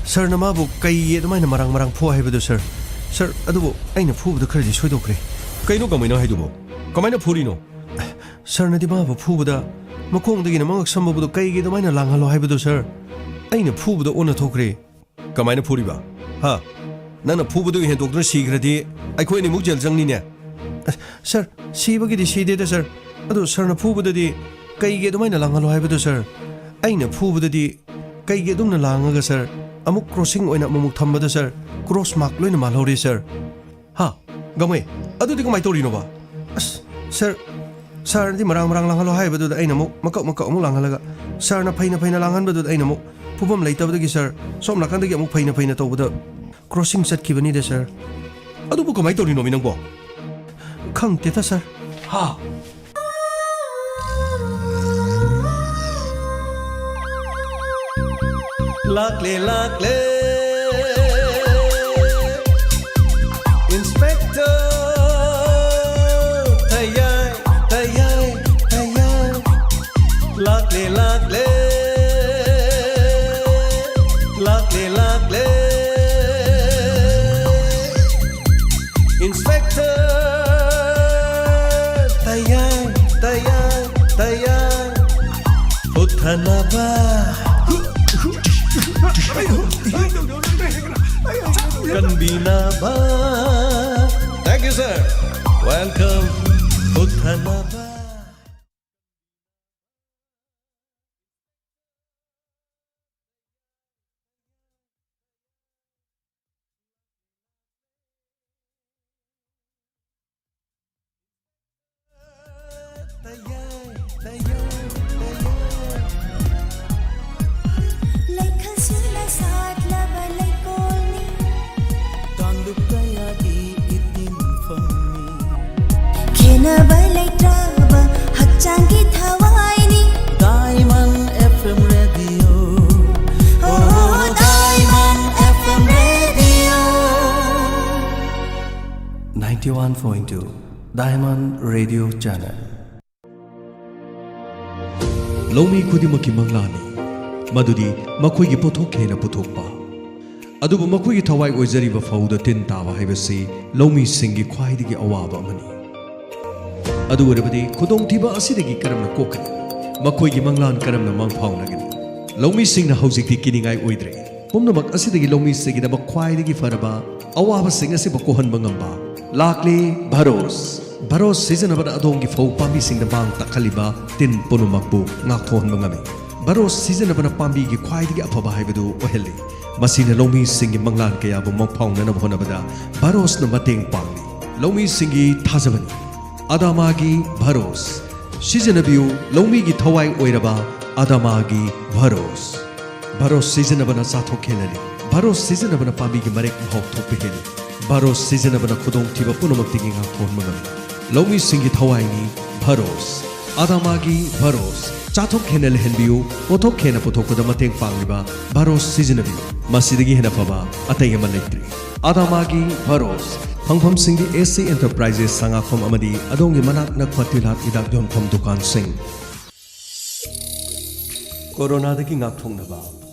ꯁꯥꯔꯅ ꯃꯥꯕꯨ ꯀꯩꯒꯤ ꯑꯗꯨꯃꯥꯏꯅ ꯃꯔꯥꯡ ꯃꯔꯥꯡ ꯐꯨ ꯍꯥꯏꯕꯗꯨ, ꯁꯥꯔ? ꯁꯥꯔ, ꯑꯗꯨꯕꯨ ꯑꯩꯅ ꯐꯨꯕꯗ ꯈꯔꯗꯤ ꯁꯣꯏꯗꯣꯛꯈ꯭ꯔꯦ꯫ ꯀꯩꯅꯣ, ꯀꯥꯃꯩ, ꯅꯪ ꯍꯥꯏꯗꯨꯕꯣ? ꯀꯃꯥꯏꯅ ꯐꯨꯔꯤꯅꯣ? ꯁꯥꯔꯅꯗꯤ ꯃꯥꯕꯨ ꯐꯨꯕꯗ ꯃꯈꯣꯡꯗꯒꯤꯅ ꯃꯉꯛ ꯁꯝꯕ ꯐꯥꯎꯗ ꯀꯩꯒꯤ ꯑꯗꯨꯃꯥꯏꯅ ꯂꯥꯡꯍꯜꯂꯣ ꯍꯥꯏꯕꯗꯨ, ꯁꯥꯔ? ꯑꯩꯅ ꯐꯨꯕꯗ ꯑꯣꯟꯅ ꯊꯣꯛꯈ꯭ꯔꯦ꯫ ꯀꯃꯥꯏꯅ ꯐꯨꯔꯤꯕ? ꯍꯥ? ꯅꯪꯅ ꯐꯨꯕꯗꯨ ꯍꯦꯟꯗꯣꯛꯇꯨꯅ ꯁꯤꯈ꯭ꯔꯗꯤ ꯑꯩꯈꯣꯏ ꯑꯅꯤꯃꯨꯛ ꯖꯦꯜ ꯆꯪꯅꯤꯅꯦ꯫ ꯑꯁ, ꯁꯥꯔ, ꯁꯤꯕꯒꯤꯗꯤ ꯁꯤꯗꯦꯗ, ꯁꯥꯔ꯫ ꯑꯗꯨ ꯁꯥꯔꯅ ꯐꯨꯕꯗꯗꯤ ꯀꯩꯒꯤ ꯑꯗꯨꯃꯥꯏꯅ ꯂꯥꯡꯍꯜꯂꯣ ꯍꯥꯏꯕꯗꯨ, ꯁꯥꯔ? ꯑꯩꯅ ꯐꯨꯕꯗꯗꯤ ꯀꯩꯒꯤ ꯑꯗꯨꯝꯅ ꯂꯥꯡꯉꯒ, ꯁꯥꯔ, ꯑꯃꯨꯛ ꯀ꯭ꯔꯣꯁꯤꯡ ꯑꯣꯏꯅ ꯑꯃꯨꯛꯃꯨꯛ ꯊꯝꯕꯗ, ꯁꯥꯔ, ꯀ꯭ꯔꯣꯁ ꯃꯥꯔꯛ ꯂꯣꯏꯅ ꯃꯥꯜꯍꯧꯔꯦ, ꯁꯥꯔ꯫ ꯍꯥ? ꯒꯥꯃꯩ, ꯑꯗꯨꯗꯤ ꯀꯃꯥꯏꯅ ꯇꯧꯔꯤꯅꯣꯕ? ꯑꯁ, ꯁꯥꯔ, ꯁꯥꯔꯅꯗꯤ ꯃꯔꯥꯡ ꯃꯔꯥꯡ ꯂꯥꯡꯍꯜꯂꯣ ꯍꯥꯏꯕꯗꯨꯗ ꯑꯩꯅ ꯑꯃꯨꯛ ꯃꯀꯛ ꯃꯀꯛ ꯑꯃꯨꯛ ꯂꯥꯡꯍꯜꯂꯒ, ꯁꯥꯔꯅ ꯐꯩꯅ ꯐꯩꯅ ꯂꯥꯡꯍꯟꯕꯗꯨꯗ ꯑꯩꯅ ꯑꯃꯨꯛ ꯐꯨꯐꯝ ꯂꯩꯇꯕꯗꯒꯤ, ꯁꯥꯔ, ꯁꯣꯝ ꯅꯥꯀꯟꯗꯒꯤ ꯑꯃꯨꯛ ꯐꯩꯅ ꯐꯩꯅ ꯇꯧꯕꯗ ꯀ꯭ꯔꯣꯁꯤꯡ ꯆꯠꯈꯤꯕꯅꯤꯗ, ꯁꯥꯔ꯫ ꯑꯗꯨꯕꯨ ꯀꯃꯥꯏꯅ ꯇꯧꯔꯤꯅꯣꯃꯤ ꯅꯪꯕꯣ? ꯈꯪꯗꯦꯗ, ꯁꯥꯔ꯫ ꯍꯥ? ꯂꯥꯛꯂꯦ, ꯂꯥꯛꯂꯦ꯫ ꯀꯟꯕꯤꯅꯕ꯫ Thank you, sir. Welcome. ꯄꯨꯊꯅꯕ꯫ ꯂꯩꯈꯜꯁꯤꯡꯅ ꯁꯥꯠꯂꯕ ꯂꯩꯀꯣꯜꯅꯤ꯫ ꯀꯥꯡꯂꯨꯞ ꯀꯌꯥꯒꯤ ꯏꯇꯤꯟꯐꯝꯅꯤ꯫ ꯈꯦꯟꯅꯕ ꯂꯩꯇ꯭ꯔꯕ ꯍꯛꯆꯥꯡꯒꯤ ꯊꯋꯥꯏꯅꯤ꯫ Diamond F M Radio. Oh, Diamond F M Radio. Ninety-one point two Diamond Radio Channel. ꯂꯧꯃꯤ ꯈꯨꯗꯤꯡꯃꯛꯀꯤ ꯃꯪꯂꯥꯟꯅꯤ ꯃꯗꯨꯗꯤ ꯃꯈꯣꯏꯒꯤ ꯄꯣꯠꯊꯣꯛ ꯍꯦꯟꯅ ꯄꯨꯊꯣꯛꯄ꯫ ꯑꯗꯨꯕꯨ ꯃꯈꯣꯏꯒꯤ ꯊꯋꯥꯏ ꯑꯣꯏꯖꯔꯤꯕ ꯐꯧꯗ ꯇꯤꯟ ꯇꯥꯕ ꯍꯥꯏꯕꯁꯤ ꯂꯧꯃꯤꯁꯤꯡꯒꯤ ꯈ꯭ꯋꯥꯏꯗꯒꯤ ꯑꯋꯥꯕ ꯑꯃꯅꯤ꯫ ꯑꯗꯨ ꯑꯣꯏꯔꯕꯗꯤ ꯈꯨꯗꯣꯡꯊꯤꯕ ꯑꯁꯤꯗꯒꯤ ꯀꯔꯝꯅ ꯀꯣꯛꯀꯅꯤ? ꯃꯈꯣꯏꯒꯤ ꯃꯪꯂꯥꯟ ꯀꯔꯝꯅ ꯃꯪꯐꯥꯎꯅꯒꯅꯤ? ꯂꯧꯃꯤꯁꯤꯡꯅ ꯍꯧꯖꯤꯛꯇꯤ ꯀꯤꯅꯤꯡꯉꯥꯏ ꯑꯣꯏꯗ꯭ꯔꯦ꯫ ꯄꯨꯝꯅꯃꯛ ꯑꯁꯤꯗꯒꯤ ꯂꯧꯃꯤꯁꯤꯡꯒꯤꯗꯃꯛ ꯈ꯭ꯋꯥꯏꯗꯒꯤ ꯐꯔꯕ ꯑꯋꯥꯕꯁꯤꯡ ꯑꯁꯤꯕꯨ ꯀꯣꯛꯍꯟꯕ ꯉꯝꯕ꯫ ꯂꯥꯛꯂꯤ ꯚꯔꯣꯁ꯫ ꯚꯔꯣꯁ ꯁꯤꯖꯤꯟꯅꯕꯅ ꯑꯗꯣꯝꯒꯤ ꯐꯧ ꯄꯥꯝꯕꯤꯁꯤꯡꯗ ꯃꯥꯡ ꯇꯥꯛꯍꯜꯂꯤꯕ ꯇꯤꯟ ꯄꯨꯝꯅꯃꯛꯄꯨ ꯉꯥꯛꯊꯣꯛꯍꯟꯕ ꯉꯝꯃꯤ꯫ ꯚꯔꯣꯁ ꯁꯤꯖꯤꯟꯅꯕꯅ ꯄꯥꯝꯕꯤꯒꯤ ꯈ꯭ꯋꯥꯏꯗꯒꯤ ꯑꯐꯕ ꯍꯥꯏꯕꯗꯨ ꯑꯣꯏꯍꯜꯂꯤ꯫ ꯃꯁꯤꯅ ꯂꯧꯃꯤꯁꯤꯡꯒꯤ ꯃꯪꯂꯥꯟ ꯀꯌꯥꯕꯨ ꯃꯪꯐꯥꯎꯅꯅꯕ ꯍꯣꯠꯅꯕꯗ ꯚꯔꯣꯁꯅ ꯃꯇꯦꯡ ꯄꯥꯡꯂꯤ꯫ ꯂꯧꯃꯤꯁꯤꯡꯒꯤ ꯊꯥꯖꯕꯅꯤ ꯑꯗꯥꯃꯥꯒꯤ ꯚꯔꯣꯁ꯫ ꯁꯤꯖꯤꯟꯅꯕꯤꯌꯨ ꯂꯧꯃꯤꯒꯤ ꯊꯋꯥꯏ ꯑꯣꯏꯔꯕ ꯑꯗꯥꯃꯥꯒꯤ ꯚꯔꯣꯁ꯫ ꯚꯔꯣꯁ ꯁꯤꯖꯤꯟꯅꯕꯅ ꯆꯥꯊꯣꯛ ꯍꯦꯜꯍꯜꯂꯤ꯫ ꯚꯔꯣꯁ ꯁꯤꯖꯤꯟꯅꯕꯅ ꯄꯥꯝꯕꯤꯒꯤ ꯃꯔꯦꯛ ꯃꯍꯥꯎ ꯊꯣꯛꯄ ꯍꯦꯜꯂꯤ꯫ ꯚꯔꯣꯁ ꯁꯤꯖꯤꯟꯅꯕꯅ ꯈꯨꯗꯣꯡꯊꯤꯕ ꯄꯨꯝꯅꯃꯛꯇꯒꯤ ꯉꯥꯛꯊꯣꯛꯍꯟꯕ ꯉꯝꯃꯤ꯫ ꯂꯧꯃꯤꯁꯤꯡꯒꯤ ꯊꯋꯥꯏꯅꯤ ꯚꯔꯣꯁ꯫ ꯑꯗꯥꯃꯥꯒꯤ ꯚꯔꯣꯁ꯫ ꯆꯥꯊꯣꯛ ꯍꯦꯟꯅ ꯂꯩꯍꯟꯕꯤꯌꯨ, ꯄꯣꯠꯊꯣꯛ ꯍꯦꯟꯅ ꯄꯨꯊꯣꯛꯄꯗ ꯃꯇꯦꯡ ꯄꯥꯡꯂꯤꯕ ꯚꯔꯣꯁ ꯁꯤꯖꯤꯟꯅꯕꯤꯌꯨ꯫ ꯃꯁꯤꯗꯒꯤ ꯍꯦꯟꯅ ꯐꯕ ꯑꯇꯩ ꯑꯃ ꯂꯩꯇ꯭ꯔꯤ꯫ ꯑꯗꯥꯃꯥꯒꯤ ꯚꯔꯣꯁ꯫ ꯐꯪꯐꯝꯁꯤꯡꯗꯤ S C Enterprises ꯁꯉꯥꯛꯐꯝ ꯑꯃꯗꯤ ꯑꯗꯣꯝꯒꯤ ꯃꯅꯥꯛ ꯅꯛꯄ ꯇꯤꯜꯍꯥꯠ ꯍꯤꯗꯥꯛ ꯌꯣꯟꯐꯝ ꯗꯨꯀꯥꯟꯁꯤꯡ꯫ ꯀꯣꯔꯣꯅꯥꯗꯒꯤ ꯉꯥꯛꯊꯣꯛꯅꯕ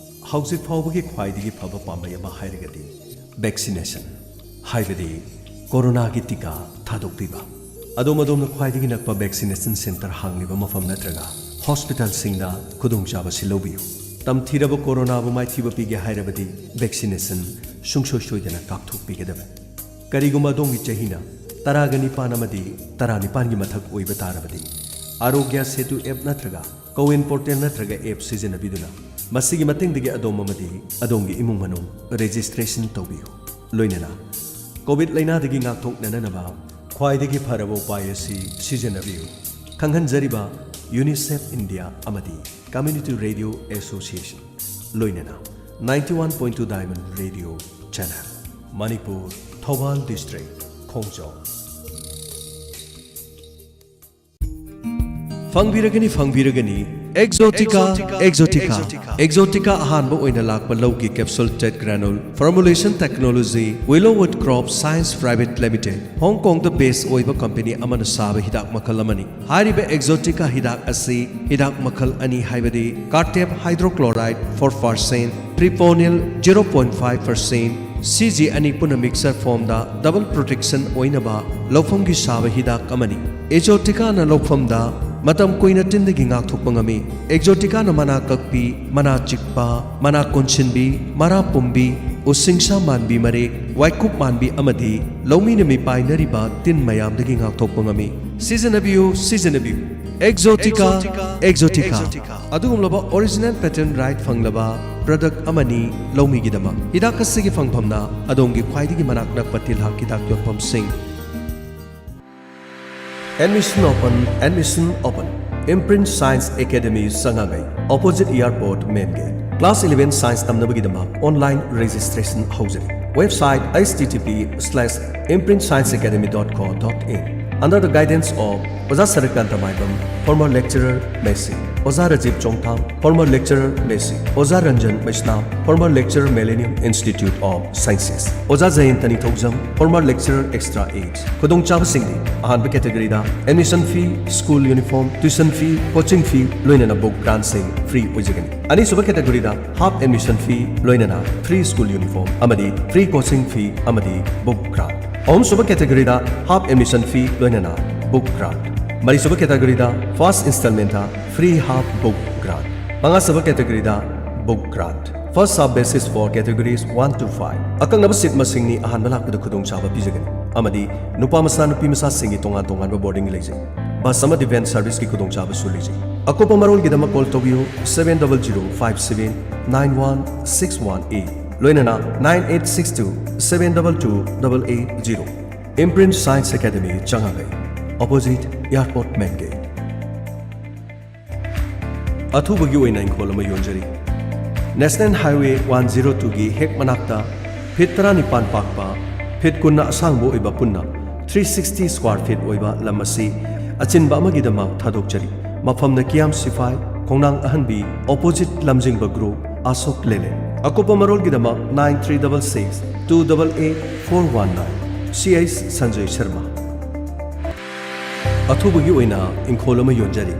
ꯍꯧꯖꯤꯛ ꯐꯥꯎꯕꯒꯤ ꯈ꯭ꯋꯥꯏꯗꯒꯤ ꯐꯕ ꯄꯥꯝꯕꯩ ꯑꯃ ꯍꯥꯏꯔꯒꯗꯤ ꯚꯦꯛꯁꯤꯅꯦꯁꯟ, ꯍꯥꯏꯕꯗꯤ ꯀꯣꯔꯣꯅꯥꯒꯤ ꯇꯤꯀꯥ ꯊꯥꯗꯣꯛꯄꯤꯕ꯫ ꯑꯗꯣꯝ ꯑꯗꯣꯝꯅ ꯈ꯭ꯋꯥꯏꯗꯒꯤ ꯅꯛꯄ ꯚꯦꯛꯁꯤꯅꯦꯁꯟ ꯁꯦꯟꯇꯔ ꯍꯥꯡꯂꯤꯕ ꯃꯐꯝ ꯅꯠꯇ꯭ꯔꯒ ꯍꯣꯁꯄꯤꯇꯥꯜꯁꯤꯡꯗ ꯈꯨꯗꯣꯡꯆꯥꯕꯁꯤ ꯂꯧꯕꯤꯌꯨ꯫ ꯇꯝꯊꯤꯔꯕ ꯀꯣꯔꯣꯅꯥꯕꯨ ꯃꯥꯏꯊꯤꯕ ꯄꯤꯒꯦ ꯍꯥꯏꯔꯕꯗꯤ ꯚꯦꯛꯁꯤꯅꯦꯁꯟ ꯁꯨꯡꯁꯣꯏ ꯁꯣꯏꯗꯅ ꯀꯥꯞꯊꯣꯛꯄꯤꯒꯗꯕꯅꯤ꯫ ꯀꯔꯤꯒꯨꯝꯕ ꯑꯗꯣꯝꯒꯤ ꯆꯍꯤꯅ ꯇꯔꯥꯒ ꯅꯤꯄꯥꯟ ꯑꯃꯗꯤ ꯇꯔꯥꯅꯤꯄꯥꯟꯒꯤ ꯃꯊꯛ ꯑꯣꯏꯕ ꯇꯥꯔꯕꯗꯤ, ꯑꯥꯔꯣꯒ꯭ꯌ ꯁꯦꯇꯨ ꯑꯦꯞ ꯅꯠꯇ꯭ꯔꯒ ꯀꯣꯋꯤꯟ ꯄꯣꯔꯇꯦꯜ ꯅꯠꯇ꯭ꯔꯒ ꯑꯦꯞ ꯁꯤꯖꯤꯟꯅꯕꯤꯗꯨꯅ ꯃꯁꯤꯒꯤ ꯃꯇꯦꯡꯗꯒꯤ ꯑꯗꯣꯝ ꯑꯃꯗꯤ ꯑꯗꯣꯝꯒꯤ ꯏꯃꯨꯡ ꯃꯅꯨꯡ ꯔꯦꯖꯤꯁꯇ꯭ꯔꯦꯁꯟ ꯇꯧꯕꯤꯌꯨ꯫ ꯂꯣꯏꯅꯅ ꯀꯣꯚꯤꯗ ꯂꯥꯏꯅꯥꯗꯒꯤ ꯉꯥꯛꯊꯣꯛꯅꯅꯕ ꯈ꯭ꯋꯥꯏꯗꯒꯤ ꯐꯔꯕ ꯎꯄꯥꯏ ꯑꯁꯤ ꯁꯤꯖꯤꯟꯅꯕꯤꯌꯨ꯫ ꯈꯪꯍꯟꯖꯔꯤꯕ ꯌꯨꯅꯤꯁꯦꯐ ꯏꯟꯗꯤꯌꯥ ꯑꯃꯗꯤ ꯀꯝꯃ꯭ꯌꯨꯅꯤꯇꯤ ꯔꯦꯗꯤꯑꯣ ꯑꯦꯁꯣꯁꯤꯌꯦꯁꯟ, ꯂꯣꯏꯅꯅ ninety one point two Diamond Radio Channel, Manipur, Thoubal district, Khongjom. ꯐꯪꯕꯤꯔꯒꯅꯤ, ꯐꯪꯕꯤꯔꯒꯅꯤ꯫ ꯑꯦꯛꯖꯣꯇꯤꯀꯥ, ꯑꯦꯛꯖꯣꯇꯤꯀꯥ, ꯑꯦꯛꯖꯣꯇꯤꯀꯥ ꯑꯍꯥꯟꯕ ꯑꯣꯏꯅ ꯂꯥꯛꯄ ꯂꯧꯒꯤ ꯀꯦꯞꯁꯨꯜ ꯇꯦꯠ granule formulation technology, Willowood crop science private limited, ꯍꯣꯡꯀꯣꯡꯗ ꯕꯦꯁ ꯑꯣꯏꯕ ꯀꯝꯄꯦꯅꯤ ꯑꯃꯅ ꯁꯥꯕ ꯍꯤꯗꯥꯛ ꯃꯈꯜ ꯑꯃꯅꯤ꯫ ꯍꯥꯏꯔꯤꯕ ꯑꯦꯛꯖꯣꯇꯤꯀꯥ ꯍꯤꯗꯥꯛ ꯑꯁꯤ ꯍꯤꯗꯥꯛ ꯃꯈꯜ ꯑꯅꯤ, ꯍꯥꯏꯕꯗꯤ ꯀꯥꯔꯇꯦꯞ ꯍꯥꯏꯗ꯭ꯔꯣꯀ꯭ꯂꯣꯔꯥꯏꯗ four percent, ꯄ꯭ꯔꯤꯄꯣꯅꯤꯜ zero point five percent, ꯁꯤꯖꯤ ꯑꯅꯤ ꯄꯨꯟꯅ ꯃꯤꯛꯁꯔ ꯐꯣꯝꯗ ꯗꯕꯜ ꯄ꯭ꯔꯣꯇꯦꯛꯁꯟ ꯑꯣꯏꯅꯕ ꯂꯧꯐꯝꯒꯤ ꯁꯥꯕ ꯍꯤꯗꯥꯛ ꯑꯃꯅꯤ꯫ ꯑꯦꯛꯖꯣꯇꯤꯀꯥꯅ ꯂꯧꯐꯝꯗ ꯃꯇꯝ ꯀꯨꯏꯅ ꯇꯤꯟꯗꯒꯤ ꯉꯥꯛꯊꯣꯛꯄ ꯉꯝꯃꯤ꯫ ꯑꯦꯛꯖꯣꯇꯤꯀꯥꯅ ꯃꯅꯥ ꯀꯛꯄꯤ, ꯃꯅꯥ ꯆꯤꯛꯄ, ꯃꯅꯥ ꯀꯣꯟꯁꯤꯟꯕꯤ, ꯃꯔꯥ ꯄꯨꯝꯕꯤ, ꯎꯁꯤꯡꯁꯥ ꯃꯥꯟꯕꯤ ꯃꯔꯦꯛ, ꯋꯥꯏꯀꯨꯞ ꯃꯥꯟꯕꯤ ꯑꯃꯗꯤ ꯂꯧꯃꯤꯅ ꯃꯤꯄꯥꯏꯅꯔꯤꯕ ꯇꯤꯟ ꯃꯌꯥꯝꯗꯒꯤ ꯉꯥꯛꯊꯣꯛꯄ ꯉꯝꯃꯤ꯫ ꯁꯤꯖꯤꯟꯅꯕꯤꯌꯨ, ꯁꯤꯖꯤꯟꯅꯕꯤꯌꯨ꯫ ꯑꯦꯛꯖꯣꯇꯤꯀꯥ, ꯑꯦꯛꯖꯣꯇꯤꯀꯥ꯫ ꯑꯗꯨꯒꯨꯝꯂꯕ ꯑꯣꯔꯤꯖꯤꯅꯦꯜ ꯄꯦꯇꯦꯟ ꯔꯥꯏꯠ ꯐꯪꯂꯕ ꯄ꯭ꯔꯗꯛ ꯑꯃꯅꯤ ꯂꯧꯃꯤꯒꯤꯗꯃꯛ꯫ ꯍꯤꯗꯥꯛ ꯑꯁꯤꯒꯤ ꯐꯪꯐꯝꯅ ꯑꯗꯣꯝꯒꯤ ꯈ꯭ꯋꯥꯏꯗꯒꯤ ꯃꯅꯥꯛ ꯅꯛꯄ ꯇꯤꯜꯍꯥꯠ ꯍꯤꯗꯥꯛ ꯌꯣꯟꯐꯝꯁꯤꯡ꯫ Admission open, admission open. Imprint Science Academy, Sangai, opposite airport, main gate. Class eleven science ꯇꯝꯅꯕꯒꯤꯗꯃꯛ online registration ꯍꯧꯖꯔꯤ꯫ Website: H T T P slash imprint science academy dot co dot in. Under the guidance of ꯑꯣꯖꯥ ꯁꯔꯠꯀꯥꯟꯇ ꯃꯥꯏꯕꯝ, former lecturer, Messi, ꯑꯣꯖꯥ ꯔꯥꯖꯤꯕ ꯆꯣꯡꯊꯥꯝ, former lecturer, Messi, ꯑꯣꯖꯥ ꯔꯟꯖꯟ ꯃꯩꯁꯅꯥꯝ, former lecturer, Millennium Institute of Sciences, ꯑꯣꯖꯥ ꯖꯌꯟꯇ ꯅꯤꯡꯊꯧꯖꯝ, former lecturer, Extra Age꯫ ꯈꯨꯗꯣꯡꯆꯥꯕꯁꯤꯡꯗꯤ: ꯑꯍꯥꯟꯕ category ꯗ admission fee, school uniform, tuition fee, coaching fee, ꯂꯣꯏꯅꯅ book grant ꯁꯤꯡ free ꯑꯣꯏꯖꯒꯅꯤ꯫ ꯑꯅꯤꯁꯨꯕ category ꯗ half admission fee ꯂꯣꯏꯅꯅ free school uniform ꯑꯃꯗꯤ free coaching fee ꯑꯃꯗꯤ book grant꯫ ꯑꯍꯨꯝꯁꯨꯕ category ꯗ half admission fee ꯂꯣꯏꯅꯅ book grant꯫ ꯃꯔꯤꯁꯨꯕ category ꯗ first installment ꯇ free half book grant, ꯃꯉꯥꯁꯨꯕ category the book grant, first half basis for categories one to five꯫ ꯑꯀꯛꯅꯕ seat ꯃꯁꯤꯡꯅꯤ ꯑꯍꯥꯟꯕ ꯂꯥꯛꯄꯗ ꯈꯨꯗꯣꯡꯆꯥꯕ ꯄꯤꯖꯒꯅꯤ, ꯑꯃꯗꯤ ꯅꯨꯄꯥ ꯃꯆꯥ ꯅꯨꯄꯤ ꯃꯆꯥꯁꯤꯡꯒꯤ ꯇꯣꯉꯥꯟ ꯇꯣꯉꯥꯟꯕ boarding ꯂꯩꯖꯩ꯫ Bus ꯑꯃꯗꯤ van service ꯀꯤ ꯈꯨꯗꯣꯡꯆꯥꯕꯁꯨ ꯂꯩꯖꯩ꯫ ꯑꯀꯨꯞꯄ ꯃꯔꯣꯜꯒꯤꯗꯃꯛ call ꯇꯧꯕꯤꯌꯨ seven double zero five seven nine one six one eight, ꯂꯣꯏꯅꯅ nine eight six two seven double two double eight zero꯫ Imprint Science Academy, ꯆꯉꯥꯡꯒꯩ, opposite airport main gate꯫ ꯑꯊꯨꯕꯒꯤ ꯑꯣꯏꯅ ꯏꯪꯈꯣꯜ ꯑꯃ ꯌꯣꯟꯖꯔꯤ꯫ National Highway one zero two ꯒꯤ ꯍꯦꯛ ꯃꯅꯥꯛꯇ, feet ꯇꯔꯥꯅꯤꯄꯥꯟ ꯄꯥꯛꯄ, feet ꯀꯨꯟꯅ ꯑꯁꯥꯡꯕ ꯑꯣꯏꯕ ꯄꯨꯟꯅ three sixty square feet ꯑꯣꯏꯕ ꯂꯝ ꯑꯁꯤ ꯑꯆꯤꯟꯕ ꯑꯃꯒꯤꯗꯃꯛ ꯊꯥꯗꯣꯛꯆꯔꯤ꯫ ꯃꯐꯝꯅ ꯀꯤꯌꯥꯝ ꯁꯤꯐꯥꯏ, ꯈꯣꯡꯅꯥꯡ ꯑꯍꯟꯕꯤ, opposite ꯂꯝꯖꯤꯡꯕ group, ꯑꯁꯣꯛ ꯂꯦꯂꯦꯟ꯫ ꯑꯀꯨꯞꯄ ꯃꯔꯣꯜꯒꯤꯗꯃꯛ nine three double six two double eight four one nine꯫ ꯁꯤ ꯑꯩꯆ ꯁꯟꯖꯣꯏ ꯁꯔꯃ꯫ ꯑꯊꯨꯕꯒꯤ ꯑꯣꯏꯅ ꯏꯪꯈꯣꯜ ꯑꯃ ꯌꯣꯟꯖꯔꯤ꯫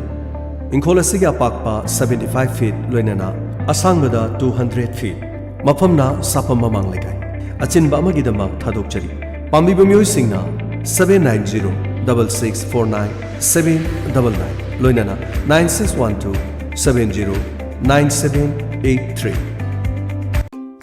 ꯏꯪꯈꯣꯜ ꯑꯁꯤꯒꯤ ꯑꯄꯥꯛꯄ seventy five feet, ꯂꯣꯏꯅꯅ ꯑꯁꯥꯡꯕꯗ two hundred feet꯫ ꯃꯐꯝꯅ ꯁꯥꯐꯝ ꯃꯃꯥꯡ ꯂꯩꯀꯥꯏ꯫ ꯑꯆꯤꯟꯕ ꯑꯃꯒꯤꯗꯃꯛ ꯊꯥꯗꯣꯛꯆꯔꯤ꯫ ꯄꯥꯝꯕꯤꯕ ꯃꯤꯑꯣꯏꯁꯤꯡꯅ seven nine zero double six four nine seven double nine, ꯂꯣꯏꯅꯅ nine six one two seven zero nine seven eight three꯫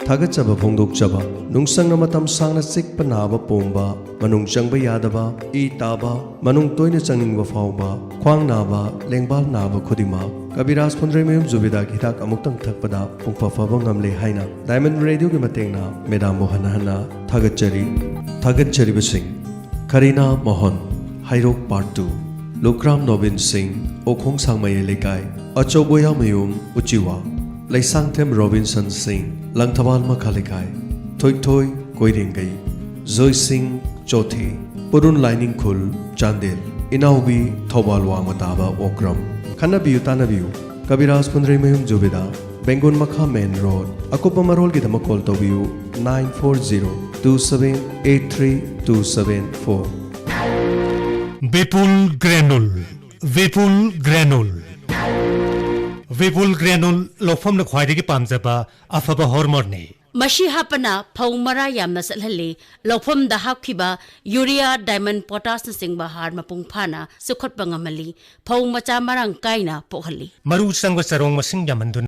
ꯊꯥꯒꯠꯆꯕ ꯐꯣꯡꯗꯣꯛꯆꯕ꯫ ꯅꯨꯡꯁꯪꯅ ꯃꯇꯝ ꯁꯥꯡꯅ ꯆꯤꯛꯄ ꯅꯥꯕ ꯄꯣꯝꯕ, ꯃꯅꯨꯡ ꯆꯪꯕ ꯌꯥꯗꯕ, ꯏ ꯇꯥꯕ, ꯃꯅꯨꯡ ꯇꯣꯏꯅ ꯆꯪꯅꯤꯡꯕ ꯐꯥꯎꯕ, ꯈ꯭ꯋꯥꯡ ꯅꯥꯕ, ꯂꯦꯡꯕꯥꯜ ꯅꯥꯕ ꯈꯨꯗꯤꯡꯃꯛ ꯀꯕꯤꯔꯥꯖ ꯐꯨꯟꯗ꯭ꯔꯩꯃꯌꯨꯝ ꯖꯨꯕꯦꯗꯥꯒꯤ ꯍꯤꯗꯥꯛ ꯑꯃꯨꯛꯇꯪ ꯊꯛꯄꯗ ꯄꯨꯡꯐ ꯐꯕ ꯉꯝꯂꯦ ꯍꯥꯏꯅ Diamond Radio ꯒꯤ ꯃꯇꯦꯡꯅ madam ꯕꯨ ꯍꯟꯅ ꯍꯟꯅ ꯊꯥꯒꯠꯆꯔꯤ꯫ ꯊꯥꯒꯠꯆꯔꯤꯕꯁꯤꯡ: ꯀꯔꯤꯅꯥ ꯃꯣꯍꯟ, ꯍꯩꯔꯣꯛ Part two, ꯂꯨꯀ꯭ꯔꯥꯝ ꯅꯣꯕꯤꯟ ꯁꯤꯡ, ꯑꯣꯈꯣꯡ ꯁꯥꯡꯃꯩ ꯂꯩꯀꯥꯏ, ꯑꯆꯧꯕꯣꯌꯥꯃꯌꯨꯝ ꯎꯆꯤꯋꯥ, ꯂꯩꯁꯥꯡꯊꯦꯝ ꯔꯣꯕꯤꯟꯁꯟ ꯁꯤꯡ, ꯂꯪꯊꯕꯥꯜ ꯃꯈꯥ ꯂꯩꯀꯥꯏ, ꯊꯣꯏꯊꯣꯏ ꯀꯣꯏꯔꯦꯡꯒꯩ, ꯖꯣꯏꯁꯤꯡ ꯆꯣꯊꯦ, ꯄꯨꯔꯨꯟ ꯂꯥꯏꯅꯤꯡꯈꯨꯜ, ꯆꯥꯟꯗꯦꯜ, ꯏꯅꯥꯎꯕꯤ ꯊꯧꯕꯥꯜ ꯋꯥꯡꯃ ꯇꯥꯕ ꯑꯣꯀ꯭ꯔꯝ꯫ ꯈꯟꯅꯕꯤꯌꯨ ꯇꯥꯟꯅꯕꯤꯌꯨ, ꯀꯕꯤꯔꯥꯖ ꯐꯨꯟꯗ꯭ꯔꯩꯃꯌꯨꯝ ꯖꯨꯕꯦꯗꯥ, ꯕꯦꯡꯒꯨꯟ ꯃꯈꯥ main road꯫ ꯑꯀꯨꯞꯄ ꯃꯔꯣꯜꯒꯤꯗꯃꯛ call ꯇꯧꯕꯤꯌꯨ nine four zero two seven eight three two seven four꯫ Bipul granule, Bipul granule, Bipul granule ꯂꯧꯐꯝꯅ ꯈ꯭ꯋꯥꯏꯗꯒꯤ ꯄꯥꯝꯖꯕ ꯑꯐꯕ ꯍꯣꯔꯃꯣꯟꯅꯤ꯫ ꯃꯁꯤ ꯍꯥꯞꯄꯅ ꯐꯧ ꯃꯔꯥ ꯌꯥꯝꯅ ꯆꯠꯍꯜꯂꯤ꯫ ꯂꯧꯐꯝꯗ ꯍꯥꯞꯈꯤꯕ ꯌꯨꯔꯤꯌꯥ, ꯗꯥꯏꯃꯟ, ꯄꯣꯇꯥꯁꯅꯆꯤꯡꯕ ꯍꯥꯔ ꯃꯄꯨꯡ ꯐꯥꯅ ꯆꯨꯞꯈꯠꯄ ꯉꯝꯍꯜꯂꯤ꯫ ꯐꯧ ꯃꯆꯥ ꯃꯔꯥꯡ ꯀꯥꯏꯅ ꯄꯣꯛꯍꯜꯂꯤ꯫ ꯃꯔꯨ ꯆꯪꯕ ꯆꯔꯣꯡ ꯃꯁꯤꯡ ꯌꯥꯝꯍꯟꯗꯨꯅ